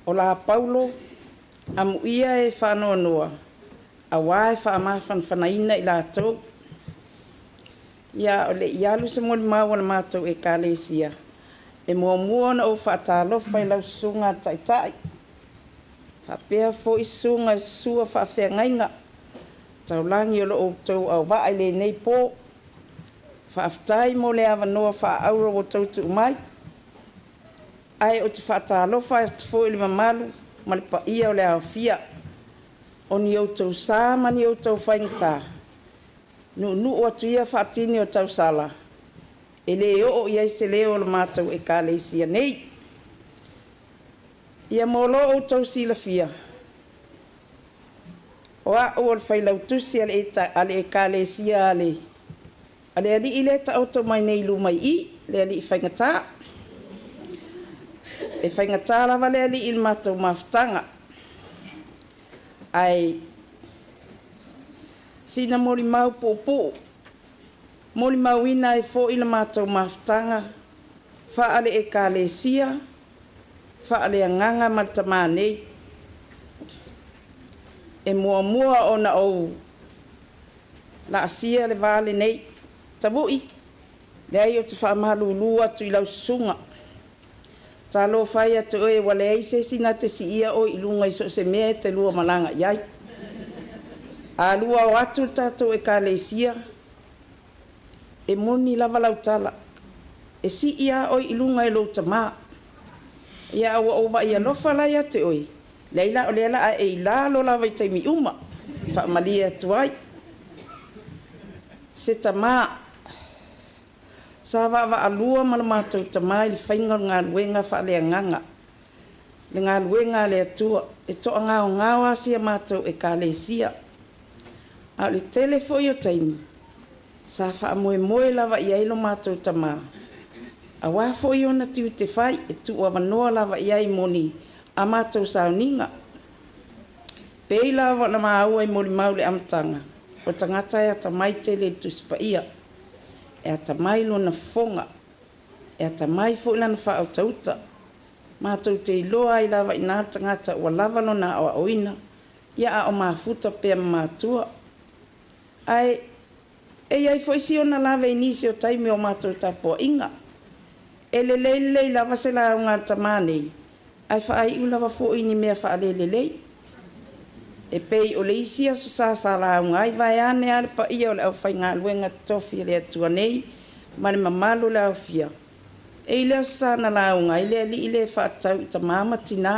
O la Paulo, amuia e faanoanoa, auā e faamafanafanaina i latou. Ia, o leʻi alu se molimau a le matou ekalesia, e muamua ona ou faatalofa i lau susuga a le Taitai, faapea foi susuga i sua faafeagaiga taulagi o lo o outou auvaa i lenei po. Faafetai mo le avanoa faaauro ua outou tuu mai. Ae ou te faatalofa atu foi i le mamalu ma le paia o le aofia, o ni outou sa ma ni outou faigata, nuunuu atu ia faatini o tausala, e lē oo i ai se leo o le matou ekalesia nei. Ia mo lo outou silafia, o a'u o le failautusi a le ekalesia a le alii lea e taoto mai nei i luma i i, le alii faigata. E faigata lava le alii i le matou mafutaga. Ae sina molimau puupuu, molimauina ai foi le matou mafutaga faale ekalesia, faaleagaga ma le tamā nei. E muamua ona ou laasia le va lenei. Tavu'i, leai ou te faamalulū atu i lau susuga. Talofa e ia te oe ua leai se isi na te siia oe i luga i so o se mea e te lua malaga i ai. A lua o atu le tatou ekalesia, e moni lava lau tala, e sii lava oe i luga e lou tamā. Ia a ua ou vaai alofa la ia te oe, leai la o lea o le a e i lalo lava i taimi uma, faamalie atu ai. Se tamā, sa vaavaalua ma le matou tamā i le faiga o le galuega faaleagaga, le galuega a le Atua, e toagaogao lava si a matou ekalesia. A o le tele foi o taimi, sa faamoemoe lava i ai lo matou tamā, auā foi ona tiute fai e tuuavanoa lava i ai mo ni a matou sauniga. Pei lava ona maua i molimau i le amataga, o le tagata e atamai tele i le Tusi Paia, e atamai lona fofoga, e atamai foi lana faautauta. Matou te iloa ai lava i ina le tagata ua lava lona aoaoina, ia a o mafuta pea ma matua. Ae e i ai foi si ona lave i nisi o taimi o matou tapuaiga. E lelei lelei lava se lauga a le tamā nei, ae faaiu lava foi i ni mea faalelelei. E pei o le isi aso sa sa lauga ai, vaeane lava le paia o le aufaigaluega totofi a le Atua nei ma le mamalu o le aofia. E i le aso sa na lauga ai le alii lea e faatatau i tamā ma tinā.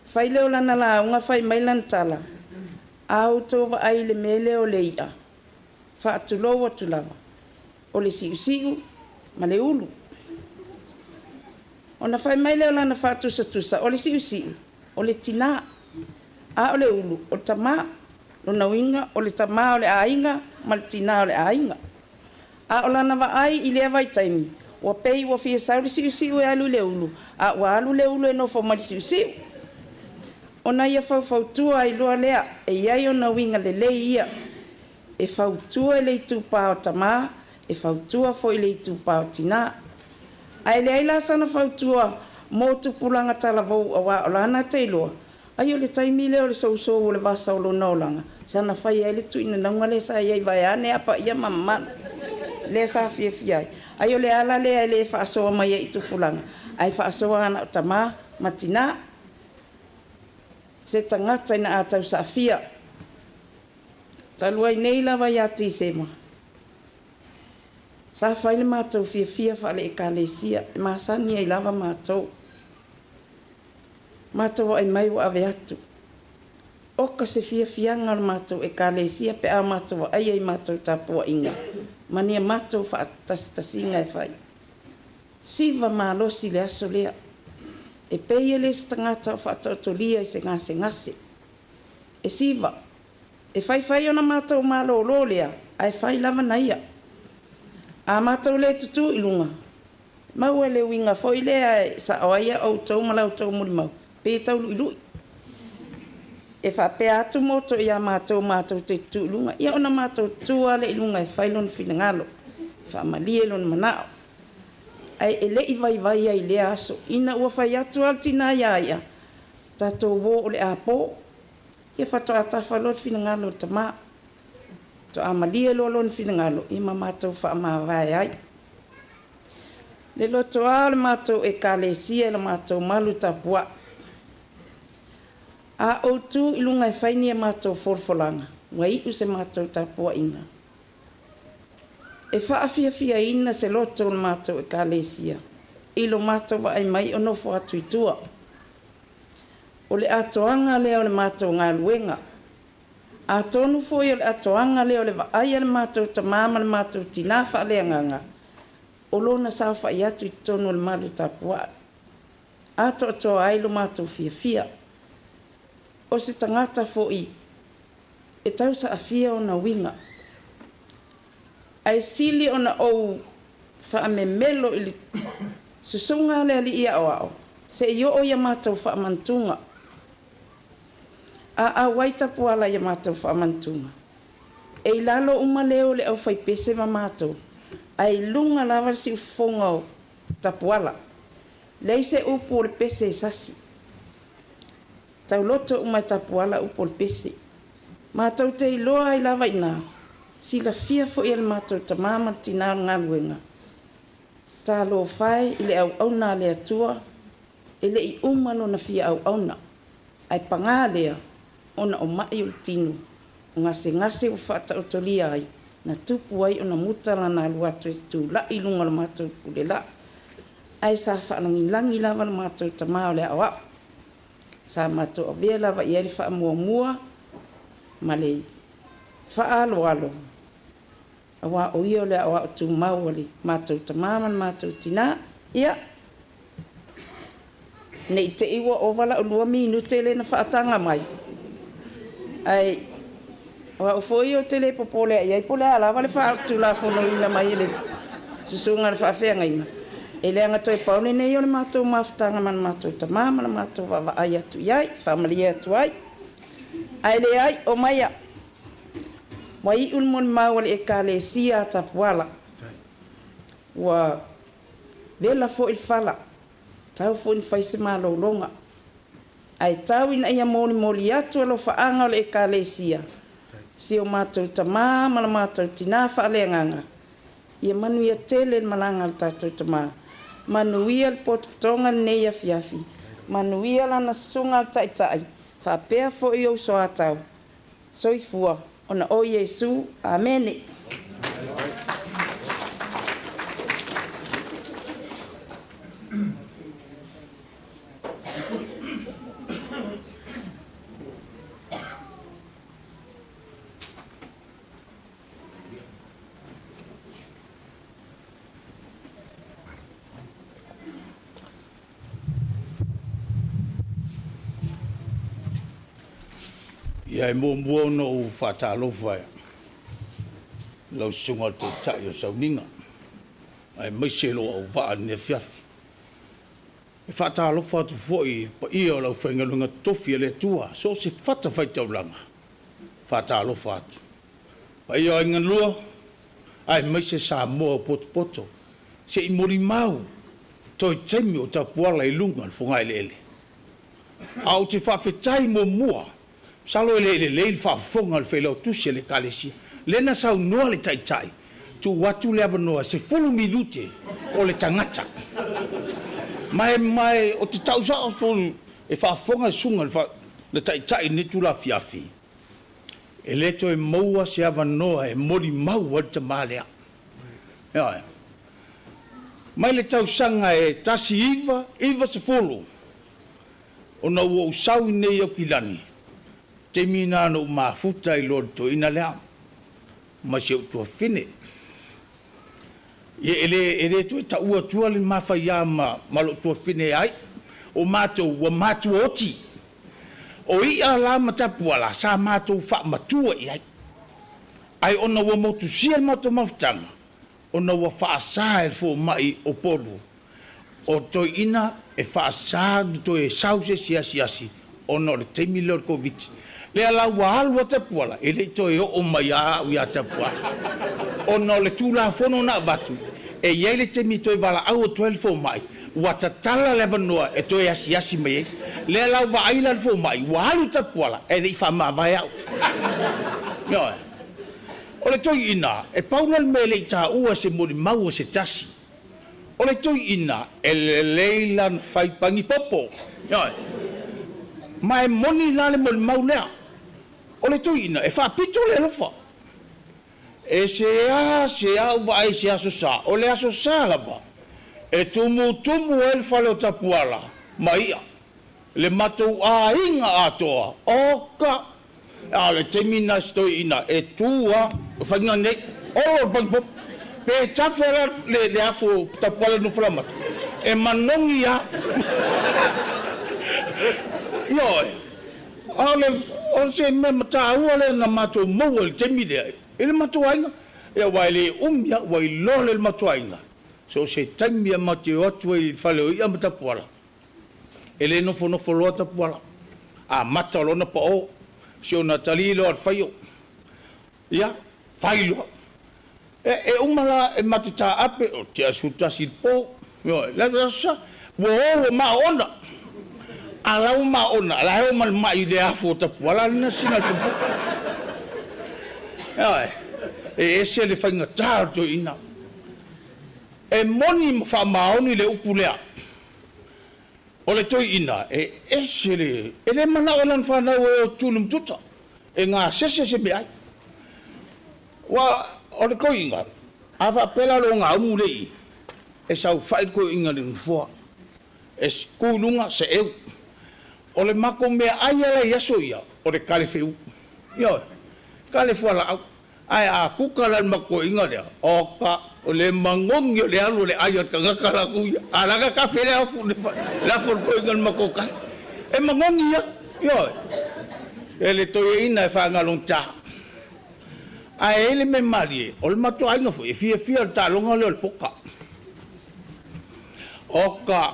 Fai lea o lana lauga fai mai lana tala, A outou vaai i le mea lea o le i'a, faatulou atu lava, o le siusiu ma le ulu. Ona fai mai lea o lana faatusatusa, o le siusiu, o le tinā, a o le ulu, o le tamā. Lona uiga, o le tamā o le aiga ma le tinā o le aiga. A o lana vaai i lea vaitaimi, ua pei ua fia sau le siusiu e alu i le ulu, a ua alu le ulu e nofo mai le siusiu. Ona ia faufautua ai loa lea, e i ai ona uiga lelei ia e fautua i le itupa o tamā E fautua foi i le itupa o tinā. Ae leai la sana fautua mo tupulaga talavou auā o lana te iloa, ai o le taimi lea o le sousou o le vasa o lona olaga, sana faia ai le tuuinanauga lea sa i ai vaeane a paia ma mamalu, lea sa fiafia ai. Ai o le ala lea e lē faasoa mai ai i tupulaga, ae faasoa ana o tamā ma tinā. Se tagata ina a tausaafia. Talu ai nei lava ia Tisema, sa fai le matou fiafia faale-Ekalesia e masani ai lava matou. Matou vaai mai ua ave atu. Oka se fiafiaga o le matou Ekalesia pe a matou vaaia i matou tapuaiga ma ni a matou faatasitasiga e fai. Siva malosi le aso lea. E pei e le se tagata o faataotolia i se gasegase. E siva. E faifai ona matou malōlō lea, ae fai lava na ia. A matou lē tutū i luga, maua le uiga foi lea e sa'o ai a outou ma la outou molimau, pe taulu'ilu'i. E faapea atu moto iā matou matou te tutū i luga, ia ona matou tutū lava lea i luga e fai lona finagalo, e faamalie lona mana'o. Ae e le'i vaivai ai i lea aso, ina ua fai atu lava le tinā iā ia, tatou uō o le apō. Ia faatoa tafa loa le finagalo o le tamā. Faatoa malie loa lona finagalo, ia ma matou faamavae ai. Le lotoā o le matou Ekalesia i la matou malu tapua'i. A ou tu i luga e fai ni a matou folafolaga, ua iu se matou tapuaiga. E faafiafiaina se loto o le matou Ekalesia i lo matou vaai mai o nofo atu i tua. O le atoaga lea o le matou galuega. Atonu foi o le atoaga lea o le vaai a le matou tamā ma le matou tinā faaleagaga o lona saofa'i atu i totonu o le malu tapua'i. Atoatoa ai lo matou fiafia. O se tagata foi e tausaafia ona uiga. Ae sili ona ou faamemelo i le susuga a le alii aoao se'i oo ia matou faamanatuga. A auai tapuala ia matou faamanatuga. E i lalo uma leo o le aufaipese ma matou, ae i luga lava le siufofoga o tapuala. Leai se upu o le pese e sasi. Tauloto uma e tapuala upu o le pese. Matou te iloa ai lava iinā, silafia foi e le matou tamā ma le tinā o le galuega. Talofa e i le auauna a le Atua, e le'i uma lona fia auauna, ae pagā lea, ona o ma'i o le tino, o gasegase ua faataotolia ai, na tupu ai ona muta lana alu atu e tula'i i luga o le matou pulela'i. Ae sa faalagilagi lava le matou tamā o le aoao. Sa matou avea lava i ai le faamuamua ma le faaaloalo, auā o ia o le aoao tumau a le matou tamā ma le matou tinā. Ia, ne i te i ua ova la'u 2 minute lea na faataga mai, ae o a'u foi ou te lē popole i ai po o le a lava le faatulafonoina mai e le susuga a le faafeagaiga, e leaga toe pau lenei o le matou mafutaga ma le matou tamā ma le matou vaavaai atu i ai, faamalie atu ai. Ae leai, omaia, ua iu le molimau a le Ekalesia a Tapuala. Ua vela foi le fala, tau foi ina fai se malologa. Ae tau ina ia molimoli atu alofaaga o le Ekalesia, si o matou tamā ma le matou tinā faaleagaga, ia manuia tele le malaga a le tatou tamā. Manuia le potopotoga lenei afiafi, manuia lana susuga a le Taitai, faapea foi ou soatau. Soifua ona o Iesu. Amene. Ia e muamua ona ou faatalofa i lau susuga i le Taitai o Sauniga, aemaise lou auvaa i lenei afiafi. E faatalofa atu foi i le paia o le aufaigaluega totofi a le Atua, so o se fatafaitaulaga, faatalofa atu. Paia o aiga na lua, Aemaise Samoa o potopoto se'i molimau toe taimi o Tapuala i luga o le fogaeleele. A ou te faafetai muamua, masalo e le lelei le faafofoga a le Failautusi a le Ekalesia, lea na saunoa le Taitai, tuu atu le avanoa 10 minute o le tagata. Ma e ma e ou te tau sa'o e faafofoga le susuga le Taitai i lenei itula afiafi, e lē toe maua se avanoa e molimau ai le tamā lea. Ioe. Mai le tausaga e 1990 ona ua ou sau i nei Aukilani, taimi lena na ou mafuta ai loa i le toeaina lea ma si ou tuafafine. Ia e le e le toe taua atua le ma faiā ma ma lou tuafafine e ai. O matou ua matuaoti. O i'a la ma tapuala sa matou faamatua i ai. Ae ona ua motusia le matou mafutaga, ona ua faasā e le fomai o Upolu, o toeaiina e faasā ona toe sau se isi asiasi ona o le taimi lea o le Koviti. Lea la ua alu a Tapuala, e le i toe oo mai lava au ia Tapuala, ona o le Tulafono na avatu, e i ai le taimi e toe valaau atu ai le fomai, ua tatala le avanoa e toe asiasi mai ai. Lea la ua vaai la le fomai, ua alu Tapuala ae le i faamavae au. Ioe. O le toeaina, e pau lea o le mea e le i taua e se molimau a se tasi. O le toeaina, e lelei lana fai pagipopo. Ioe. Ma e moni la le molimau lea. O le toeaina, e faapito le alofa. E seasea ou vaai i se Aso Sa, o le Aso Sa lava e tumutumu ai le fale o Tapuala ma i'a, le matou aiga atoa, oka! A o le taimi lena si toeaina e tu a o faiga nei, olo le pagipopo. Pe tafe la le afu o Tapuala i le nofolamata, e manogi a. Ioe, a o le o se mea mataua lea na matou maua i le taimi lea i le matou aiga. Ia aua e le umi lava, ua iloa lea e le matou aiga, so o se taimi lava matou te o atu ai i le fale o i'a ma Tapuala, e le nofonofo loa Tapuala, amata loa ona pao, si ona tali loa o le faio, ia, fai loa. E uma la e ma te taape, o te 11 i le po, ioe, le Aso Sa, ua o ua maona. A la ua maona, la e oo mai le mai i le afu o Tapuala lena sina le pupu. Ioe, e ese le faigata o le toeaina. E moni ma faamaoni le upu lea. O le toeaina, e ese le, e le manao e lana fanau e o tuli ma tuta, e gasese se meaai. Ua o le toeaina, a faapea la lou gaumu le i, e saofai le toeaina i le nofoa, e tu i luga seeu. O le matou meaai lava la i aso ia, o le kale feu. Ioe, kale fualaau. Ae a kuka la le matou toeaina lea, oka, o le manogi o le alu o le ai a le tagata latou ia. A laka kafe le afu le afu o le toeaina i le matou kale. E manogi ia, ioe. E le toeaina e faagalogata. Ae i ai le mea malie, o le matou aiga foi e fiafia i le taaloga lea o le poka. Oka,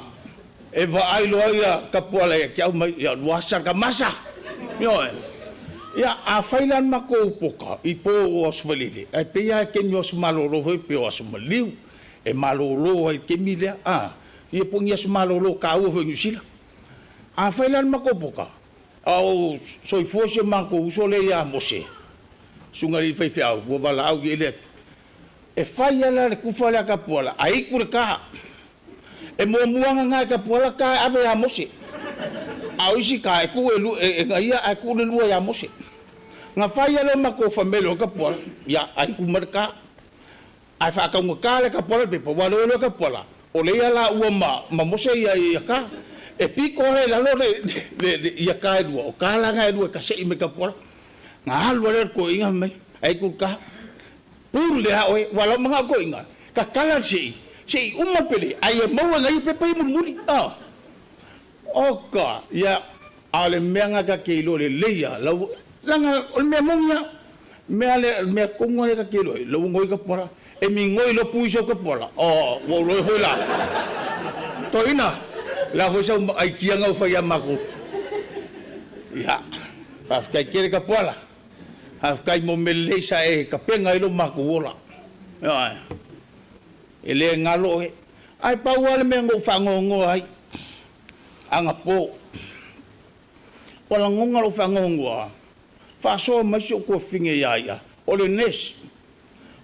e vaai loa ia Tapuala ia te au mai, ia lua asa ka masa. Ioe. Ia, afai la le matou poka i po o Aso Faraile, ae pei lava e kemi o aso malolo foi pe o aso maliu, e malolo ai i le kemi lea, a, ia po o ni aso malolo taua foi i Niu Sila. Afai la le matou poka, a o soifua si o matou uso lea ia Mose, susuga i le faifeau, ua valaau i ai le Atua. E fai lava la le kufa lea a Tapuala, aiku le ka. E muamua gaga e Tapuala ka e ave ia Mose. A o isi ka e tuu e e gaia ae tuu le lua ia Mose. Na fai lava lea o matou famele o Tapuala, ia aiku mai le ka. Ae faataugata le Tapuala le pepa, ua le o Tapuala, o lea ia laua ma ma Mose ia ia ka. E pito lava i lalo le le ia ka e lua, o ka la na e lua e kasei mai Tapuala. Na alu lava lea o le toeaina fai mai, aiku le ka. Pule lava oe, ua lau manao toeaina, tatala le sei, se i uma le pele, ae ia maua e nai pepa ia mulimuli. A, oka, ia, a o le mea lena ta te iloa lelei lava, lau, leaga o le mea moni lava, mea lea, le mea tonu lava lea ta te iloa ai, lau goi Tapuala, e migoi loa pui sau Tapuala, o, ua ou iloa foi la, toeaina, o le a foi sau aikia na ua fai ia matou. Ia, faafetai tele Tapuala, faafetai mo mea lelei sa e tapena ai lo matou ola. Ioe. E le galo oe. Ae pau lava le mea na ou faanoanoa ai, agapō. Ua lagona lou faanoanoa, faasoa mai si ou tuafafine ia ia, o le nurse.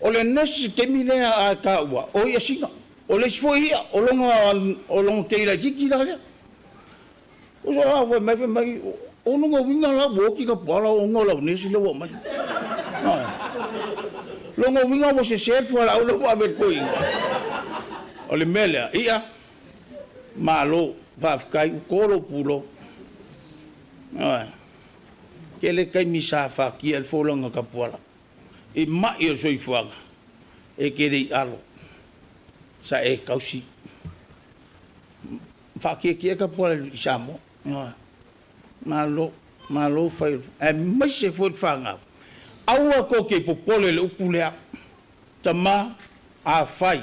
O le nurse i le taimi lea a taua, o ia sina. O le isi foi ia, o lona, o lona tei laitiiti la lea. Uso la fai mai, fai mai, o lona uiga la ua oti Tapuala ona o lau nurse lea ua aumai. Lona uiga ua sese le fualaau lea ua ave i le toeaina. O le mea lea, ia, malo, faafetai, ua to lou pulou. Ioe. Tele taimi sa fatia ai le folauga a Tapuala i mai o le soifuaga, e te le i alo, sa e tausi. Faatietie Tapuala i Samoa. Ioe. Malo, malo fai o le, aemaise foi le fanau. Aua tou te popole i le upu lea, tama, afai,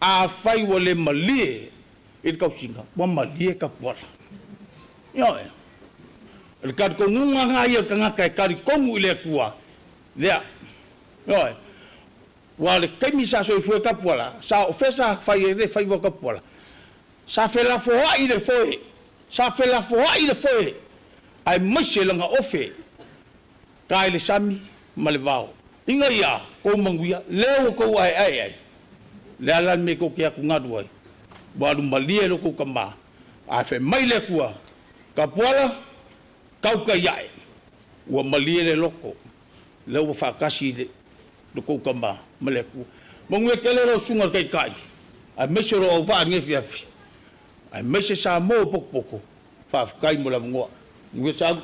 afai ua le malie i le tausiga, ua malie Tapuala. Ioe. O le talitonuga lena ia o le tagata e talitonu i le Atua, lea. Ioe. Aua o le taimi sa soifua ai Tapuala, sa o fea sa fai ai le faiva o Tapuala? Sa felafoai le foe, sa felafoai le foe, aemaise lana ofe ta i le sami ma le vao. Ina ia tou manuia, lea ua tou aeae ai, le a la le mea tou te atugalu ai? Ua alu malie lo tou tama, ae fai mai le Atua, Tapuala, tautai ae, ua malie le loto, lea ua faatasi lo tou tama ma le Atua. Manuia tele lau Susuga i le Taitai, aemaise o lou auvaa i lenei afiafi, aemaise Samoa ua potopoto, faafetai mo le avanoa. Manuia sau.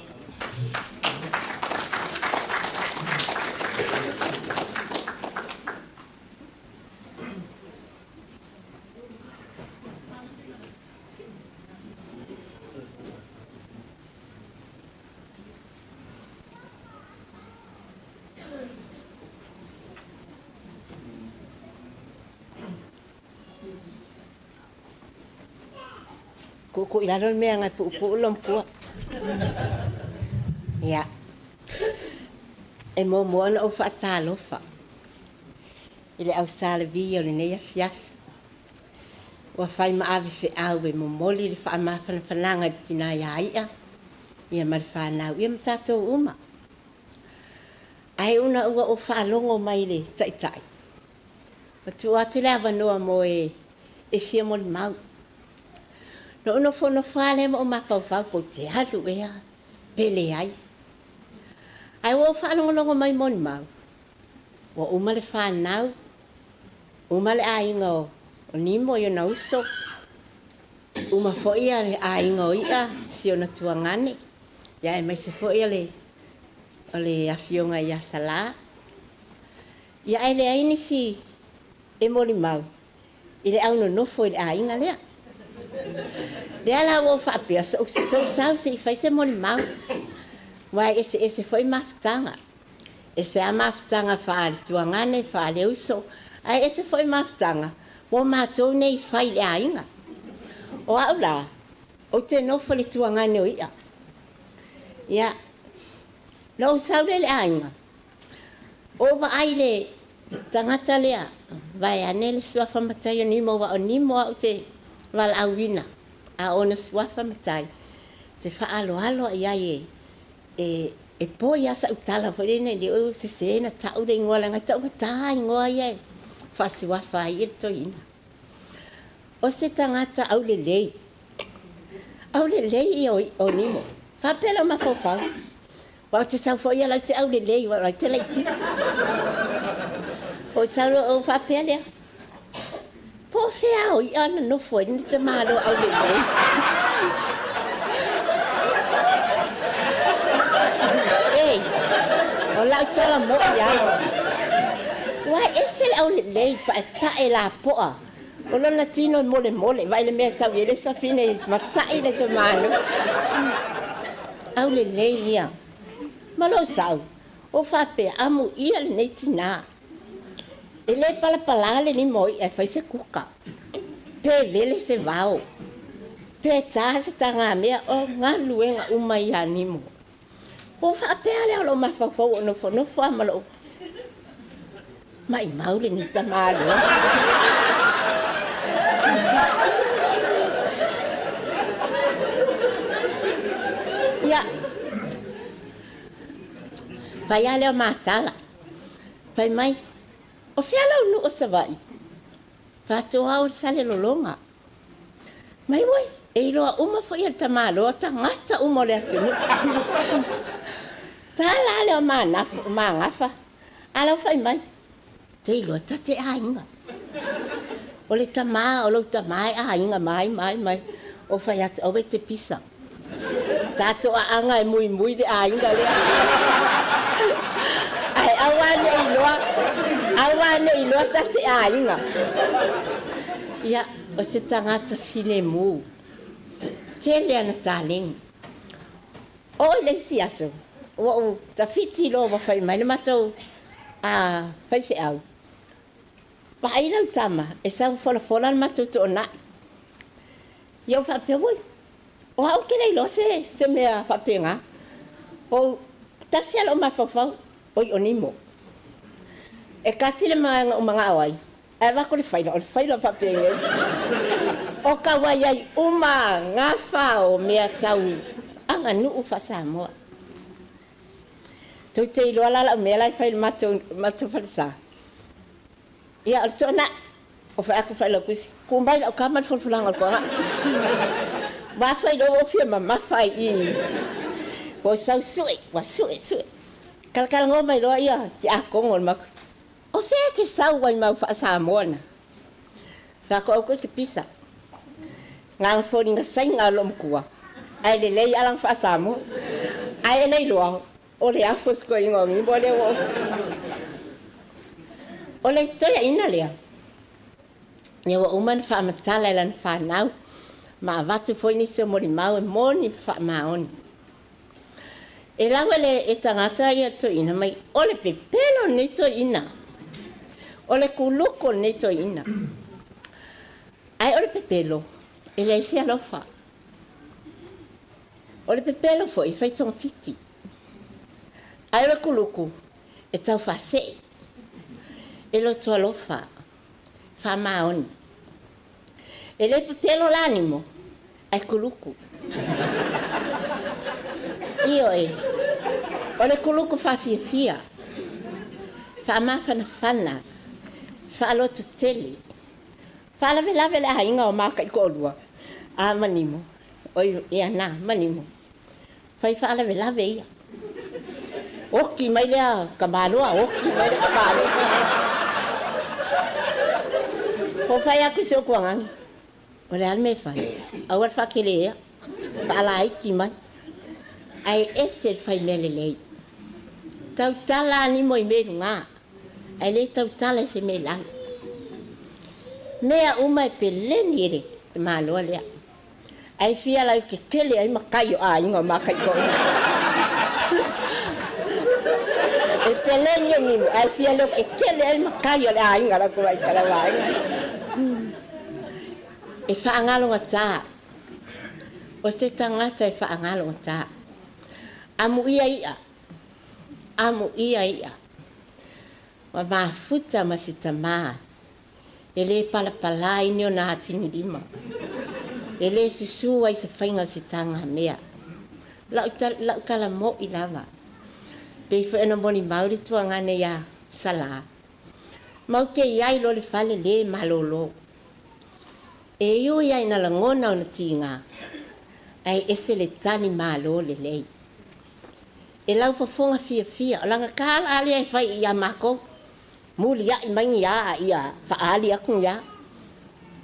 Tuutuu i lalo le mea na e puupuu lou matua. Ia. E muamua ona ou faatalofa i le ausālevi o lenei afiafi. Ua fai ma ave feau e momoli le faamafanafanaga i le tina ia I'a ia ma le fanau ia ma tatou uma. Ae una ua ou faalogo mai i le Taitai, ua tuu atu le avanoa mo e e fia molimau. Na ou nofonofo lava lea ma ou mafaufau, pe ou te alu ea pe leai. Ae ua ou faalogologo mai i molimau, ua uma le fanau, uma le aiga o Nimo i ona uso, uma foi le aiga o I'a, si ona tuagane, ia aemaise foi o le o le afioga ia Salā. Ia ae leai nisi e molimau i le au nonofo i le aiga lea. Lea la ua ou faapea, sou sau se i fai se molimau, aua e eseese foi mafutaga. Ese lava mafutaga faale-tuagane, faale-uso, ae ese foi mafutaga mo matou nei fai i le aiga. O au la, ou te nofo i le tuagane o i'a. Ia, na ou sau lea i le aiga, ou vaai i le tagata lea, vaeane le suafa matai o Nimo, aua o Nimo au te valaauina, a o ona suafa matai, te faaaloalo i ai e e poi lava sau tala foi lea ne i sese na tau le igoa leaga e taugata igoa ia e faasuafa ai le toeaina. O se tagata aulelei, aulelei ia o Nimo. Faapea lau mafaufau, aua ou te sau foi ia lau te aulelei aua o lau te laitiiti. Ou sau loa ou faapea lea, po o fea o i'a na nofo ai lenei tamaloa aulelei. Ei, o lau tala mo'i ai. Ua ese le aulelei paepae lapoa. O lona tino e molemole, vaai le mea e sau i ai le isi fafine e matai le tamaloa. Aulelei ia. Ma lou sau, ua faapea, amuia lenei tinā. E le palapalā le lima o i'a e fai se kuka, pe vele se vao, pe tā se tagamea, o galuega uma ia a Nimo. Ua ou faapea lea o lou mafaufau ua nofonofo lava ma lou Maʻimau lenei tamāloa. Ia, fai lava lea o matala. Fai mai, o fea lau nuu o Savaii? Faatoa o le Salelologa. Mai oi, e iloa uma foi e le tamāloa tagata uma o le atunuu. Tala lea o magafa, a lau fai mai, te iloa ta te aiga. O le tamā, o lou tamā e aiga mai, mai, mai. O fai atu, aua e te pisa. Tatou aaga e muimui le aiga lea. Ae aua neʻi iloa, aua neʻi iloa ta te aiga. Ia, o se tagata filemu. Tele ana taleni. Oo i le isi aso, ua ou tafiti loa ua fai mai le matou faifeau. Vaai lau tama, e sau folafola le matou toonai. Ia ou faapea, ui, o au ou te le iloa se mea faapena. O tasi lava lou mafaufau, oi o Nimo. E tasi le mea na ou manao ai, ae avatu le faila, o le faila faapenei. O ka ua iai uma gafa o mea tau aganuu faa-Samoa. Tou te iloa la lau mea la e fai i le matou falesa. Ia, o le toonai. O fai atu failautusi, tuu mai lau tama le folafolaga o le toonai. Ua fai loa ua fia mamafa i i. Ua sau sue, ua sue, sue. Talatalanoa mai loa ia tiakono o le matou. O fea e te sau ai mau faa-Samoa na? Fai atu aua tou te pisa. Na ona foliga Saina o loo matua, ae lelei lava lana faa-Samoa. Ae e le iloa, o le afu o si toeaina o Nimo lea ua. O le toeaina lea, ia ua uma ona faamatala i lana fanau, ma avatu foi nisi o molimau e moni ma faamaoni. E lau e le tagata ia toeaina mai, o le pepelo lenei toeaina, o le kuluku lenei toeaina. Ae o le pepelo, e leai se alofa. O le pepelo foi e fai togafiti. Ae o le kuluku, e taufaasee, e loto alofa, faamaoni. E le pepelo la Nimo, ae kuluku. Ioe, o le kuluku faafiafia, faamafanafana, faalototele. Faalavelave le aiga o ma taitoalua, a ma Nimo, oi ia na ma Nimo. Fai faalavelave ia. Oki mai lea tamāloa, oki mai le tamāloa. O fai atu i si ou tuagaga, o le a le mea e fai? Aua le faakelea, faalaiti mai. Ae ese le fai mea lelei. Tautala a Nimo i mea i luga, ae le tautala i se mea i lalo. Mea uma e peleni e le tamāloa lea. Ae fia lau kekele ai matai o aiga o ma taitoalua. E peleni e Nimo, ae fia leo kekele ai matai o le aiga la ku ai talavaaiga. E faagalogatā. O se tagata e faagalogatā. Amuia i'a, amuia i'a. Ua mafuta ma se tamā e lē palapalā ai ni ona atigilima, e lē susū ai se faiga o se tagamea. Lau lau tala moʻi lava. Pei foi ona molimau le tuagane iā Salā. Mau te iai loa le fale lē malōlō. E ui lava ina lagona ona tigā, ae ese le tali malo lelei. E laufofoga fiafia, o lana tala lea e fai iā matou. Muliaʻi mai ni a a ia faaali atu ni a.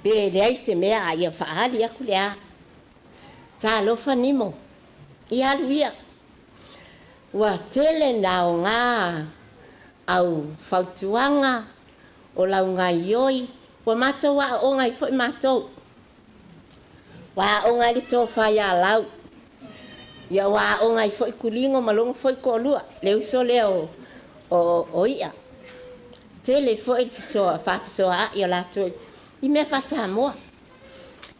Pe leai se mea a ia faaali atu le a. Talofa Nimo, ia alu ia. Ua tele na aoga au fautuaga o lau gaoioi, ua matou aooga ai foi matou. Ua aooga ai le tofa ia Lau. Ia ua aooga ai foi Kulino ma lona foi toalua, le uso lea o o I'a. Tele foi le fesoa faafesoaai o latou i mea faa-Samoa.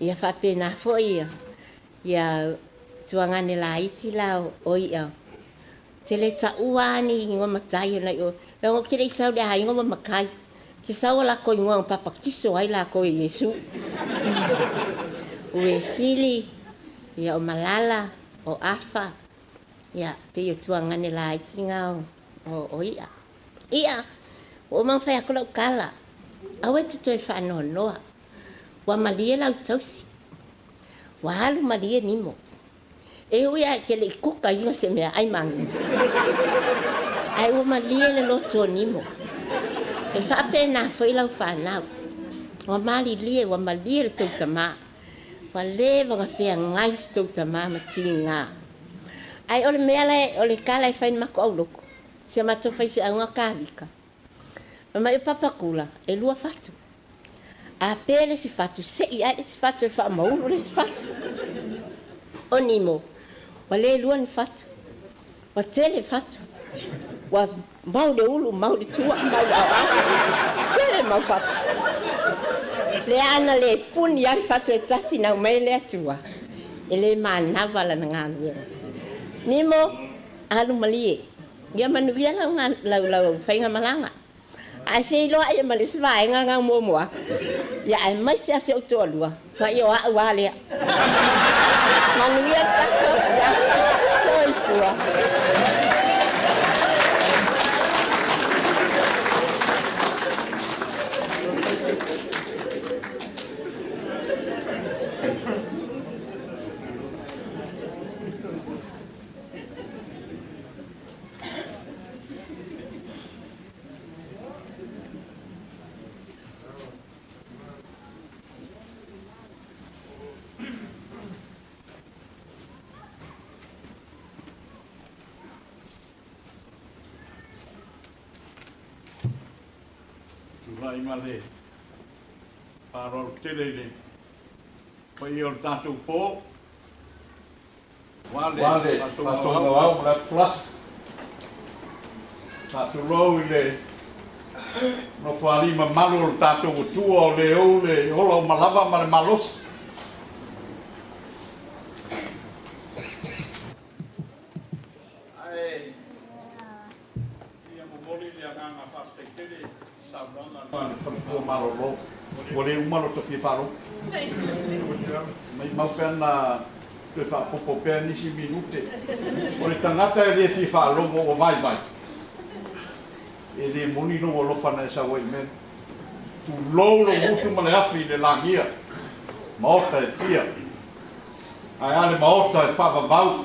Ia faapena foi ia tuagane laiti la o I'a. Te le taua lava ni igoa matai ona i o Leaga ou te le i sau i le aiga ma matai. Ke sau o lakou igoa na papatiso ai lakou e Iesu. O Esili, ia o Malala, o Afa, ia pei o tuagane laiti na o i'a. I'a, ua uma ona fai atu lau tala, aua e te toe faanoanoa. Ua malie lau tausi. Ua alu malie nimo. E ui lava e te le i kukaina se meaai magiga, ae ua malie le loto o nimo. E faapena foi lau fanau. Ua malilie, ua malie le tou tamā. Ua leva ona feagai si tou tamā ma tiga. Ae o le mea la o le tala e fai i le matou aulotu, si a matou faifeauga Kālika, fai mai o Papakula e 2 fatu. A pe le isi fatu, se'i ae le isi fatu e faamaulu le isi fatu. O nimo, ua le lua ni fatu, ua tele fatu. Ua mau le ulu, mau le tua, mau le aoao. Tele mau fatu. Lea ana le puni lava le fatu e tasi na aumai e le Atua, e le manava lana galuega. Nimo, alu malie. Ia manuia lau, lau, lau faigamalaga. Ae feiloai ai ma le isi vaega lena muamua atu. Ia aemaise lava si ou toalua, fai o au lava lea. Manuia le tatou afiafi. Soifua. Tulai ma le faaaloalo tele i le paia o le tatou po, aua le faasologa o ao ma le atu folasa. Faatulou i le nofoalii mamalu o le tatou Atua o le ou le ola uma lava ma le malosi. Ae fia momoli le agaga faafetai tele i saunoaga a le faletua malolo. Ua le uma lota fia faalogo. Maimau pe ana toe faaopoopo pea nisi minute. O le tagata e le fia faalogo ua vaivai. E le moni lou alofa na e sau ai i mea. Tulou lou gutu ma le afi i le lagia maota e fia. Ae a le maota e faavavau o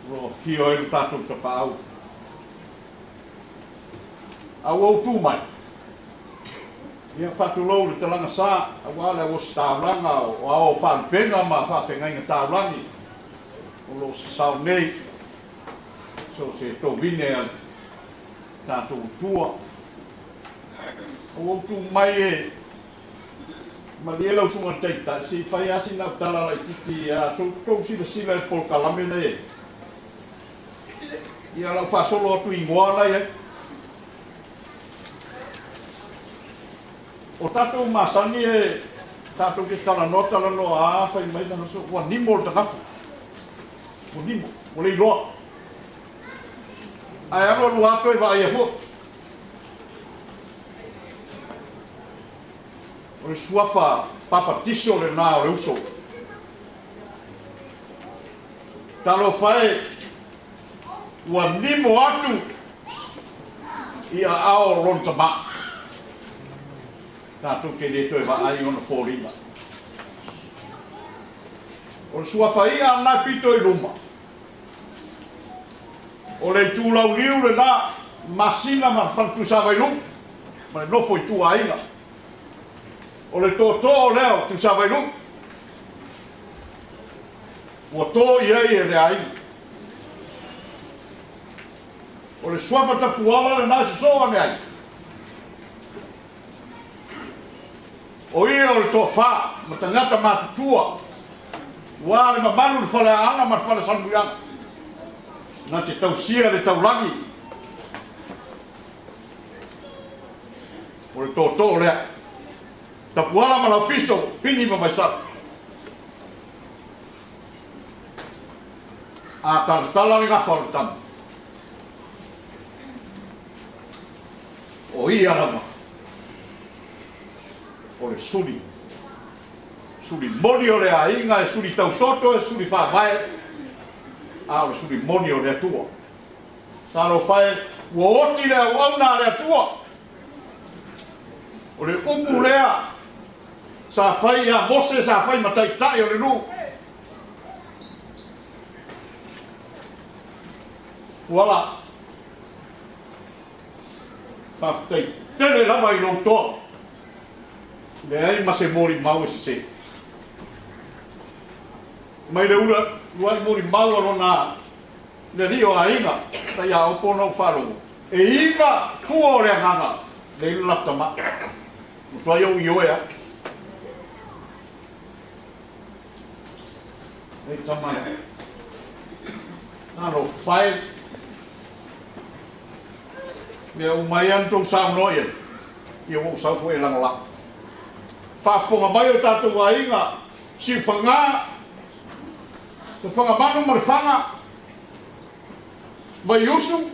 lo o afio ai lo tatou Tapaau. A ua ou tu mai, ia faatulou le talaga sa aua le auositaulaga o ao faalupega ma faafeagaiga taulagi o lo o sasao nei so o se tovine a le tatou Atua. A ua ou tu mai e malie lau susuga i le Taitai, se i fai lava sina au tala laitiiti ia tou silasila i le polokalame lea e ia lau faasolo atu i igoa la e i ai. O tatou masani e tatou te talanoa talanoa a fai mai lana so ua nimo le tagata. Ua nimo, ua le iloa. Ae alu alu lava toe vaaia foi. O le suafa papatiso lena o le uso. Talofa e, ua nimo atu i aao o lona tamā. Tatou te le toe vaai i ona foliga. O le suafa i'a lena e pito i luma. O le itu launiu lena, masina ma le faletuisavailuu ma le nofo i tua aiga. O le tootoo lea o Tuisavailuu ua to i ai e le aiga. O le suafa tapuala lena e sosoo ane ai. O ia o le toafa ma tagata matutua ua le mamalu i le Faleaana ma le Falesanuiaga na te tausia le taulagi. O le tootoo lea. Tapuala ma Laufiso, Pini ma Vaisau. A talatala le gafa o le tama. O ia lava o le suli suli moni o le aiga e suli tautoto e suli faavae a o le suli moni o le Atua. Talofa e ua oti le auauna a le Atua. O le upu lea sa fai ia Mose sa fai ma taitai o le nuu. Tuala faafetai tele lava i lou toa. Leai ma se molimau e sesē. Mai le ula luai molimau a lona le alii o aiga tai a opo ona ou faalogo. E 9 fua o le agaga le i le latou tama. Matua ou ioe a. E tama lea. Talofa e. Mea uma ia na tou saunoa i ai, ia ua ou sau foi e lagolago. Faafofoga mai o tatou aiga, Siufaga, Tafagamanu ma Lefaga, Vaiusu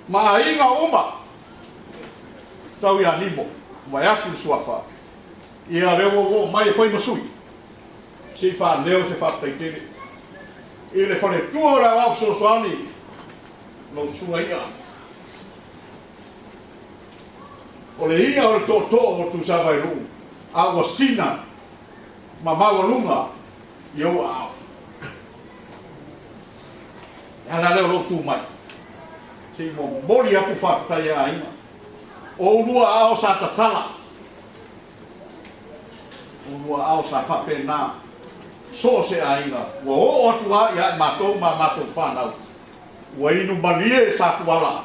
ma aiga uma tau ia Nimo, vaeatu le suafa. Ia lea ua ou oo mai e fai ma sui, se i faaleo se faafetai tele i le faletua o le aoao fesoasoani lou susuga ia. O le ia o le tootoo o Tuisavailuu a ua sina ma maualuga i ou aao. E ala lea o lou tu mai, se i momoli atu faafetai e aiga. O ulua aao sa tatala, o ulua aao sa faapena so o se aiga ua oo atu a ia i matou ma matou whanau. Ua inu malie sa tuala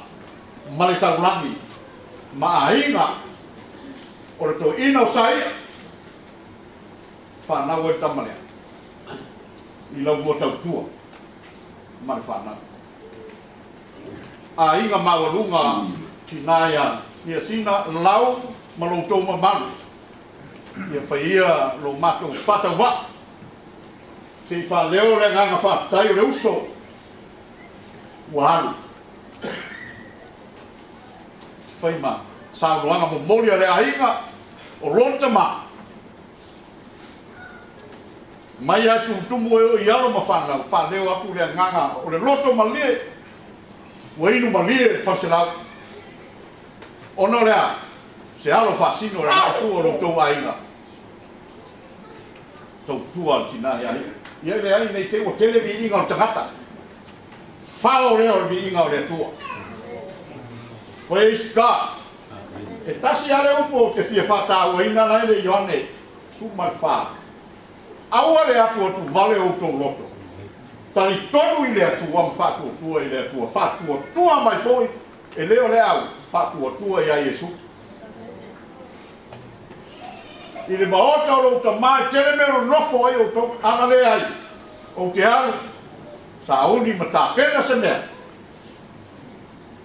ma le taulagi ma aiga o le toeaina o Saia whanau e le tama lea i lau lua tautua ma le whanau. Aiga maualuga tina ia ia sina lau ma lou tou mamalu ia faia lo matou faatauvaa se i faaleo le agaga faafetai o le uso ua alu fai ma saunoaga momoli a le aiga o lona tamā mai a tumutumu e oo i alo ma fanau faaleo atu le agaga o le loto malie ua inu malie le faleselau ona o le a se alo faasino le agaga o lo outou aiga tautua le tina ia ia leai nei te ua tele viiga o le tagata fao lea o le viiga o le Atua. Praise God. E tasi lava le upu ou te fia faatauaina la e le Ioane 14. Aua le atuatuvale o outou loto. Talitonu i le Atua ma faatuatua i le Atua. Faatuatua mai foi e le o le au, faatuatua ia Iesu. I le maota o lou tamā e tele mea nonofo ai outou, ana leai, ou te alu, sauni ma tapena se mea,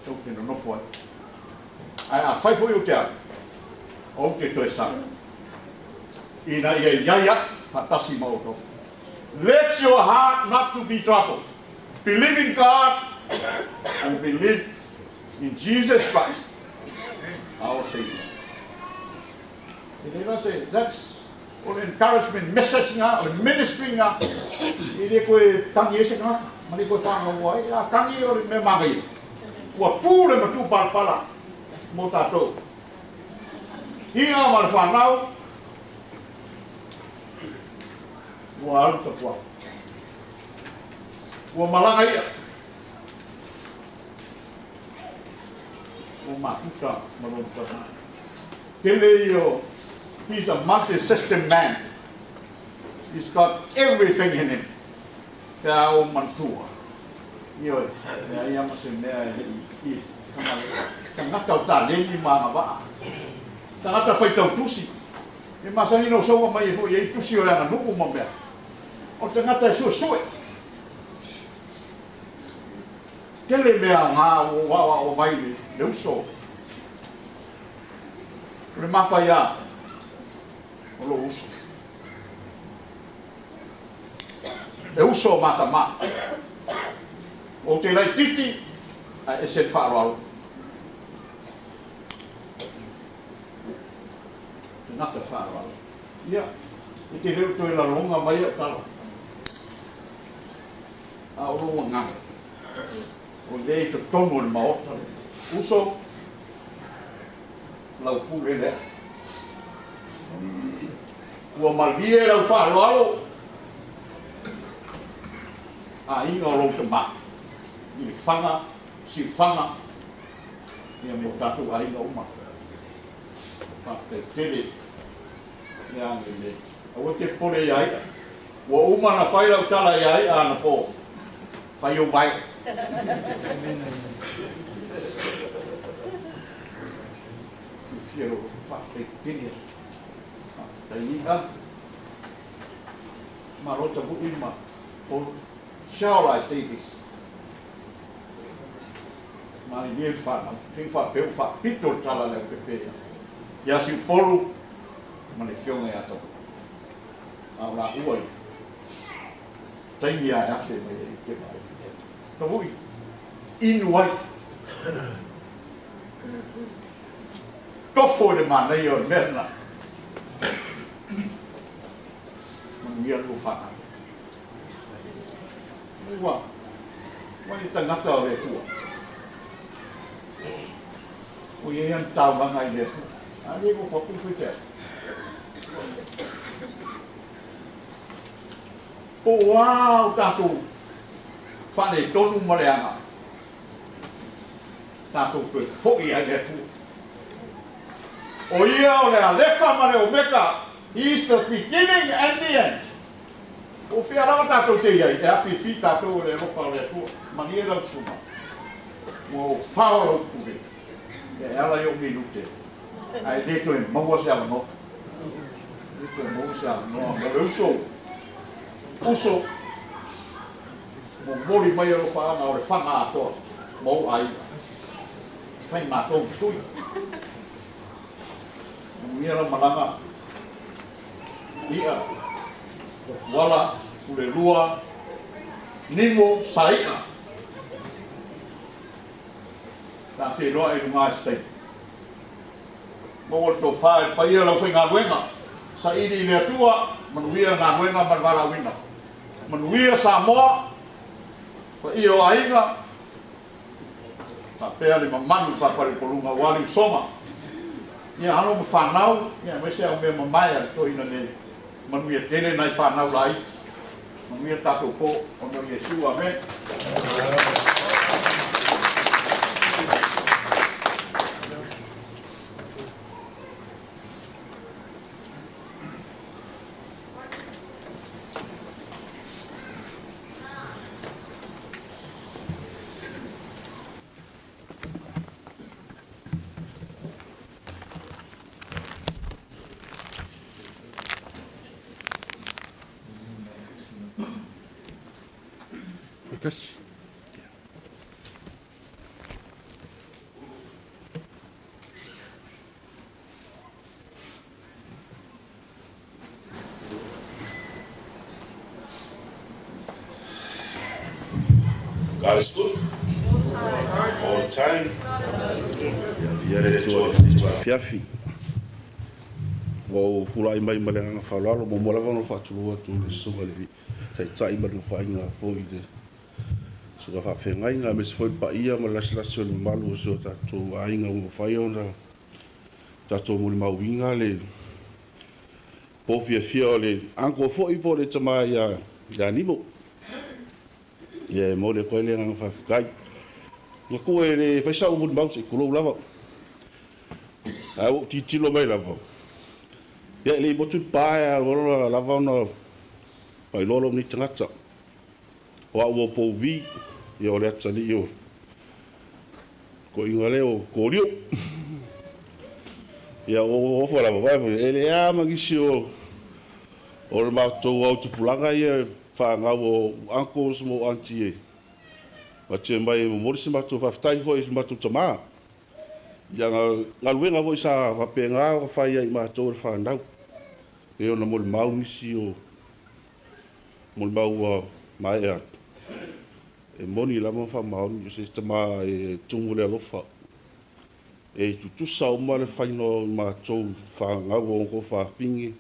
tou te nonofo ai. Ae afai foi ou te alu, ou te toe sau, ina ia i ai aʻu faatasi ma outou. Let your heart not to be troubled. Believe in God and believe in Jesus Christ, our Savior. E le la se, that's o le encouragement message nga, o le ministry nga, e le koe tangi e se tagata, ma le koe whangaua ai, a tangi o le mea manaia. Ua tū le matu palapala mō tātou. Inga ma le whanau, ua alu tapuaʻa. Ua malaga ia. Ua mafuta ma lona tama. Tele ia o, he's a multi-system man. He's got everything in him. Pe a ou manatua. Ioe, leai lava ma se mea e le i tagata o taleni ma agavaa. Tagata faitau tusi. E masani ona ou soua mai ai foi i ai tusi o le aganuu ma mea. O le tagata e suesue. Tele mea aoga ua ou aoao mai i le uso. O le mafaiā o lou uso. E uso o ma tamā. Ou te laitiiti ae ese le faaaloalo. Ia, e te le o toe laloga mai au tala. A o lou agaga, o lea i totonu o le Maota lenei. Uso, lau pule lea. Ua malie lau faaaloalo, aiga o lou tamā i le faga, siufaga, ia mo tatou aiga uma. Faafetai tele le agalelei. Aua te popole ia ia. Ua uma ona fai lau tala ia ia anapo. Fai ou mai. Fiafia lou loto, faafetai tele. Faafetai ia. Malo tavui ma Polu. Shall I say this? Malilie le fanau, te i faapea ua faapito le tala a le aupepe ia Siupolu ma le afioga ia Tavui. A o laua i taimi lava e afe mai ai ou te vaai. Tavui, inu ai. Tofo i le manaia o le mea lena. Manuia le lua fanau. Ua ua le tagata o le Atua. Ua i ai ana taulaga i le Atua. A le nofo atu le faifeau. Po o a o tatou faaletonu ma leaga, tatou toe foi ai i le Atua. O Ia o le Alefa ma le Omeka, He is the beginning and the end. Po o fea lava tatou te i ai, e afiafi tatou e le alofa o le Atua. Malie lau susuga, ua ou fao lau pule e ala i ou minute, ae le toe maua se avanoa. E le toe maua se avanoa mo le uso. Uso, momoli mai alofaaga o le faga atoa ma ou aiga. Fai matou ma sui. Manuia lau malaga. I'a, Uala, Pulelua, Nimo, Sai'a. Sa feiloai i luga i se taimi. Maua le tofa e le paia o le aufaigaluega. Saili i le Atua, manuia galuega ma le valaauina. Manuia Samoa, paia o aiga, faapea le mamalu faafaleupoluga aua le usoga. Ia alo ma fanau, ia aemaise au mea mamae a le toeaina nei. Manuia tele nai fanau laiti. Manuia le tatou po ona o Iesu. Amene. Tasi. God is good all the time. Ia le Atua afiafi. Ua ou pulai mai ma le agaga faaaloalo. Muamua lava ona ou faatulou atu i le Susuga i le Taitai ma le Nofoaiga foi i le Susuga Faafeagaiga, aemaise foi le paia ma le lasilasi o le mamalu o si o tatou aiga ua mafai ona tatou molimauina le po fiafia o le uncle foi po o le tama ia Nimo. Ia e momoli atu ai le agaga faafetai. Ia ku e le fai sau molimau se i tulou lava. Ae ua ou tilotilo mai lava, ia e le i motu le pa e alualu lava ona faailoa lou nei tagata. O au o Pouvi, ia o le atalii o toeaiina lea o Kolio. Ia ua ofo lava, vaai foi, e leai lava ma nisi o le matou autupulaga ia fanau o uncles ma aunty e matua mai e momoli se matou faafetai foi i se matou tama. Ia galuega foi sa faapena ona fai ai i matou e le fanau. E ona molimau nisi o molimau ua maea atu. E moni lava ma faamaoni o se tama e tumu le alofa. E tutusa uma le faiga o matou fanau o outou fafine.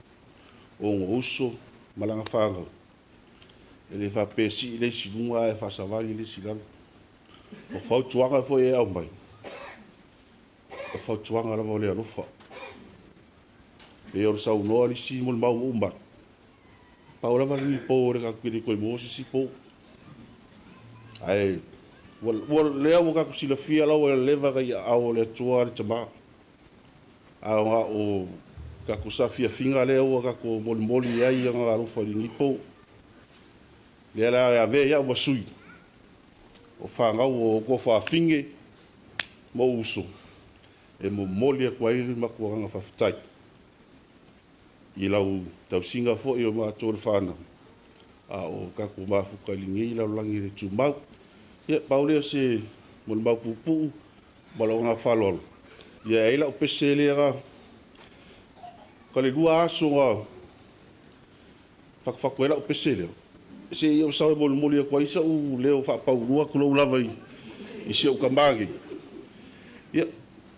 O uso ma laga fagau e lē faapea si'i le isi luga ae faasavali le isi lalo. O fautuaga foi e aumai, o fautuaga lava o le alofa. E o le saunoa lisi mo le mau ua uma atu, pau lava lenei pou o le tatou te le toe maua se isi pou. Ae ua lea ua tatou silafia la ua leva na i aao o le Atua le tamā. A o na o tatou saafiafiga lea ua tatou molimoli ai aga alofa i lenei pou. Lea la e avea ai a'u ma sui o fanau o outou fafine ma ou uso e momoli atu ai le matou agaga faafetai i lau tausiga foi o matou le fanau a o tatou mafuta i lenei lalolagi e le tumau. Ia, pau lea o se molimau puupuu ma lou agaga faaaloalo. Ia, e ai lau pese lea ka le 2 aso na fatufatu ai lau pese lea, se i ou sau e molimoli atu ai sa'u leo faapaulua tulou lava i si ou tamā nei. Ia,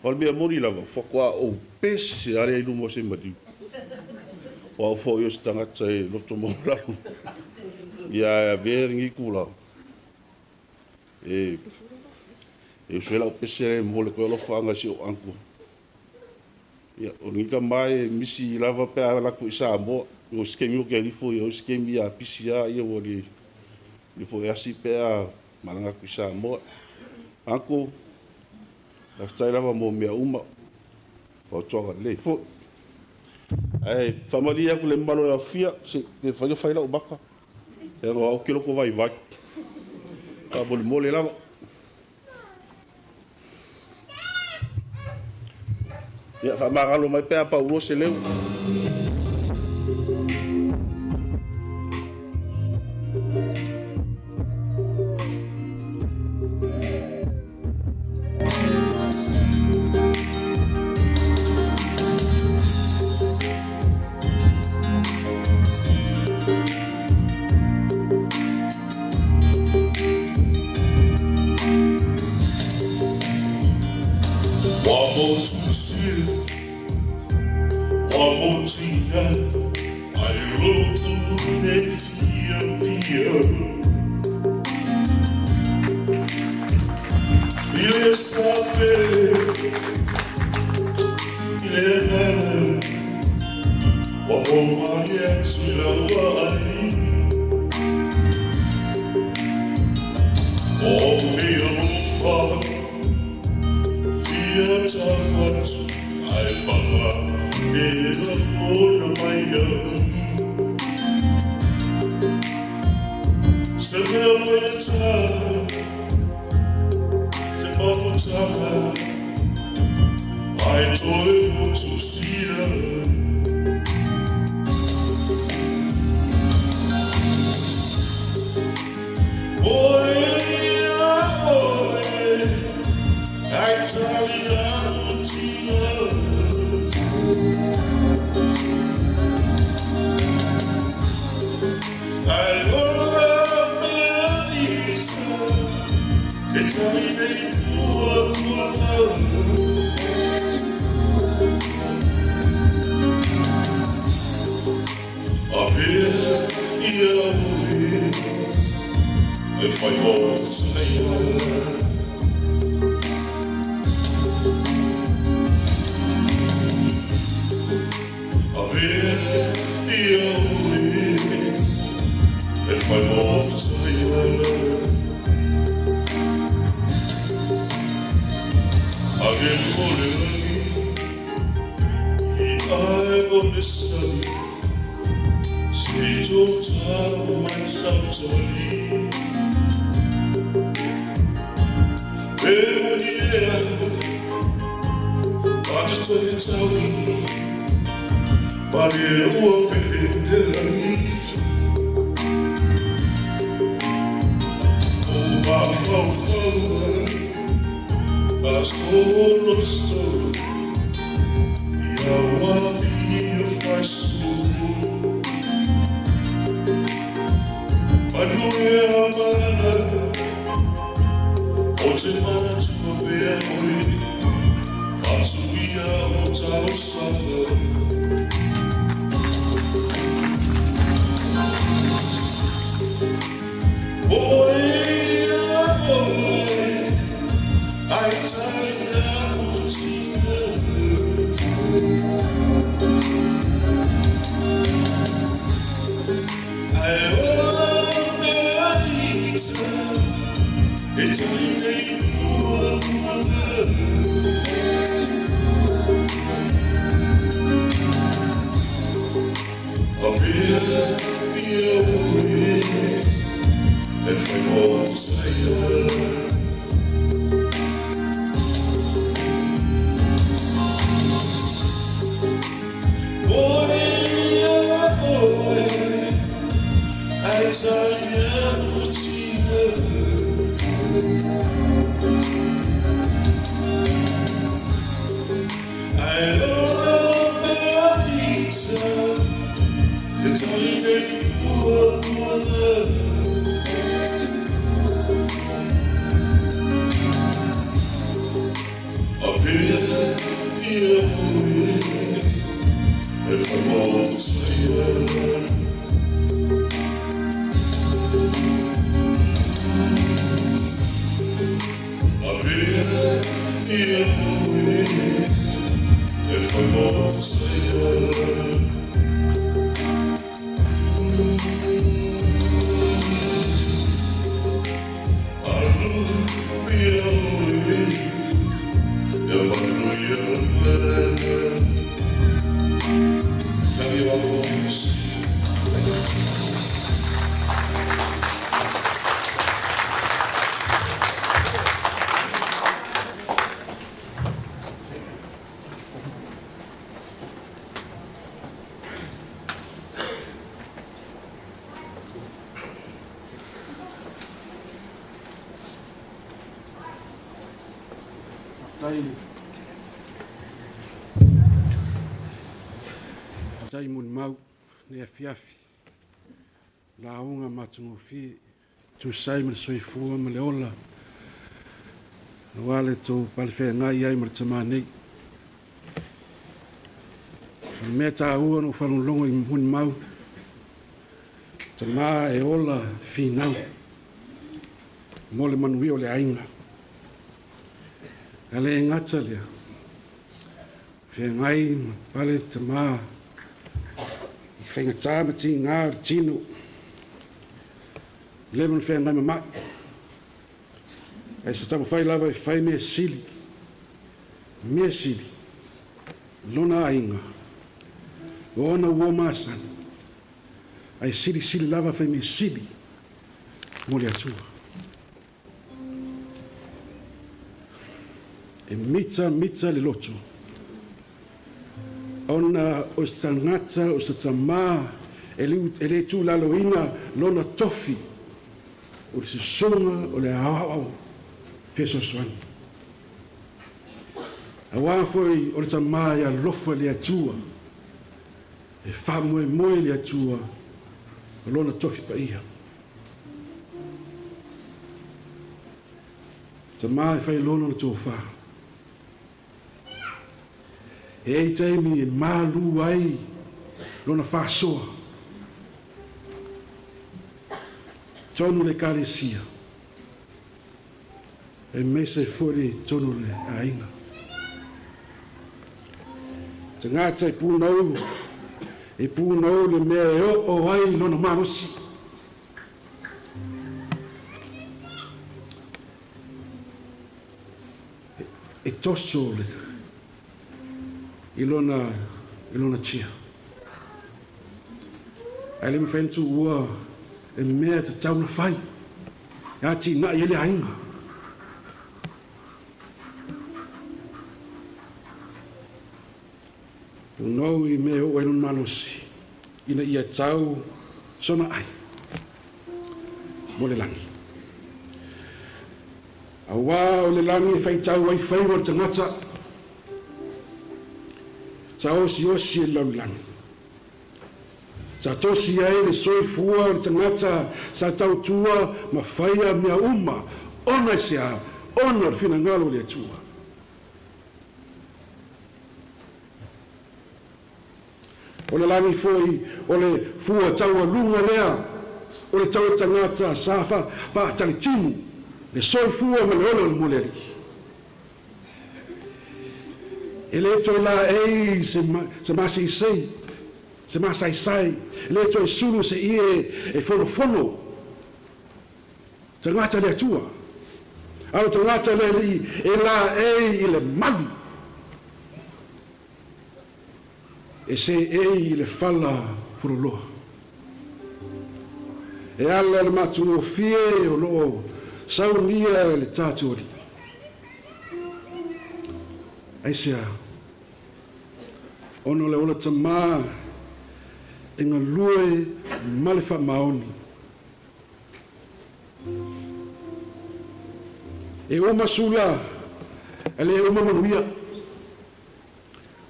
o le mea moni lava, faatoa ou pese lava lea i luma o se maliu. O au foi o se tagata e loto maualalo. Ia, ae avea lenei itulā e usu ai lau pese e momoli atu ai alofaaga i si ou uncle. Ia, o lenei tamā e misi lava pe a alu atu i Samoa. O isi taimi ou te alifo ia, o isi taimi a pisi lava ia ua le foi asi pe a malaga atu i Samoa. Uncle, faafetai lava mo mea uma, fautuaga lelei foi. Ae faamalie atu i le mamalu o le aofia, se pe mafai ona fai lau maka, leaga o au ou te loto vaivai. Faamolemole lava. Ia, faamagalo mai pe a paulua se leo. Wa motu sia, wa motu ina, ai lotu ne fia fia. Ile sa fele, ile nana, wa mo maria tu la wa ai. O me alofa, fia taku ai panga, e la mona mai au. Se mea whaiata, te mafutanga, ai toe motu sia. Oe ia oe, ai tali au tia. Ai ola mea isa, e tali nei pua pua lau. A mea ia oe, e whai mō te ala. A mea ia oe, e whai mō te ala. A mea o le rangi, i ai o le sani, se tō tau mai sautali. E moni ea, a te toi whitaui, ma le ua pele le langi. O ma whau whaua, a solo solo, ia wapi o whai sulu. Manu e a mana, o te manatua pea oe, atu ia o talo sanga. Ae ola mea ita e tali nei puapuaga. A pea ia oe e whai mō saia. Oe ia oe, ai talia utia. Ai ola mea ita, e tali nei puapuaga. A pea ia oe, e whai mō saia. A pea ia oe, e whai mō saia. Alu ia oe, e manu ia oe. Love you all. Tai mun mau ne afiafi laauga matagofie tusai ma le soifua ma le ola auā le tou palefeagai ai ma le tamā nei. O le mea tāua na ou faalogologo i moni mau tamā e ola finau mo le manuia o le aiga. A le gata lea feagai ma pale tamā i whaingatā ma tigā o le tino le ma feagai mama'i ae sa taumafai lava e fai mea sili lona aiga o ona ua masani ae silisili lava fai mea sili mo le Atua. E mita mita le loto ona o se tagata o se tamā e lē tūlaloina lona tofi o le susuga o le aoao fesoasoani. Auā foi o le tamā e alofa le Atua e faamoemoe le Atua o lona tofi paia. Tamā e failona na tofā. E ei taimi e malu ai lona faasoa. Tonu le kalesia. E mese foi tonu le aiga. Tagata e pūnau le mea e oo ai lona malosi. E toso le i lona tia. Ae le mawhai na ua e mea te tau na whai. E ati nai e le ainga. Punau i mea o e lona malosi. Ina ia tau sona ai. Mo le langi. Auā o le langi e whaitau ai whaiwa le tangata. Sa osi osi e lalulagi. Sa tosi ai le soifua o le tagata sa tautua ma faia mea uma ona i se a ona o le finagalo o le Atua. O le lagi foi o le fua taualuga lea o le tau tagata sa faatalitinu le soifua ma le ola o le mo le Alii. E le toe la ei se maseisei Se masaisai, le toe sulu se ie e fonofono. Tagata le Atua. A o tagata le alii e laei i le malu. E seei i le fala fuloloa. E ala le matugofie o loo saunia e le tatou alii. Aisea, ona o le ola tamā e galue ma le faamaoni. E uma sula, e le uma manuia.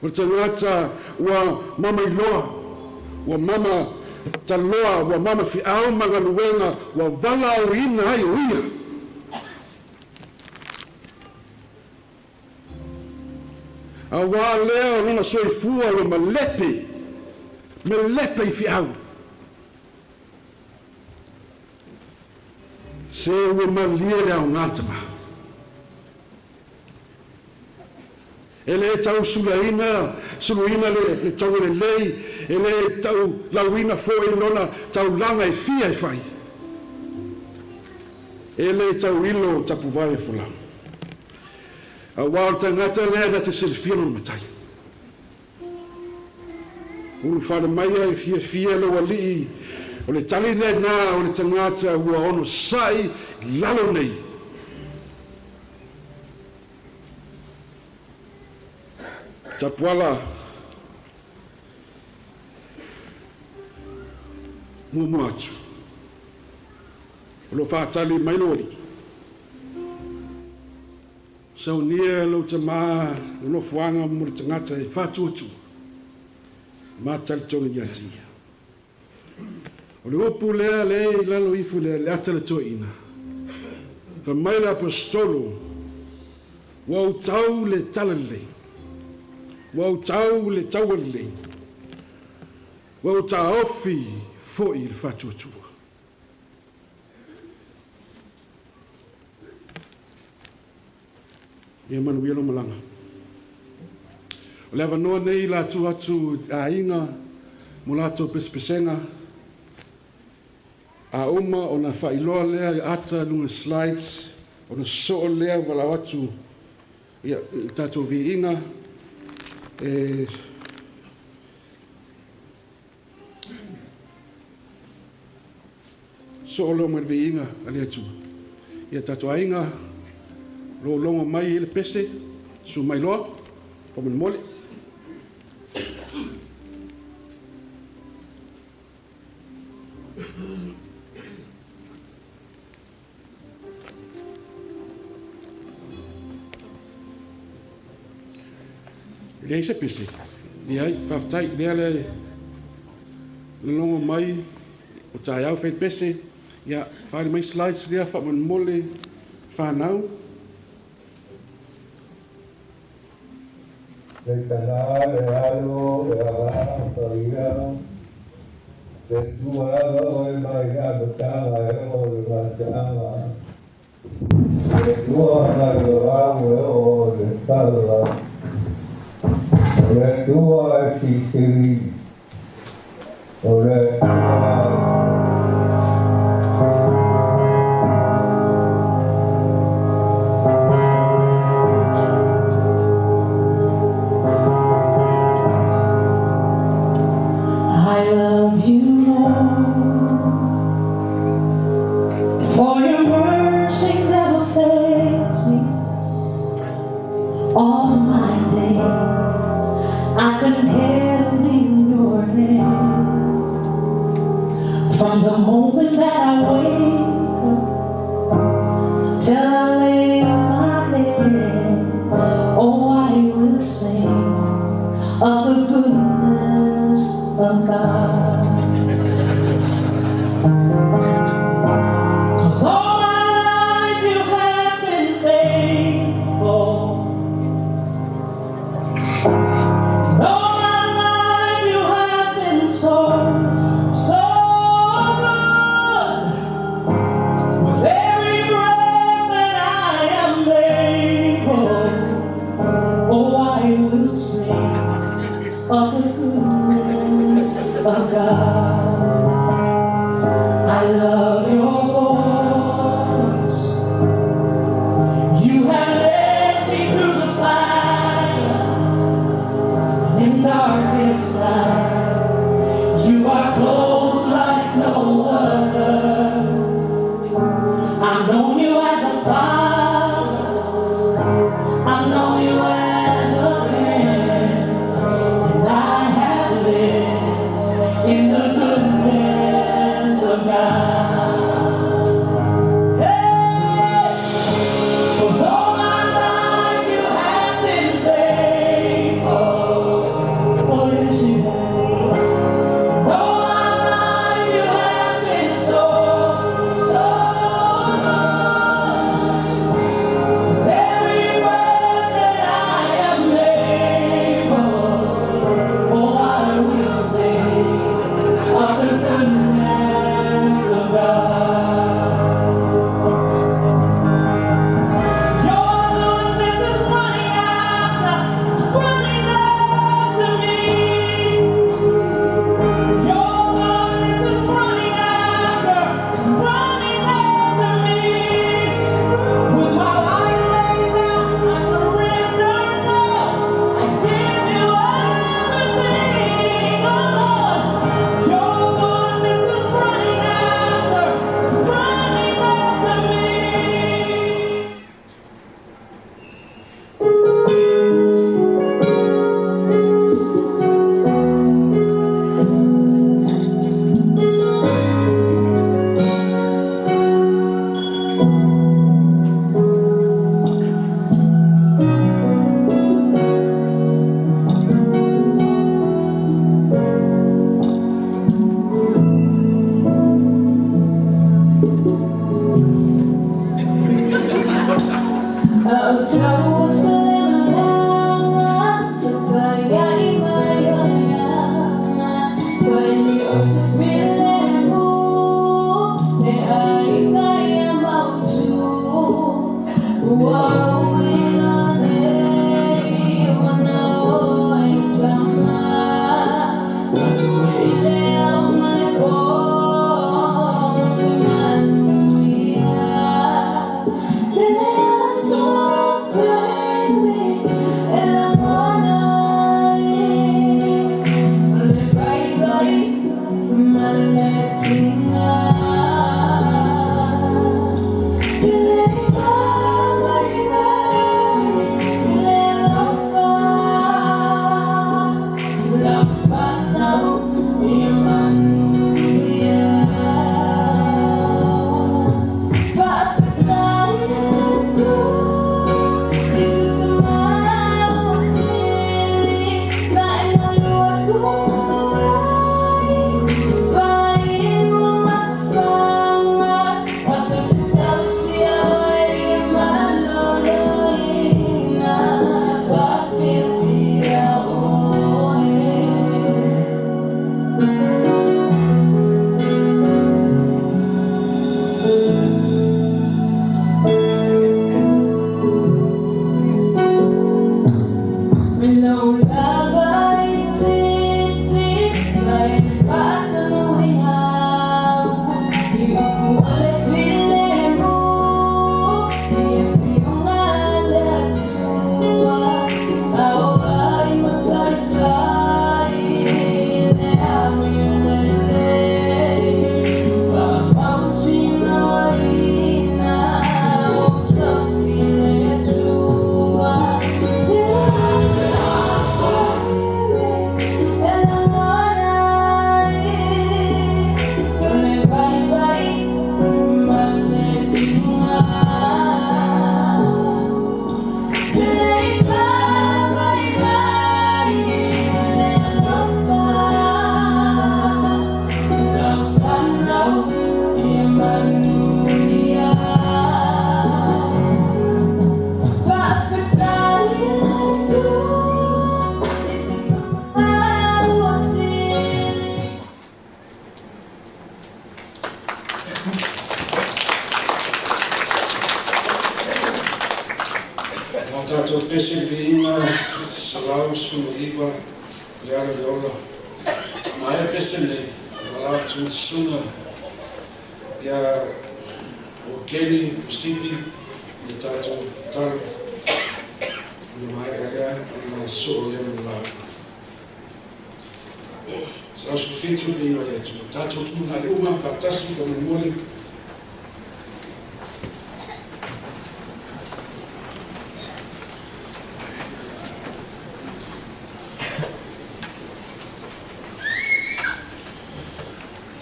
O le tagata ua mamailoa, ua mama taloa, ua mama fiau ma galuega, ua valaauina ai o ia. Auā lea o lona soifua ua malepe, malepe i fiau. Se ua malie le aoga tama. E le tau sulaina, suluina le taualelei, e le tau lauina foi lona taulaga e fia e fai. E le tau ilo tapuvae e folau. Auā o le tagata lea na te silafia lona matai. Ulufale mai e fiafia lou alii, o le tali lenā o le tagata ua onosai i lalo nei. Tapuala muamua atu. O lo faatali mai lou alii. Saunia lou tamā le nofoaga mo le tagata e faatuatua. Ma talitonu ia te ia. O le upu lea le i lalo ifo le ata le toeaina. Fai mai le aposetolo, ua ou tau le talalelei, ua ou tau le taualelei, ua ou taofi foi i le faatuatua. Ia manuia lou malaga. O le avanoa nei la tu atu aiga mo latou pesepesega. A uma ona faailoa lea i ata i luga slides, ona sosoo lea valaau atu ia i tatou viiga e soo lea mai le viiga a le Atua. Ia tatou aiga lo logo mai i le pese, su mai loa, faamolemole. E leai se pese. Leai, faafetai, lea le logo mai o taeao fai pese. Ia, fale mai slides lea faamolemole whanau. Le tana, le alo, le aga, paria, le tua lava oe mai a matanga e o le matanga. Le tua mai o au e o le tala. Le tua e sisiri. O le tua. I love you, Lord, for your mercy never fails me. All my days I've been held in your hand. From the moment that I wake up till I lay my head, oh, I will sing of the goodness of God. 'Cause all my life you have been faithful. And all my life you have been so, so good. With every breath that I am able, oh, I will sing of the goodness You are close like no other. I've known you as a father. I've known you as a friend. And I have lived in the goodness of God. Hey! 'Cause all my life you have been faithful. Oh, yes, you have. All my life you have been so, so good. With every breath that I am able, oh, I will sing of the goodness of God. Your goodness is running after, it's running after me. Your goodness is running after, it's running after me. With my life laid down, I surrender now. I give you everything, oh Lord. Your goodness is running after, it's running after me. La tātou pese viinga 119 le ala le ola. Ma e pese nei, ma la tūsunga ia o Kenny, o Sipi, le tātou talo. Na mai alea, na soo lea ma lau. 117 le Igoa i le Atua. Tatou tulai uma faatasi faamolemole.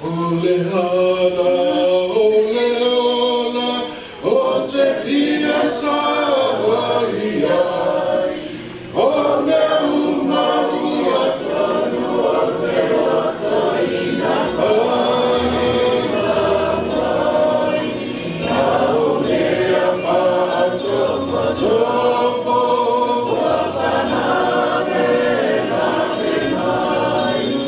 O le ala o le ola o te fia savali ai, o mea uma ua tonu o te roto ina ai, a o mea whaatofo ua whanake mate mai.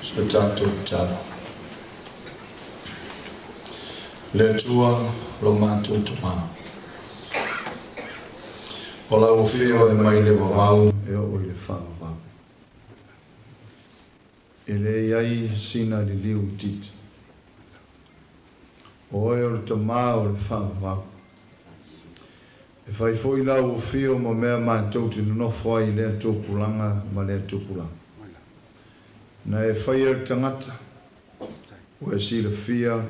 Se tatou tatalo. Le Atua lo matou Tamā. O lau afio e mai le vavau e oo i le faavavau. E le i ai sina liliu itiiti. O oe o le Tamā o le faavavau. E fai foi lau afio ma mea matou te nonofo ai i lea tupulaga ma lea tupulaga. Na e faia le tagata, ua e silafia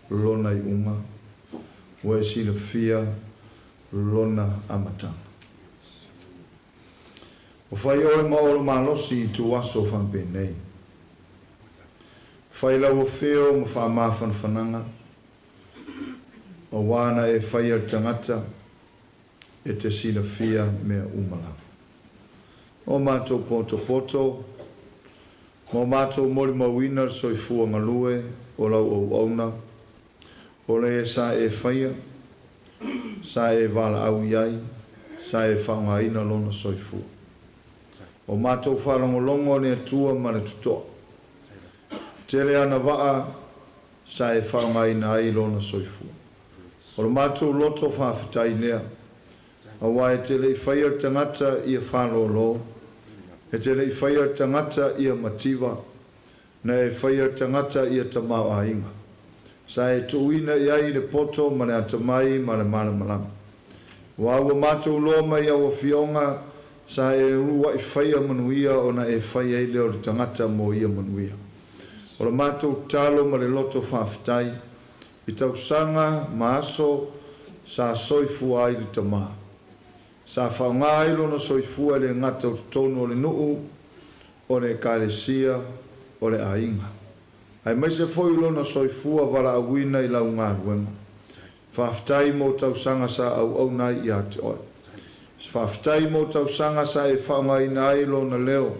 lona iuga, ua e silafia lona amataga. Ua fai oe ma olo malosi i tuaso faapenei. Fai lau afio ma faamafanafanaga, auā na e faia le tagata e te silafia mea uma lava. O matou potopoto ma o matou molimauina le soifua galue o lau auauna, o le sa e faia, sa e valaau i ai, sa e faaaogaina lona soifua. O matou faalogologo le Atua ma le totoa. Tele ana vaa sa e faaaogaina ai lona soifua. O le matou loto faafetai lea, auā e te le i faia le tagata ia fālōlō, e te le i faia le tagata ia mativa, na e faia le tagata ia tamaoaiga. Sa e tuuina i ai le poto ma le atamai ma le malamalama. Auā ua matou iloa mai au afioga sa e uluai faia manuia ona e fai ai lea o le tagata mo ia manuia. O le matou tatalo ma le loto faafetai i tausaga ma aso sa soifua ai le tamā. Sa faaaoga ai lona soifua e le gata o totonu o le nuu, o le ekalesia, o le aiga, aemaise foi o lona soifua valaauina i lau galuega. Faafetai mo tausaga sa auauna ai ia te oe. Faafetai mo tausaga sa e faaaogaina ai lona leo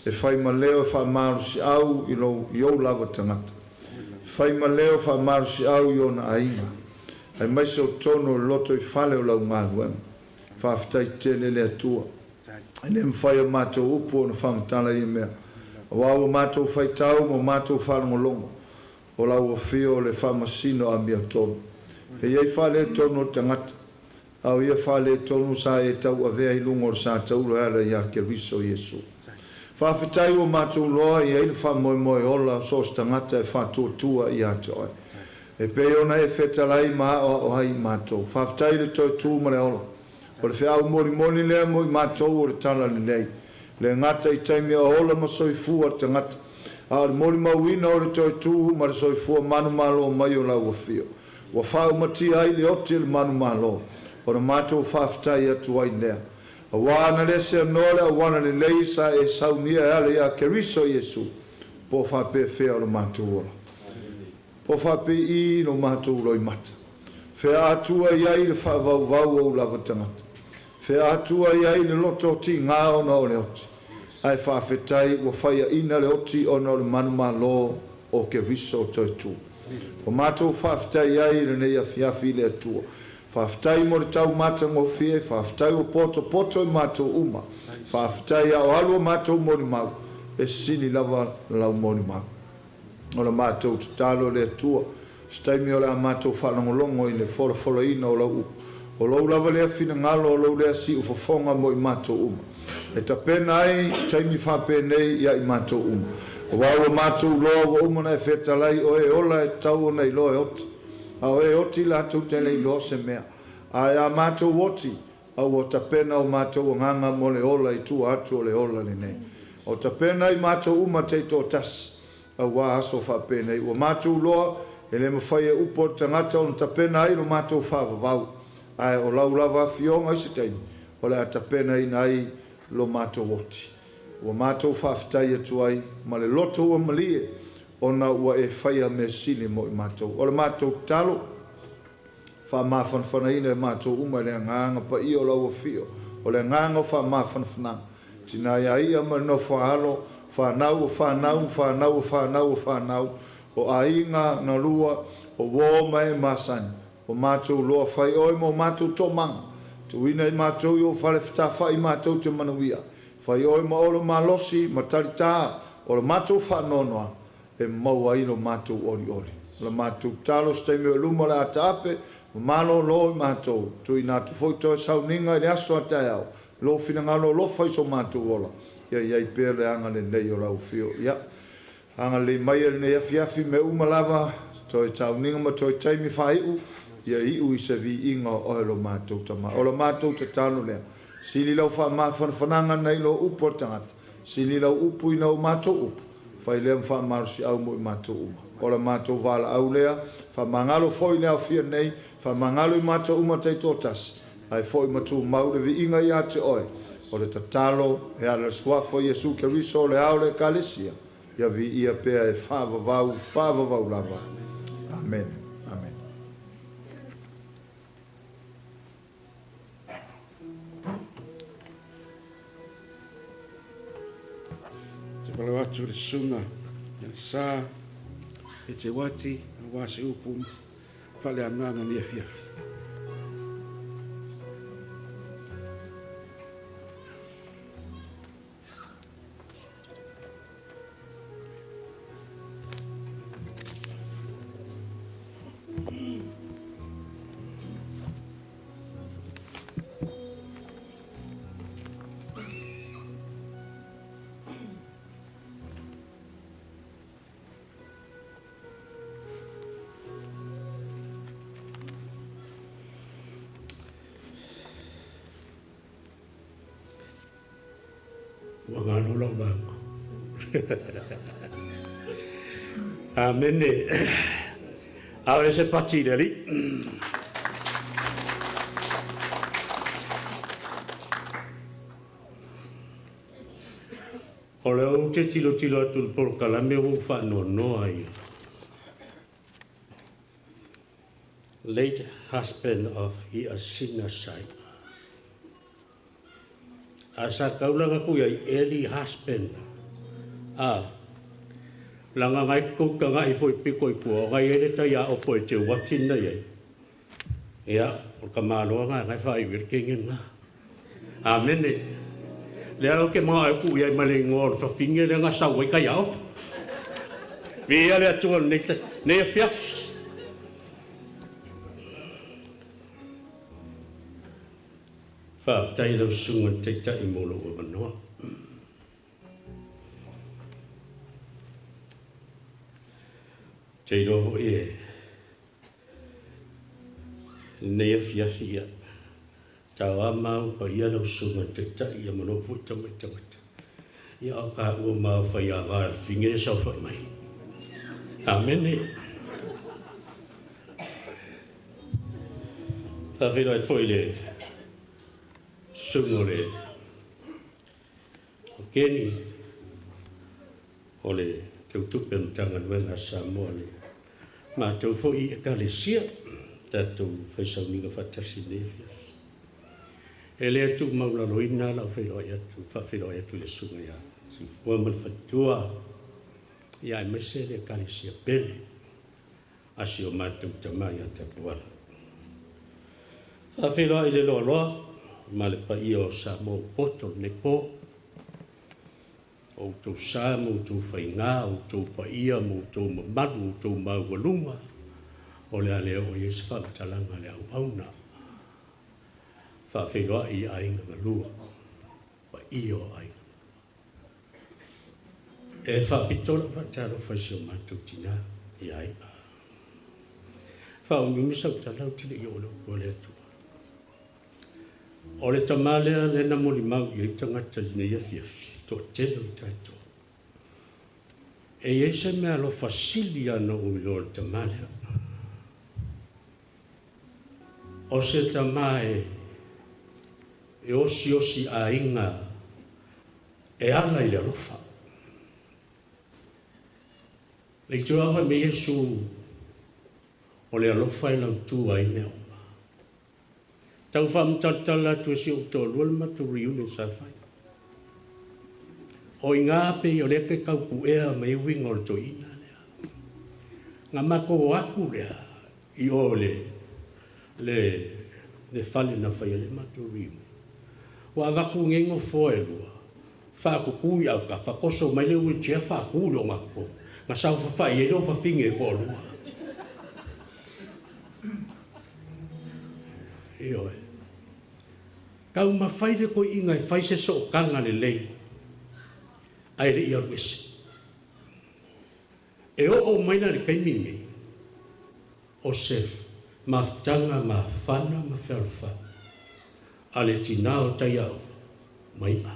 e fai ma leo e faamalosiau i lou i ou lava tagata. E fai ma leo faamalosiau i ona aiga, aemaise o totonu o le lotoifale o lau galuega. Faafetai tele le Atua. E le mafai e matou upu ona faamatala ia mea, auā ua matou faitau ma ua matou faalogologo, o lau afio o le faamasino amiotonu. E i ai faaletonu o le tagata, a o ia faaletonu sa e tauavea i luga o le satauro e ala iā Keriso Iesu. Faafetai ua matou iloa e i ai le faamoemoe ola o so o se tagata e faatuatua ia te oe, e pei ona e fetalai ma aoao ai i matou. Faafetai i le toe tu ma le ola. O le feau molimoli lea mo i matou o le tala lelei. Le gata i taimi o ola ma soifua le tagata, a o le molimauina o le toe tu ma le soifua manumalo mai o lau afio. Ua faaumatia ai le oti o le manumalo, ona matou faafetai atu ai lea. Auā na le seanoa le auala lelei sa e saunia e ala iā Keriso Iesu, po o faapefea o le matou ola. Po o faapei lo matou loimata. Fea atua i ai le faavauvau o ou lava tagata. Fea atua i ai le loto o tigā ona o le oti. Ae faafetai ua faiaina le oti ona o le manumalo o Keriso o toe tu. Ua matou faafetai ai i lenei afiafi i le Atua. Faafetai mo le tau matagofie, faafetai ua potopoto i matou uma. Faafetai a o alu o matou molimau, e sili lava lau molimau. O la matou tatalo le Atua, se taimi o le a matou faalogologo i le folafolaina o lau upu. O lou lava lea finagalo, o lou lea siufofoga mo i matou uma. E tapena ai taimi faapenei ia i matou uma. Auā ua matou iloa ua uma ona e fetalai o e ola e tatau ona iloa e oti, a o e oti latou te le iloa se mea. Ae a matou oti, a ua tapena o matou agaga mo le ola i tua atu o le ola lenei. O tapena i matou uma taitoatasi, auā aso faapenei. Ua matou iloa e le mafai e upu a le tagata ona tapena ai lo matou faavavau, ae o lau lava afioga i se taimi o le a tapenaina ai lo matou oti. Ua matou faafetai atu ai ma le loto ua malie ona ua e faia mea sili mo i matou. O le matou tatalo, faamafanafanaina e matou uma i le agaga paia o lau afio, o le agaga o faamafanafanaga. Tina ia ia ma le nofo a alo, fanau o fanau, fanau o fanau o fanau, o aiga na lua, o uō ma e masani, ua matou iloa fai oe ma o matou toomaga. Tuuina i matou i ou fale fetafaai matou te manuia. Fai oe ma olo malosi ma talitā o le matou faanoanoaga e maua ai lo matou olioli. O le matou tatalo se taimi o i luma o le a taape ma malōlō i matou, tuuina atu foi toe sauniga i le aso a taeao, lou finagalo alofa i so matou ola, ia i ai pea le agalelei o lau afio. Ia agalelei mai e lenei afiafi mea uma lava, toe sauniga ma toe taimi faaiu, ia iu i se viiga o oe lo matou Tama. O le matou tatalo lea, sili lau faamafanafanaga nai lo upu a le tagata, sili lau upu ina o matou upu, fai lea ma faamalosiau mo i matou uma. O le matou valaau lea, faamagalo foi i le aofia nei, faamagalo i matou uma taitoatasi, ae foi ma tumau le viiga ia te oe, O le tatalo e ala le suafa o Iesu Keriso o le ao le Ekalesia, ia viia pea e faavavau, faavavau lava. Amene. Amene. Te valaau atu i le susuga ia le Sa e te uati aua se upu faaleagaga nei afiafi. Ua galo lau lauga. Amene. A o le se pati i le Alii. O lea ou te tilotilo atu i le polokalame ua ou faanoanoa ia. Late husband of Iasina Saina. A sa taulaga ku iai early husband a langa ngai kou tanga i foi piko i kua o ngai ele tai a opo e te wati na iai. Ia, o ka maloa nga ngai wha i kenge nga. Amene. Lea o ke mga ai ku iai ma le ingoa o le whawhinge le nga sau ai kai a opo. Vi ia le atua nei, nei afiafi. Faafetai lau susuga i le Taitai mo lou avanoa. Ou te iloa foi e lenei afiafi ia tao a mau paia lau susuga i le Taitai ia ma lou foi tamai tagata. Ia o ka ua mau fai aga finge le saofai mai. Amene. Faafeiloai foi i le susuga o le o Keni o le teutupe o le Matagaluega a Samoa le matou foi i Ekalesia tatou faisauniga faatasi i lenei afiafi. E le tuumaulaloina lau feiloai atu, faafeiloai atu i le susuga ia Siufua ma le faletua, ia aemaise le Ekalesia pele a si o matou tama ia Tapuala. Faafeiloai i le loaloa ma le paia o Samoa ua poto lenei po. O outou sa ma outou faiga, o outou paia ma outou mamalu, o outou maualuga, o le a le oo i ai se faamatalaga a le auauna. Faafeiloai i aiga galua, paia o aiga galua. E faapito lau faatalofa i si o matou tina ia Ai'a. Faaumiumi sau tala ou te le i oo i le upu a le Atua. O le tama lea lea na molimau i ai tagata i lenei afiafi, toatele o i tatou. E i ai se mea alofa sili lava na ou iloa i le tama lea. O se tama e e osiosi aiga e ala i le alofa. Le itu lava fai mai Iesu, o le alofa e lautu ai mea uma. Tau faamatalatala atu e si ou toalua le matou reunion sa fai. O i ngā pei o lea ke kau puea mai uiga o le toeaina lea. Nga matou o atu lea i o le le le fale na faia le matou reunion. Ua avatu nei nofoa e lua, faakuku i autafa, toso mai le wheelchair faaku i le ogatotonu. Na saofafai ai le ofafine e toalua. Ioe. Taumafai le toeaina e fai se sootaga lelei ae le i alu ese. E oo mai la i le taimi lenei, o se mafutaga mafana ma fealofani a le tina o Taiaoa ma i'a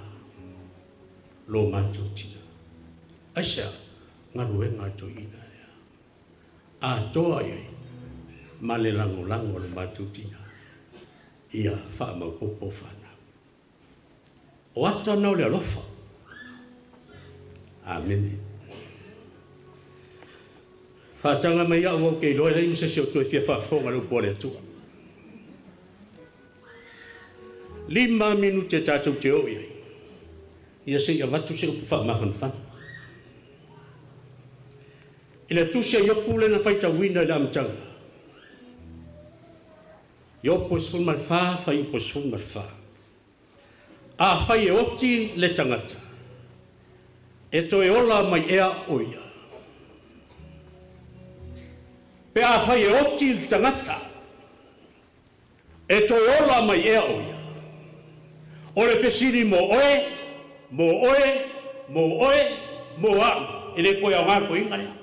lo matou tina. Aisea? Galuega a toeaina lea. Atoa i ai ma le lagolago a lo matou tina ia faamaopoopo fanau. O ata na o le alofa. Amene. Whaatanga mai au au ke iloa lei se se o toe fia whaafonga le upo le atua. 5 minute tātou te o iai. Ia se ia vatu se upu wha mawhanwhana. I le tusi a Iopu le na whaitauina i le amataga. Iopu e 14, whai upu e 14. A whai e oti le tangata. E toe ola mai ea o ia. Pe a whai e oti le tangata. E toe ola mai ea o ia. O le fesili mo oe, mo oe, mo oe, mo au. E le koe au ngā koe inga lea.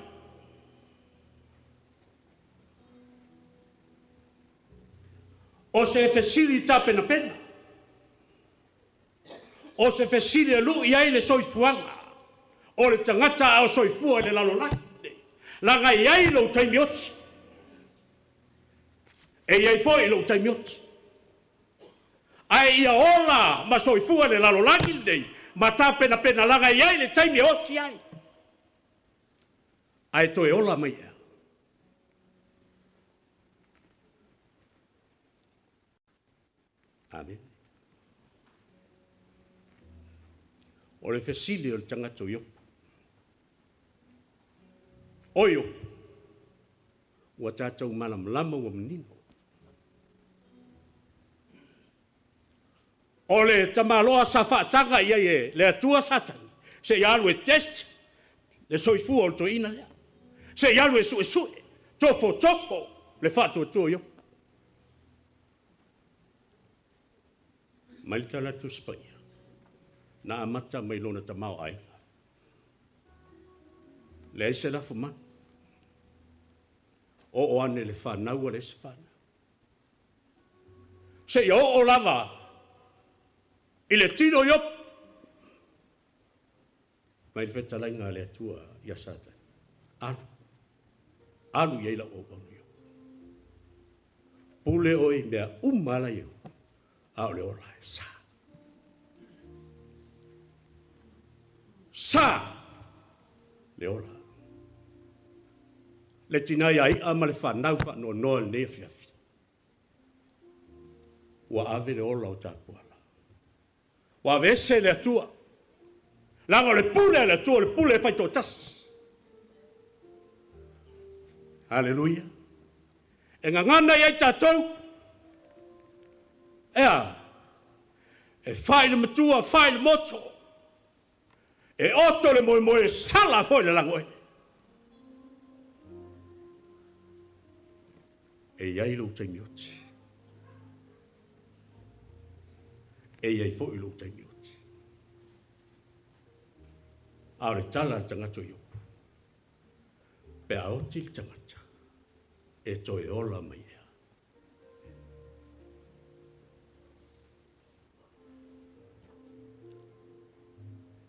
O se fesili tapena pena. O se fesili e lui ai le soifuaga. O le tagata a o soifua i le lalolagi. Laga i ai lou taimi oti. E iai foi lou taimi oti. Ae ia ola ma soifua le lalolagi lenei ma tapenapena laga i ai le taimi e oti ai. Ae toe ola mai ea. Amen. O le fesili o le tagata o Iopu. O Iopu, ua tātou malamalama ua manino. O le tamaloa sa whaataga ia e le atua Satani. Se i alu e test, le soifua o le toeina lea. Se i alu e sue sue, tofo tofo, le whaatuatua Iopu. Mai le tala Tusi Paia, na amata mai lona tamao aiga. Le ai se lafu manu. O o ane le whanau a le se whanau. Se i o o lava i le tino Iopu. Mai le whetalainga le atua ia Satani. Alu. Alu iai la o au Iopu. Pule oi mea umala iau. A o le ola e sa. Sa! Le ola. Le tina ia ia ma le whanau wha noa noa le nei fiafi. Ua ave le ola o tāpuala. Ua ave ese le atua. Laga o le pule le atua, le pule e whaito tasi. Hallelujah. E ngangana ia i tātou. Ea, e whai le matua, whai le moto. E oto le moe moe, sala foi le lango ele. E iai lou taimi oti. E iai foi lou taimi oti. A o le tala le tagata o Iopu. Pe a oti le tagata, e toe ola mai ea.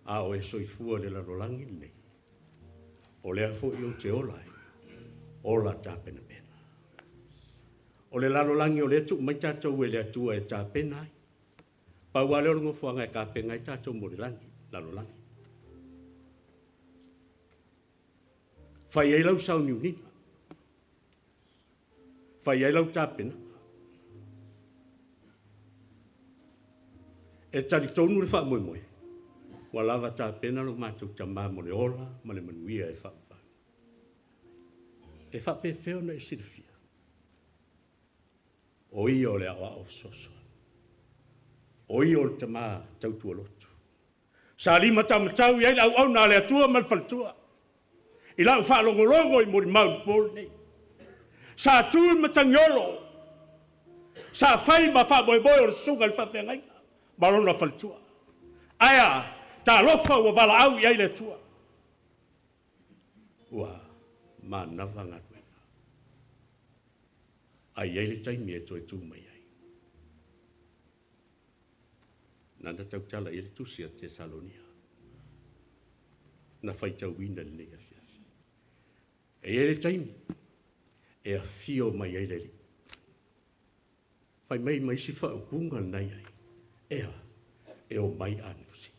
A o e soifua le lalolagi lenei. O lea foi o te ola ai. Ola tapenapena. O le lalolagi o le tuu mai tātou e le atua e tapena ai. Pau a leo le ngofuanga e kapenga ai tātou mo le lagi, lalolagi. Whai ai lau sauniunina. Whai ai lau tapena. E tari tonu le wha moe moe. Ua lava tapena lo mātou tamā mo le ola ma le manuia e whaawhau. E whapewheo na e silafia. O ia o le ao ao soso. O ia o le tamā tautua lotu. Sa lima tamatau i ai lau au nā le atua ma le faletua. I lau whaalongolongo i mori mau pōl nei. Sa tū i matangiolo. Sa whai ma whaamoemoe o le sunga le whawheangaiga. Ma lona faletua. Aia, tā lofa ua wala au i ai le atua. Ua mānawa ngā. Ai ai le taimi e toe tū mai ai. Nana tautala i le tusi a Tesalonia. Na whaitauina le nei afiafi. E ai le taimi e awhio mai ai le li. Whai mai mai si whaupunga nei ai. Ea, E o mai anusi.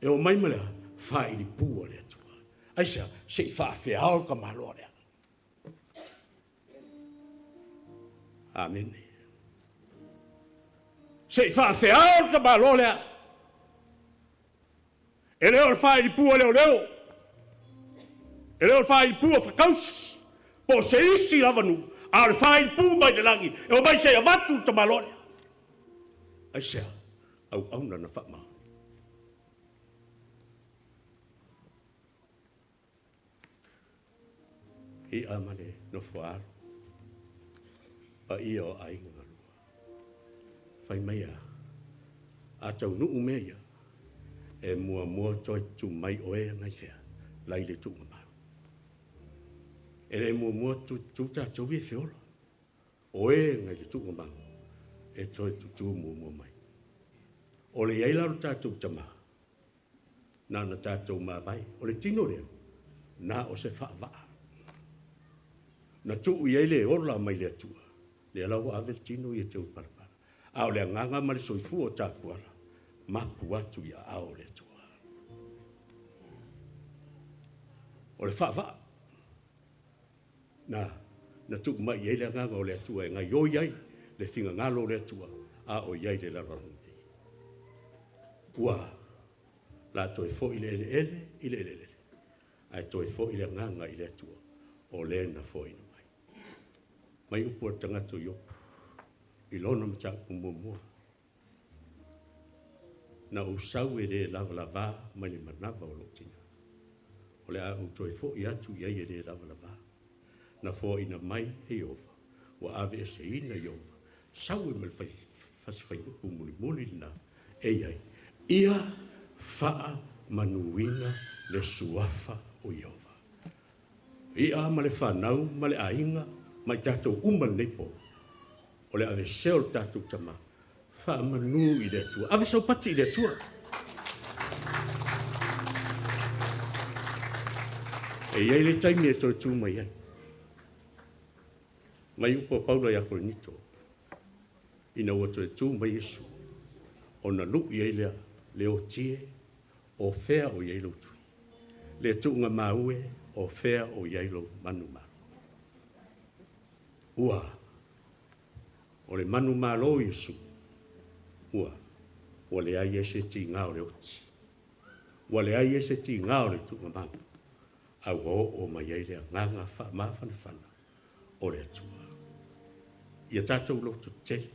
E o mai ma lea faailipua le Atua. Aisea? Se i faafeao le tamaloa lea. Amene. Se i faafeao le tamaloa lea. E le o le faailipua leoleo. E le o le faailipua fakausi. Po o se isi lava nuu, a o le faailipu mai le lagi, e o mai se i avatu le tamaloa lea. Aisea? Auauna na faamaoni. I'a ma le nofo a alo, paia o aiga galua. Fai mai a taunuu mea ia, e muamua toe tu mai oe ngai fea, lai le tuugamau. E le muamua tu tātou i e feola. Oe ngai le tuugamau, e toe tutu muamua mai. O le iai la o le tātou tamā, na na tātou mavae. O le tino lea, na o se faavaa. Na tuu i ai le ola mai le Atua. Lea la ua ave le tino ia te palapala. A o le agaga ma le soifua o tapuala, mapu atu i aao o le Atua. O le faavaa. Na tuu mai i ai le agaga o le Atua e gaioi ai le figagalo o le Atua, a o i ai le lalolagi nei. Ua la toe foi le eleele i le eleele, ae toe foi le agaga i le Atua, o le na foina mai. Mai upu a le tagata o Iopu, i lona mataupu muamua. Na ou sau e le lavalavā mai le manava o lou tina. O le a ou toe foi atu i ai e le lavalavā. Na foaina mai e Ieova, ua ave eseina Ieova. Sau e ma le fasifaigupu mulimuli lena e i ai. Ia faamanuina le suafa o Ieova. Ia ma le whanau, ma le aiga, ma i tātou uma lenei po. O le avesea o le tātou tamā, faamanu i le Atua. Ave saupati i le Atua. E iai le taimi e toe tū mai ai. Mai upu a Paula ia Korinito, ina ua toe tū mai Iesu, ona lui ai lea, le otie, o fea o iai lou tui. Le tuuga maue, o fea o iai lou manu malo. Ua, o le manu malo Iesu, ua, ua leai ai se tigā o le oti. Ua leai ai se tigā o le tuugamau. A ua oo mai ai le agaga faamafanafana o le Atua. Ia tātou loto tele,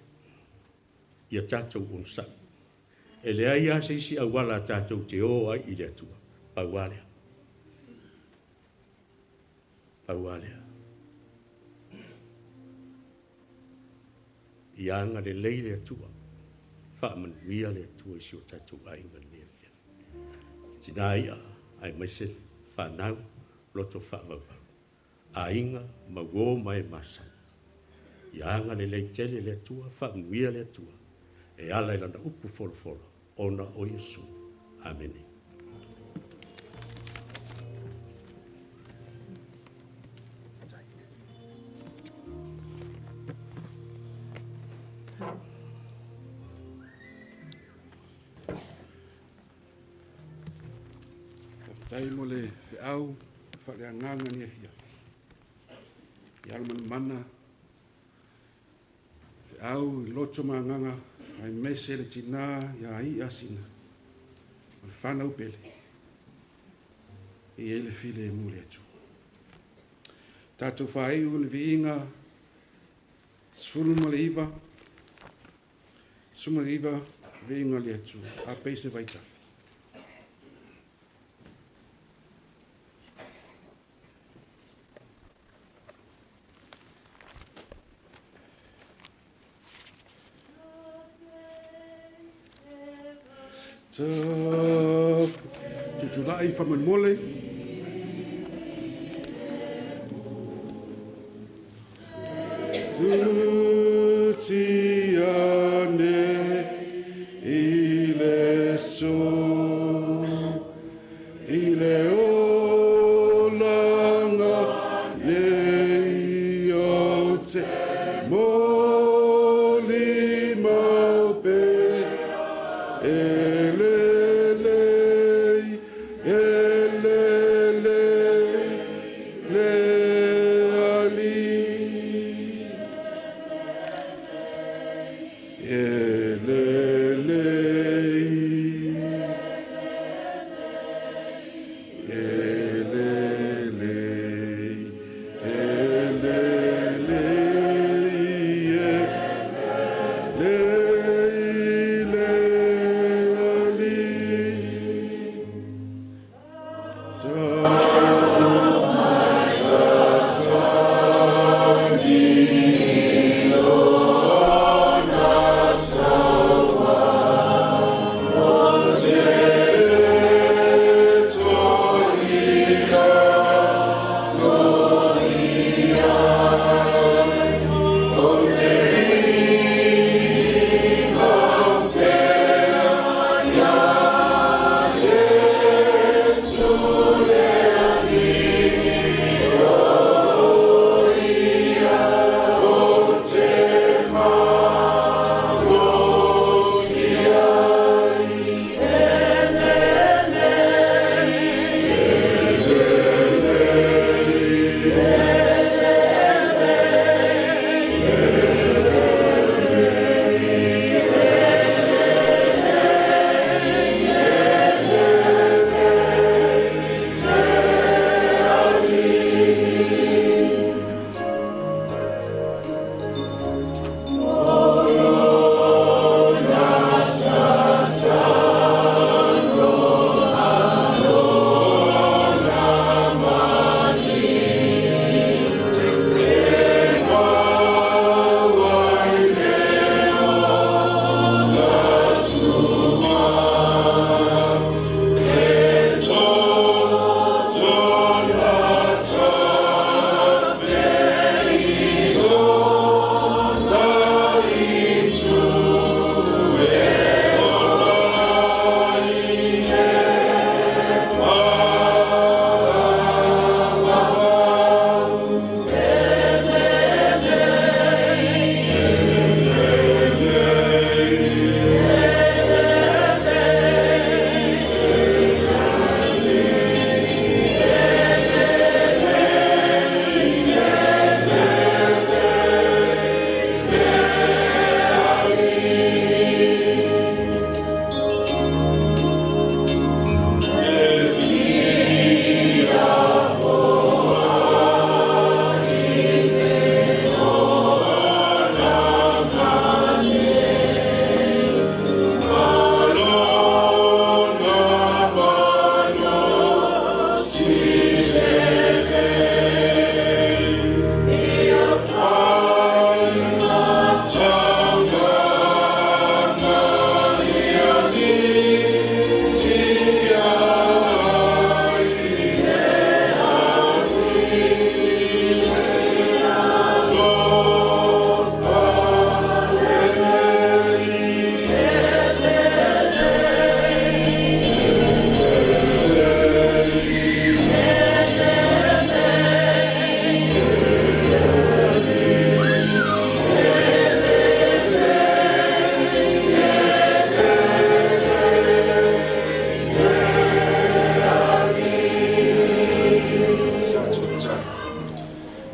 ia tātou onosai. E leai lava se isi auala a tātou te o ai i le Atua. Pau lava lea. Pau lava lea. Ia agalelei le Atua, faamanuia le Atua i si o tātou aiga lenei afiafi. Tina ia, aemaise whanau, loto faavauvau. Aiga, ma uō ma e masani. Ia agalelei tele le Atua, faamanuia le Atua, e ala i lana upu folafolafola, ona o Iesu. Amene. Faafetai mo le feau faaleagaga ni afiafi. I alamanamana feau i loto ma agaga aemaise le tinā ia ia asina o le whanau pele. E i ai le filemu le Atua. Tātou whaiu le viiga 19, 19 viiga le Atua. A peise vaitafi. Tutulai whamanmole. Utiane i le so, i le olanga nei o te moli maupe e.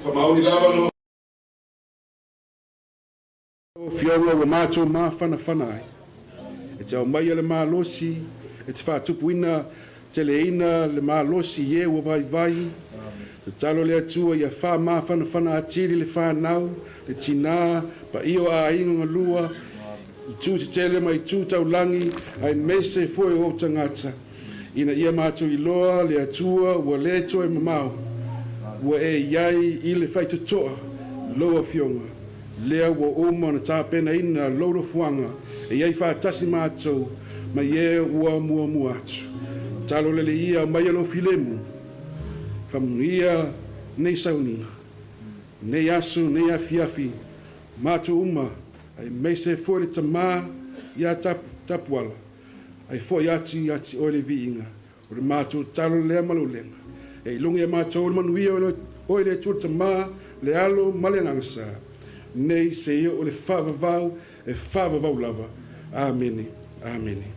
Faamaoni lava lo Fioga ua matou mafanafana ai. E te aumaia le malosi, e te faatupuina teleina le malosi i e ua vaivai. Tatalo le Atua ia faamafanafana atili le fanau, le tinā, paia o aiga galua, i tu tetele ma i tu taulagi, aemaise foi o ou tagata. Ina ia matou iloa le Atua ua le toe mamao, ua e i ai i le faitotoa lou afioga. Lea ua uma ona tapenaina lou lofuaga e i ai faatasi matou ma e ua muamua atu. Talo lele ia aumaia lou filemu, faamanuia nei sauniga, nei aso, nei afiafi, matou uma, aemaise foi le tamā ia Tapuala, ai foi atu ia te oe le viiga. O le matou talo lea ma laulega. E i luga ia matou le manuia o le Atua le Tamā, le Alo ma le Agaga Sa. Nei seia oo i le faavavau e faavavau lava. Amene. Amene.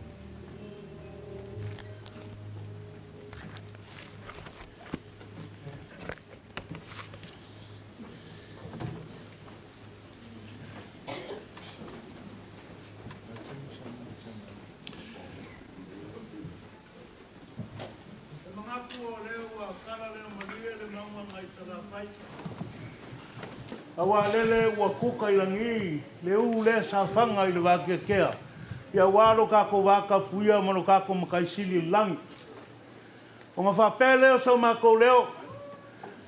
Auā lele ua kuka i lagi le ū lea sa faga i le vakeakea, ia auā lo kākou vatapuia ma lo kākou Matai Sili i le lagi. Ona faapea lea o so matou leo,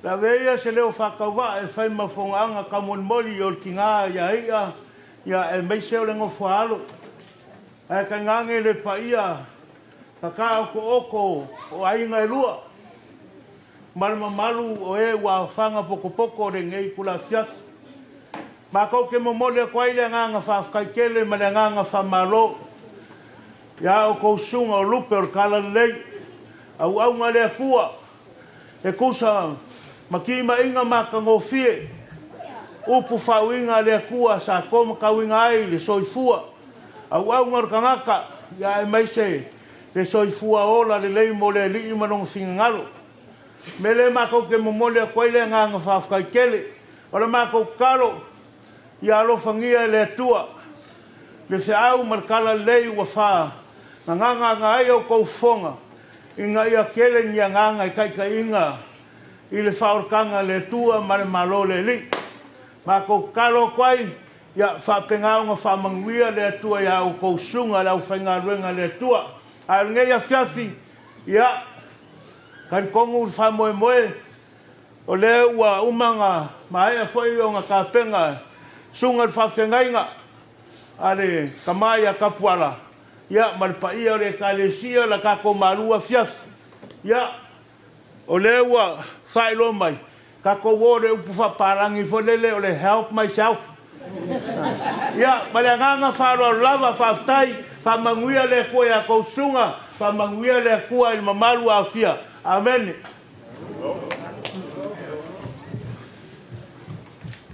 le ave ia se leo faatauvaa e fai ma fogaaga taumolimoli o le tinā ia i'a, ia aemaise o le nofo a alo. Ae tainane le paia tataotoooto o aiga e lua, ma le mamalu o e ua aofaga potopoto o lenei itula afiafi. Matou te momoli atu ai le agaga faafetai tele ma le agaga faamalo ia outou susuga o lupe o le talalelei, auauna a le Atua e tusa ma timaiga matagofie, upu faauiga a le Atua sa tomatauina ai le soifua auauna o le tagata, ia aemaise le soifua ola lelei mo le Alii ma lona finagalo. O le mea lea matou te momoli atu ai le agaga faafetai tele. O le matou tatalo, ia alofagia e le Atua le feau ma le talalelei ua faagagaga ai outou fofoga, ina ia tele ni agaga e taitaiina i le faaolataga a le Atua ma le Malo o le Alii. Matou tatalo atu ai, ia faapena ona faamanuia le Atua ia outou susuga le aufaigaluega a le Atua. Ae o lenei afiafi, ia, talitonu le faamoemoe, o lea ua uma ona maea foi ona tapena susuga i le faafeagaiga a le tama ia Tapuala, ia, ma le paia o le Ekalesia la tatou malu afiafi. Ia, o lea ua faailoa mai, tatou o le upu faapalagi foi lele o le help myself. Ia, ma le agaga faaaloalo lava, faafetai, faamanuia le Atua ia tou susuga, faamanuia le Atua i le mamalu aofia. Amene.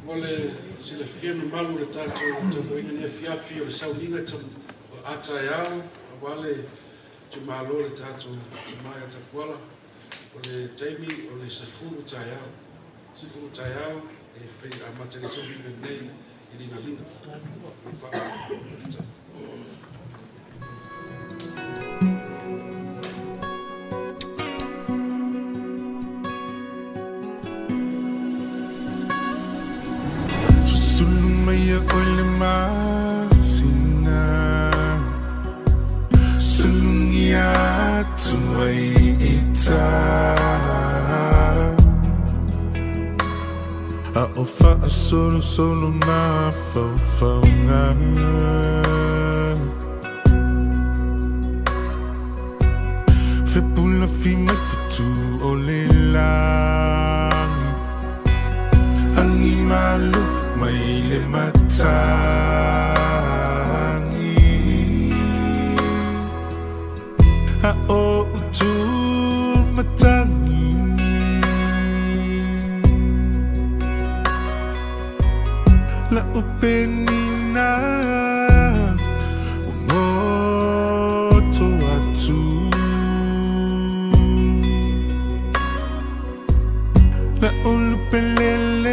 Mo le silafia mamalu o le tatou tapuaiga nei afiafi o le sauniga a taeao aua le itumalo o le tatou tama ia Tapuala, o le taimi o le 10 taeao. 10 taeao e fai amata ai le sauniga nei i Ligaliga. Ma le faaaloalo. Faafetai. Susulu mai ia oe le masina, Sulugia atu ai i tā. A o faasolosolo mafaufauga. Fepulafi mai fetu o le lagi, Agi malu mai le matagi. A o utu matagi. La upenina ua goto atu. La ulupelele.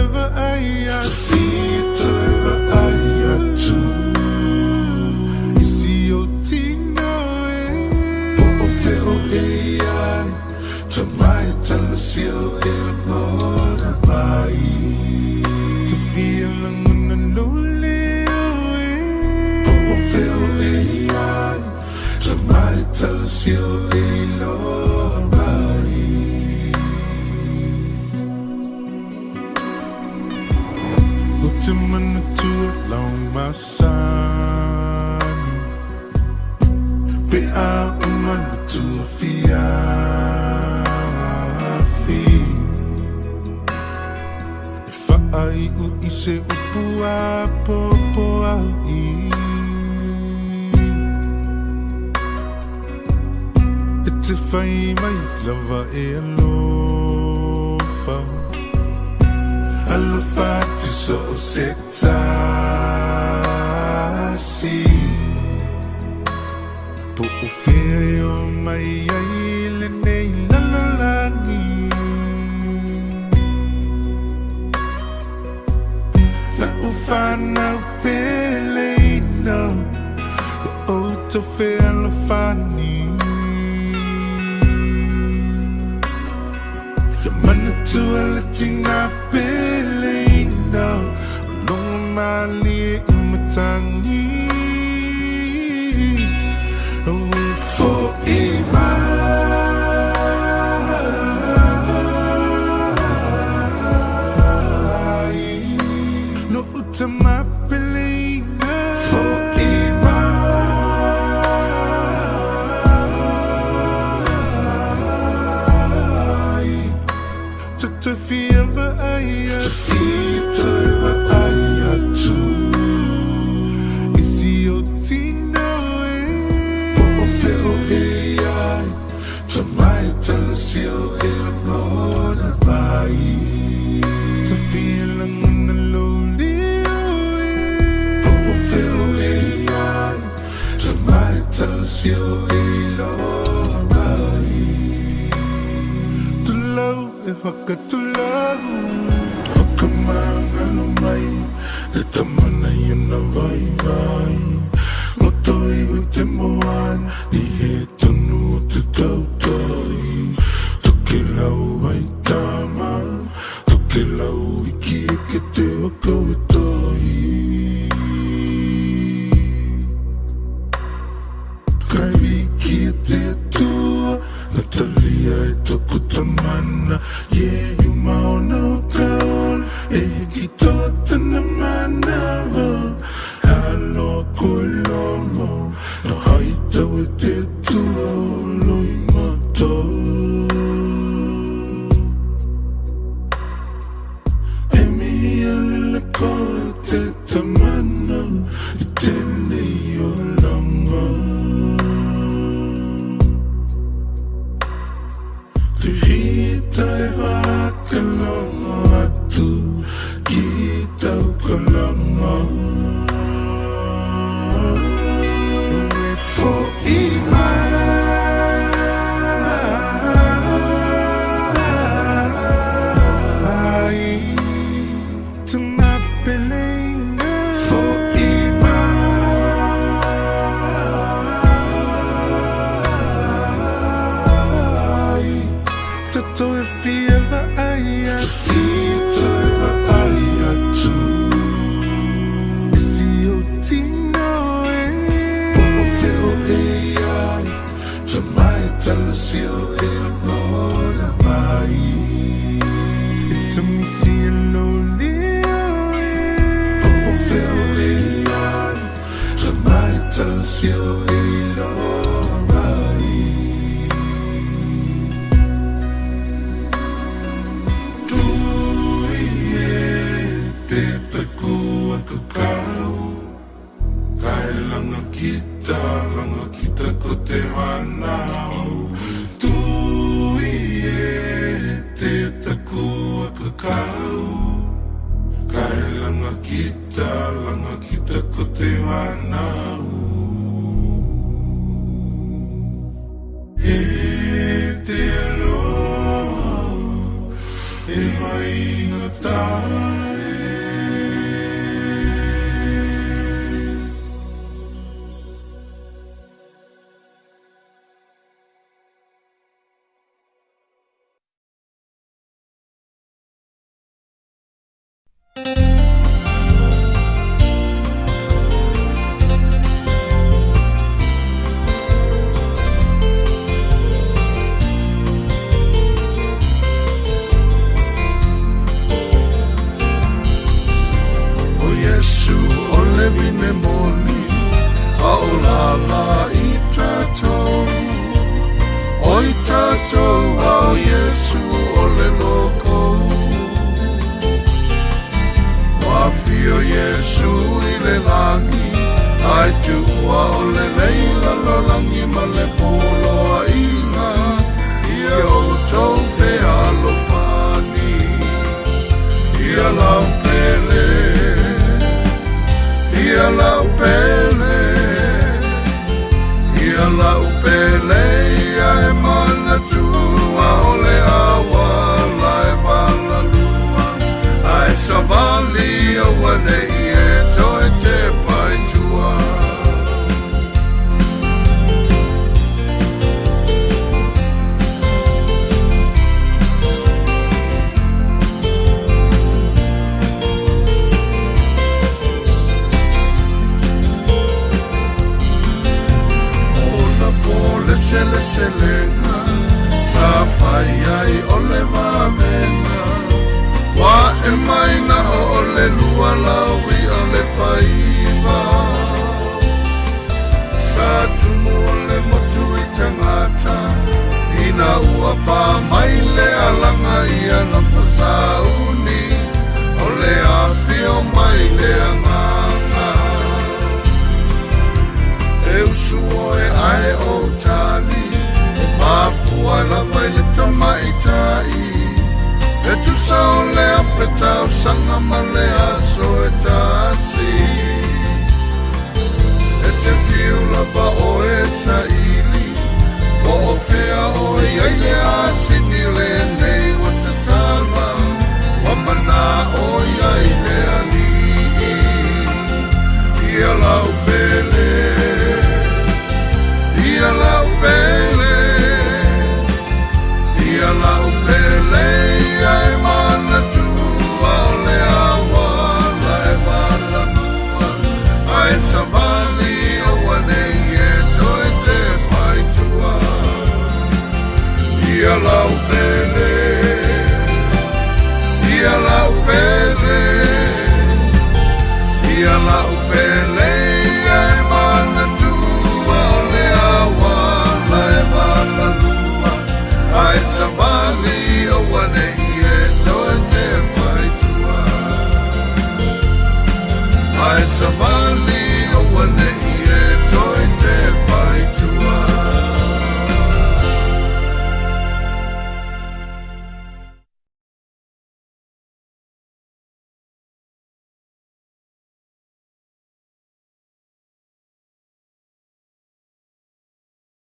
fia vaai atu. Toe vaai atu i si ou tino e. Po o fea o e i ai, tamai talasi o e lagona mai. Te fia lagona lou leo e. Po o fea o e i ai, tamai talasi o e iloa mai. O te manatua lau masani, pe a uma le tua fiafi. E faaiu i se upu a popo au i. E te fai mai lava e alofa, alofa atu so o se tasi. Po o fea e o mai ai lenei lalolagi. Lau whanau peleina, o tau fealofani. Ia manatua le tina peleina, o logo malie i matangi. Aue fo'i mai no uta ma peleina. Fo'i mai te fia vaai atu. Toe vaai atu i si ou tino e. Po o fea o e i ai, tamai talasi o e lagona mai. Te fia lagona lou leo e. Po o fea o e i ai, tamai talasi o e iloa mai. Tulau e whakatulau, o ka mangalo mai, te tamana i ana vai vai. Roto iho te moana, i he tonu o te tautai. Toke lau ai tama, toke lau iki e ke te waka o tai. Kai wiki e te atua, Natalia e toku tamana. Ye uma ona o ka ola, e hiki tō tana manawa. Aloha koe lomo, na haitau e te atua o loi mata. E mihi alele koe te tamana, i tēnei o langa. Te hita e whakalongo atu ki tau kalanga. E fo'i mai te mapeleina. Fo'i mai te toe fia vaai atu. Toe vaai atu i si ou tino e. Po o fea o e i ai, tamai talasi o e lagona mai. E tamisi e lou leo e. Po o fea o e i ai, tamai talasi o e iloa mai. Tui e te taku a kakau, kai langa kita, langa kita ko te whanau. Tui e te taku a kakau, kai langa kita, langa kita ko te whanau. E te aloha, e vainga tā. le vine moni A o lala i tātou O i tātou a o Yesu o le loko Wafio Yesu i le langi Ai tua o le leila lo langi ma le polo a inga Ia o tau fea alofani Ia lau pele Ia lau pele Ia lau pele Ia e manatua o le awala e walalua Ai savali o wane i e toe te pai tua. Ona po le sele selenga Sa fai ai o le vavenga Wa e mai na o le lua lawi o le faiva Sa tumu o le motu i tangata Ina ua pa mai le alanga ia na fasauni O le afio mai le anganga E usu oe ae o tali E mafua lava i le tamaitai E tusa o le afetau sanga ma